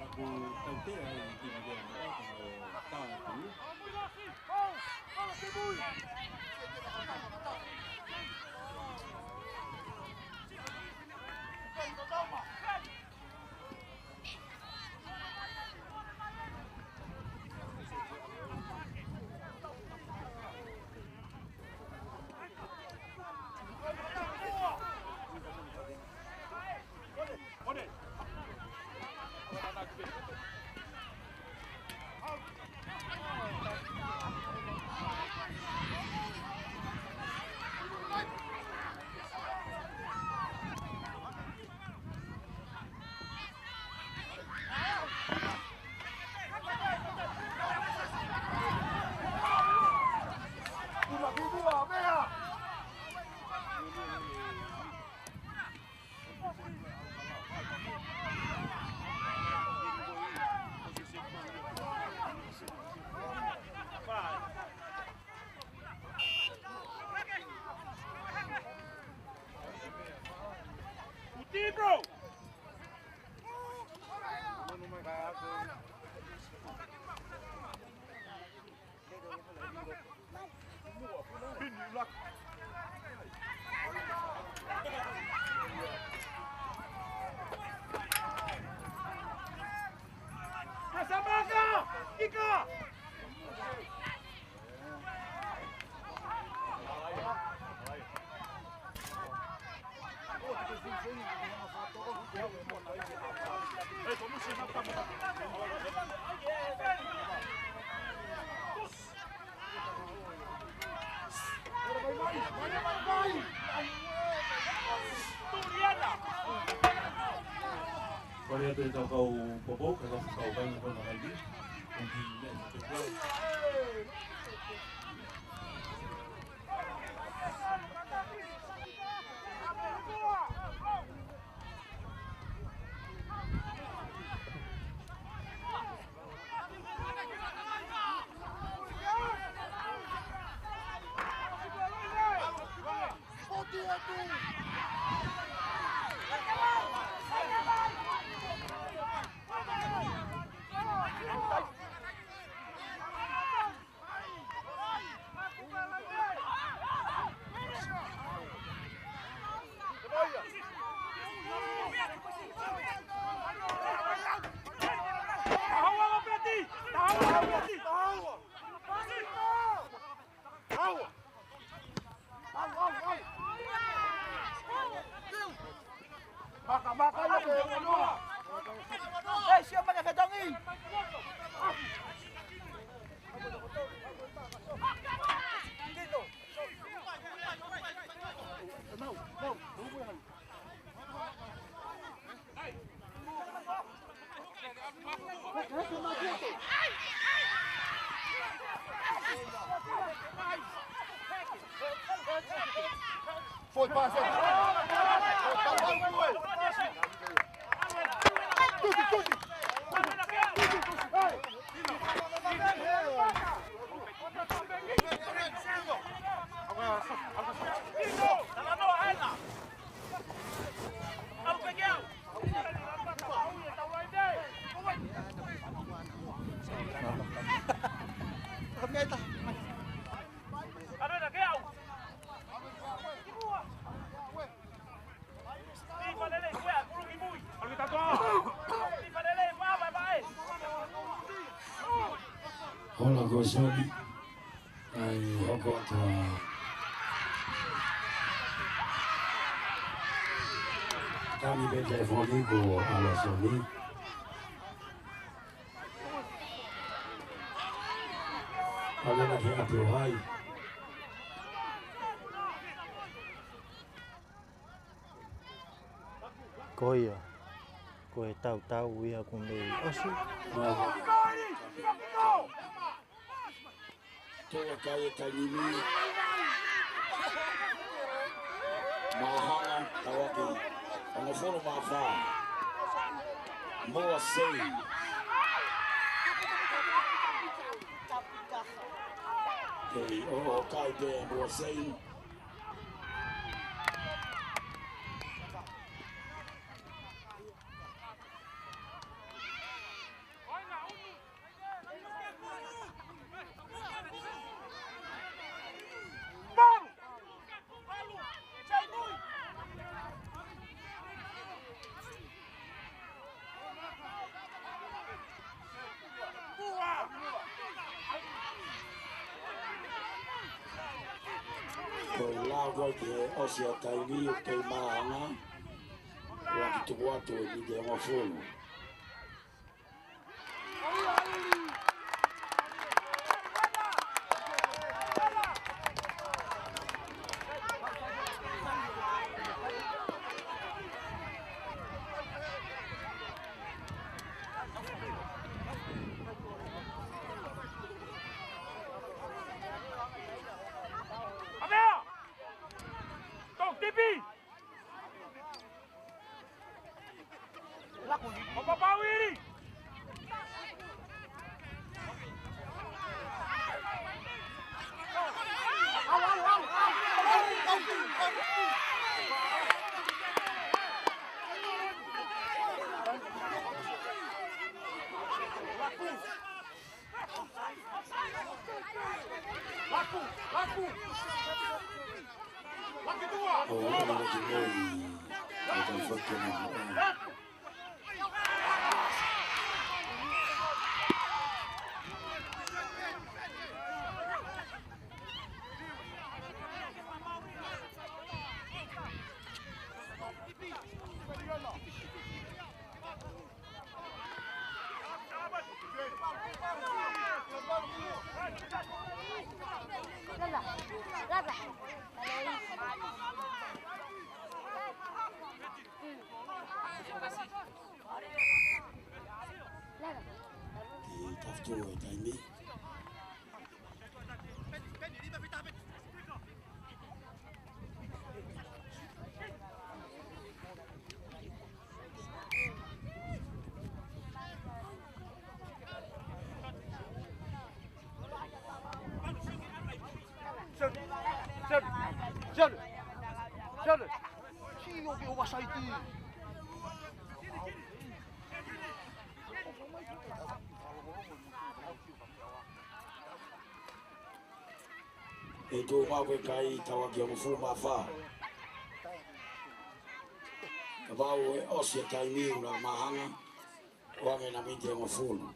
Aku tau te ai ki ni ke mo tau tu. Kole atu e tau kau poupou, ka tau kau vaʻinga ko ena mai ni. Ko e kiʻi meʻa ko ē. Foi, pasa. Tuti, tuti. Hola, ko Soni. ʻAi, hoko atu ʻa Tani pē telefoni ko ʻAlasoni. Alana ke ape o hai. Ko ia, ko e tautau ia kuo mei ʻosi. Tō ʻa e kai e taimi ni. Māhanga, Tauaki, hongofulu mā fā. Moa Sei. Kei ʻoʻokai pē Moa Sei. Ko e lau ko ē ki he ʻosi ʻa e taimi ʻoku kei māhanga. Kuo ʻosi tuku atu e miniti ʻe hongofulu. Ki taftu e taimi. Sio ki ʻovasaiti. ʻE tuʻu maʻu ko e kai Tauaki hongofulu mā fā. Kapau ʻe ʻosi e taimi ʻoku na māhanga, ʻoange ʻena miniti ʻe hongofulu.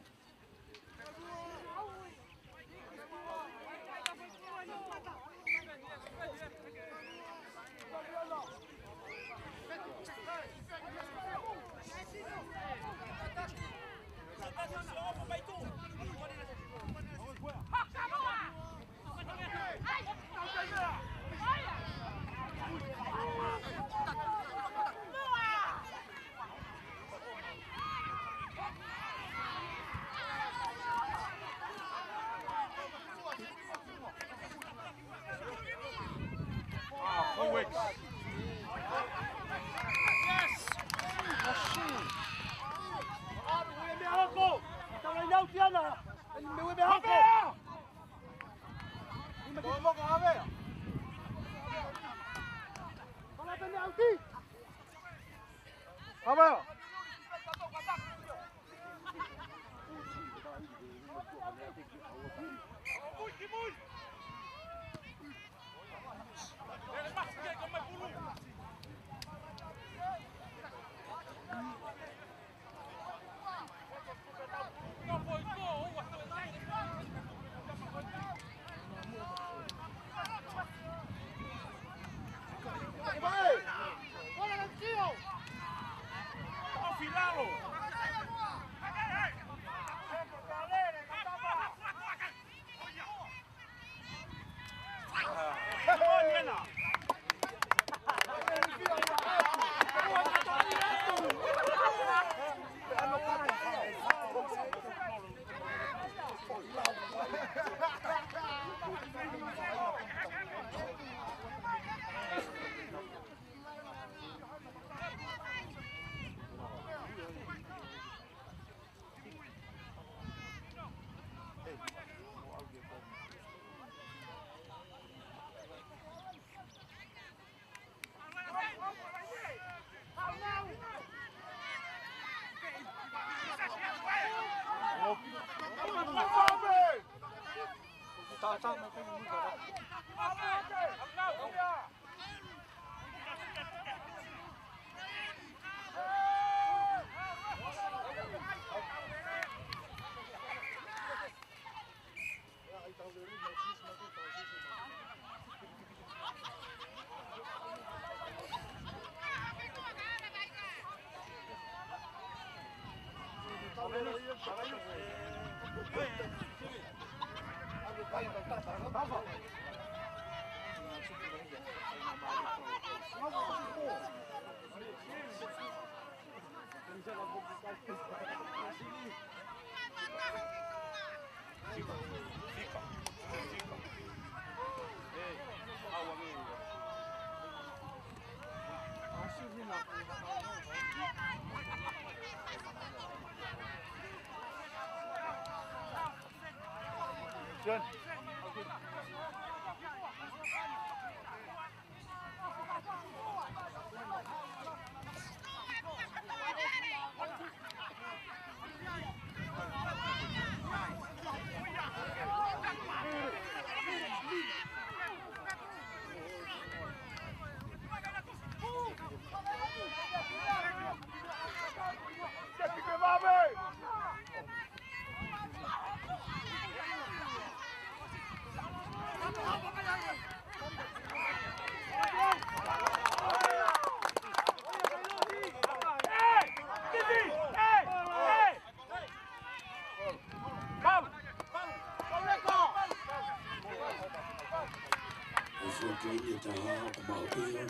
ʻOku ʻi ai e taha ʻoku maʻu ʻi ai.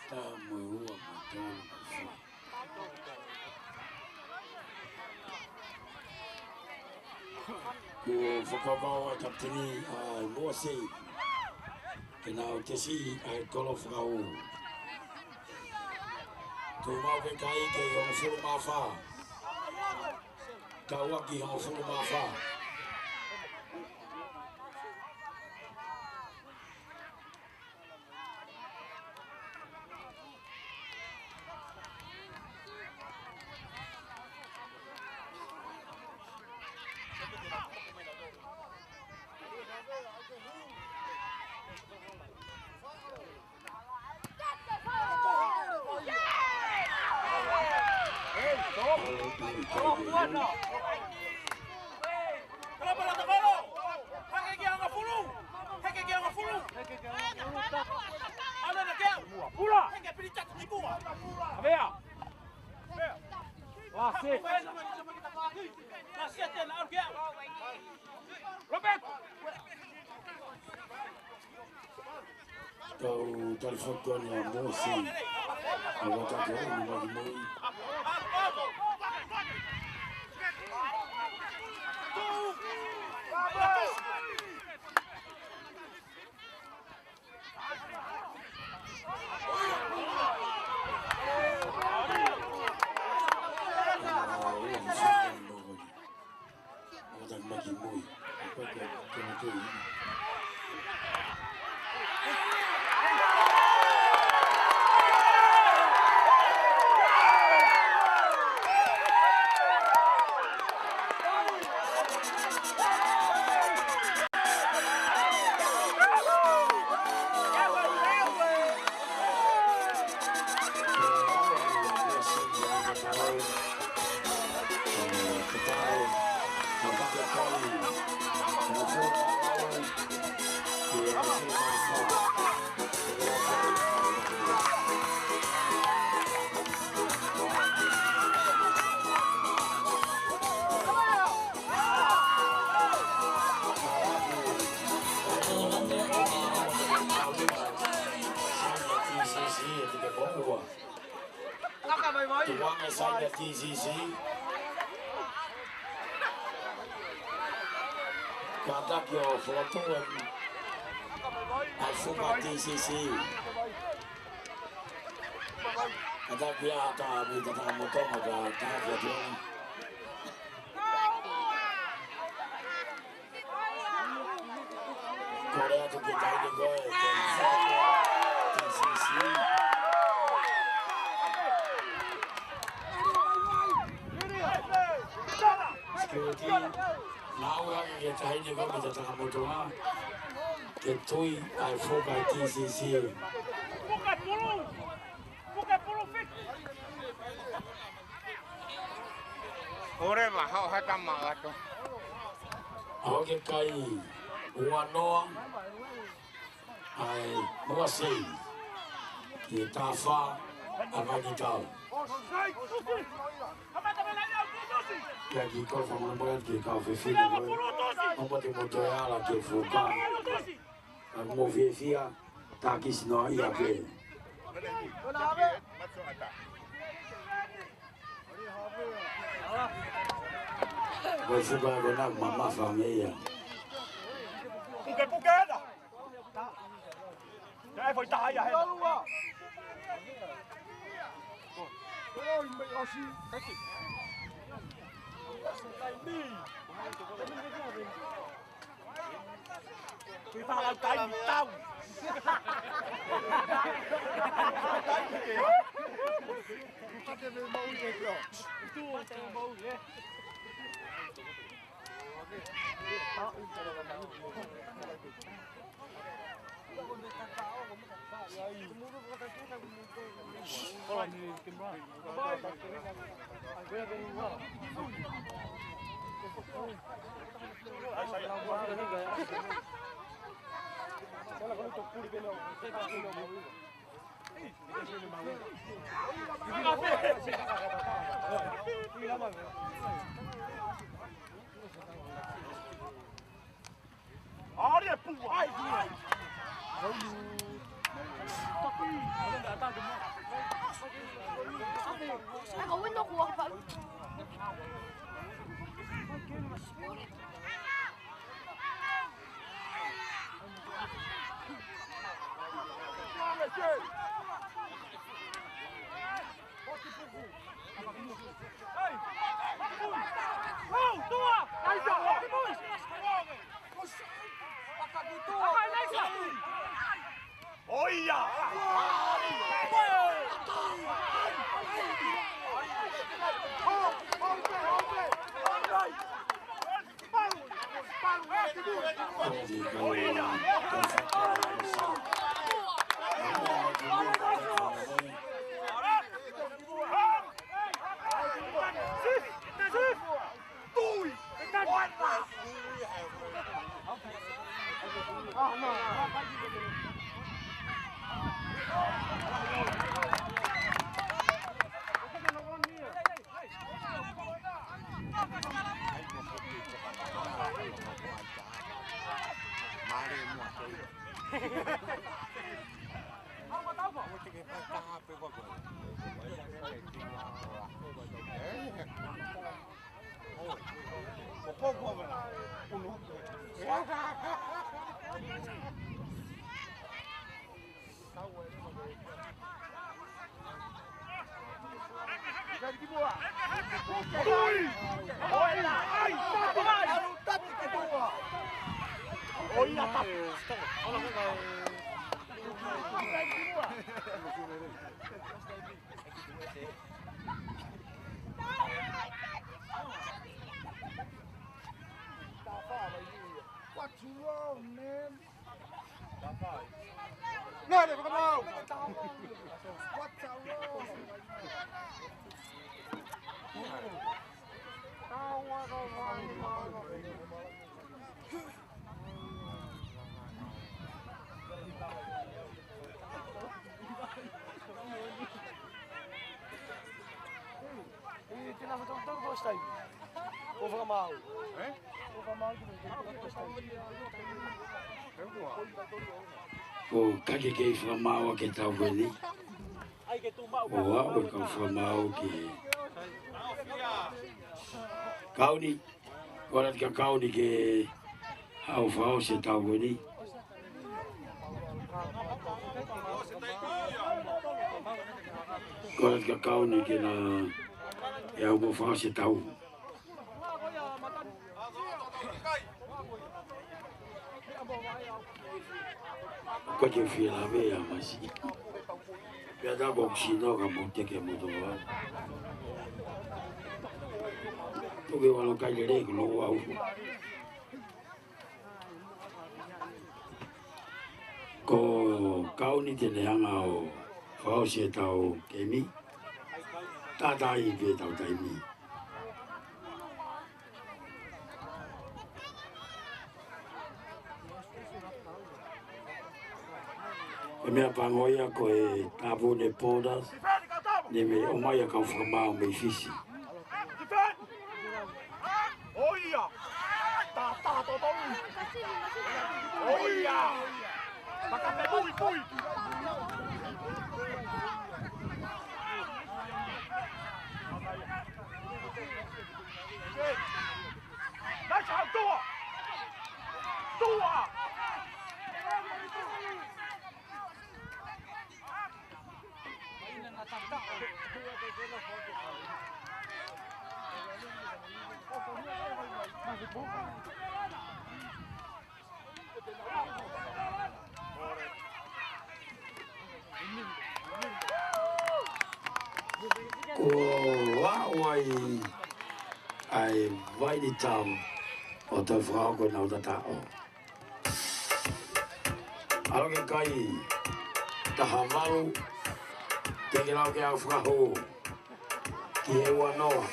Taha mo e ua mo e tolu mo e fā. Kuo fakapapau ʻa e kapiteni ʻa Moa Sei ke nau tesi ʻa e kolo fakaʻuhu. Tuʻu maʻu pē kae ʻikai ke hongofulu mā fā. Kau ʻaki hongofulu mā fā. Tau tali fakatuʻa ni ʻa Mosi. ʻOku ʻatā ke ʻomi mai ki mui. Mui. Ko e ke, ke mui tui. Tuanga sai ʻa e T C C. Kātaki ʻo folotunga ʻa e fuka T C C. Kātaki ʻa e taha mei he Tangata Motuʻa, kātaki atu. Kole atu ki he taʻahine ko ē, ki he T C C. Security, ngāue hake ki he taʻahine ko ē mei he Tangata Motuʻa, ke tui ʻa e fuka ʻa e T C C. Ore ma, hao hata ma ato. ʻA hoke kai ua noa, ʻa e Moasei, ki he tafa ʻa Vaitau. Ia ki ko fanga mo ki he kau fefine ko ē. ʻO mo te mo toe ala ke fuka. ʻA mo fiefia, takisi noa ia pē. Ko e fuka ko ena mamafa mei ia. Puke, puke, ena. Tae fai taha ia he. Kui pā lau kai mi tau. What's wrong, man? Nani, come on. What's wrong? ʻOku ʻikai ke kei fakamaau ʻa e tau ko eni. ʻOku ʻikai ke fakamaau ki he kau ni. Kole atu ki he kau ni ke haʻu ʻo fakaʻosi e tau ko eni. Kole atu ki he kau ni ke na haʻu ʻo fakaʻosi e tau. Ko e ke fie lave ʻa Masi. Pea tā ko kusino ka mo te ke mo tō. Tuke walo kai lele ko lo au. Ko e kau ni te ne hanga ʻo fakaʻosi e tau kemi. Tātā ai pē tau taimi. Ko e meʻapango ia ko e tāpuni e Porters, ne mei ʻomai ʻa e kau fakamaau mei Fisi. ʻOia! Tātā tōtō! ʻOia! Maka pe pui, pui! Nice out, Tua! Tua! Ko Hawaii ʻa e vai ni tau ʻo tau fakahoko ʻenau tataʻo. ʻAlu ki he kai taha valu, te ke lau ke au fakahū ki he ua noa.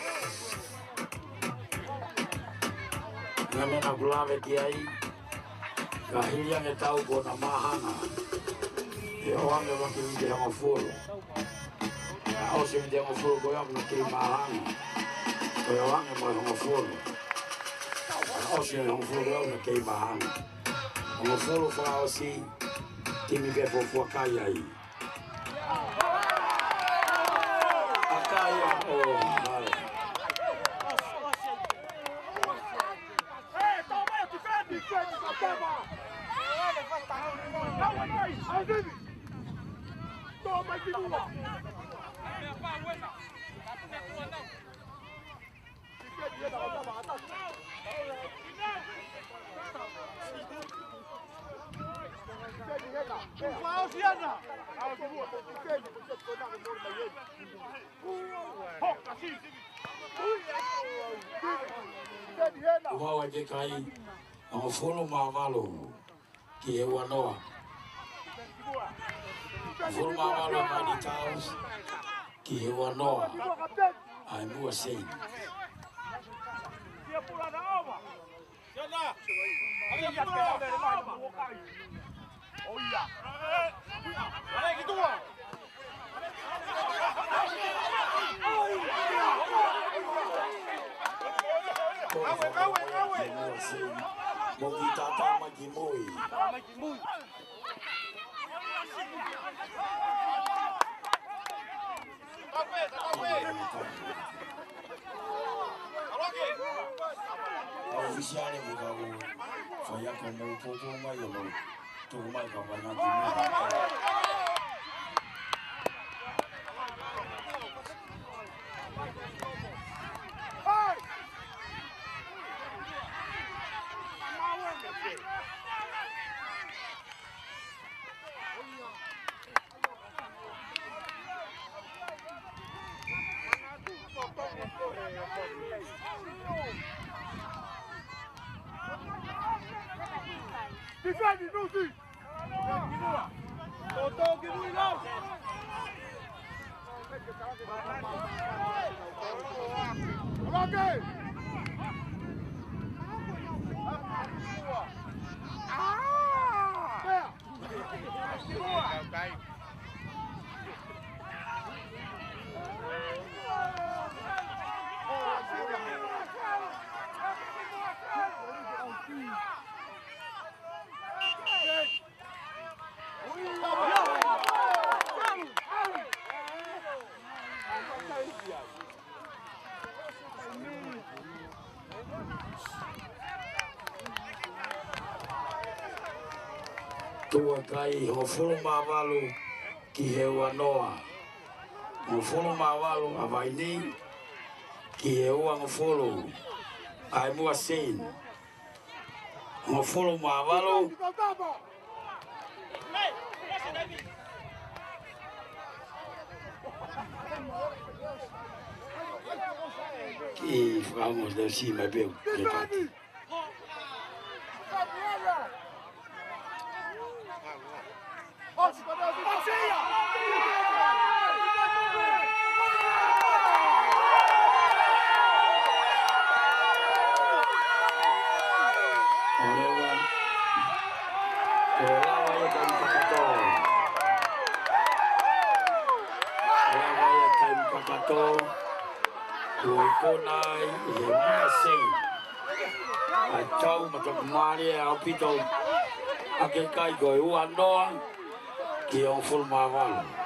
Ngā meʻa naʻa ku lave ki ai, ka hili ange tau ko na māhanga. ʻE ʻoange ʻa e miniti hongofulu. Ka ʻosi e miniti hongofulu ko ia ʻoku na kei māhanga. Ko e ʻoange mo e hongofulu. Ka ʻosi e hongofulu ko ia ʻoku na kei māhanga. Hongofulu fakaʻosi, timi pē fuofua kai ai. ʻA kai ʻo Hale. Mau ai ke kai, hongofulu mā valu ki he ua noa. Hongofulu mā valu ʻa e Mighty Towers ki he ua noa ʻa e Moa Saints. Mo ki tata mai ki mui. ʻOfisiale mo e kau faiako mou poupou mai ʻo mou tuku mai ka vainga ki mui. Defend, Nusi! Toto ki mui, lau! Alake! Ah! Pea! Tuʻa kai hongofulu mā valu ki he ua noa. Hongofulu mā valu ʻa Vaini ki he uangofulu ʻa e Mua Saint. Hongofulu mā valu. Ki fakaongo le si mai pē ke pati. ʻO leva, ʻo lava ia taimi kakato. Lava ia taimi kakato. Kuo ikuna ai ʻe he Mua Saint ʻa e tau mataʻi mālie ʻaupito ʻa e kai ko e ua noa ki he hongofulu mā valu.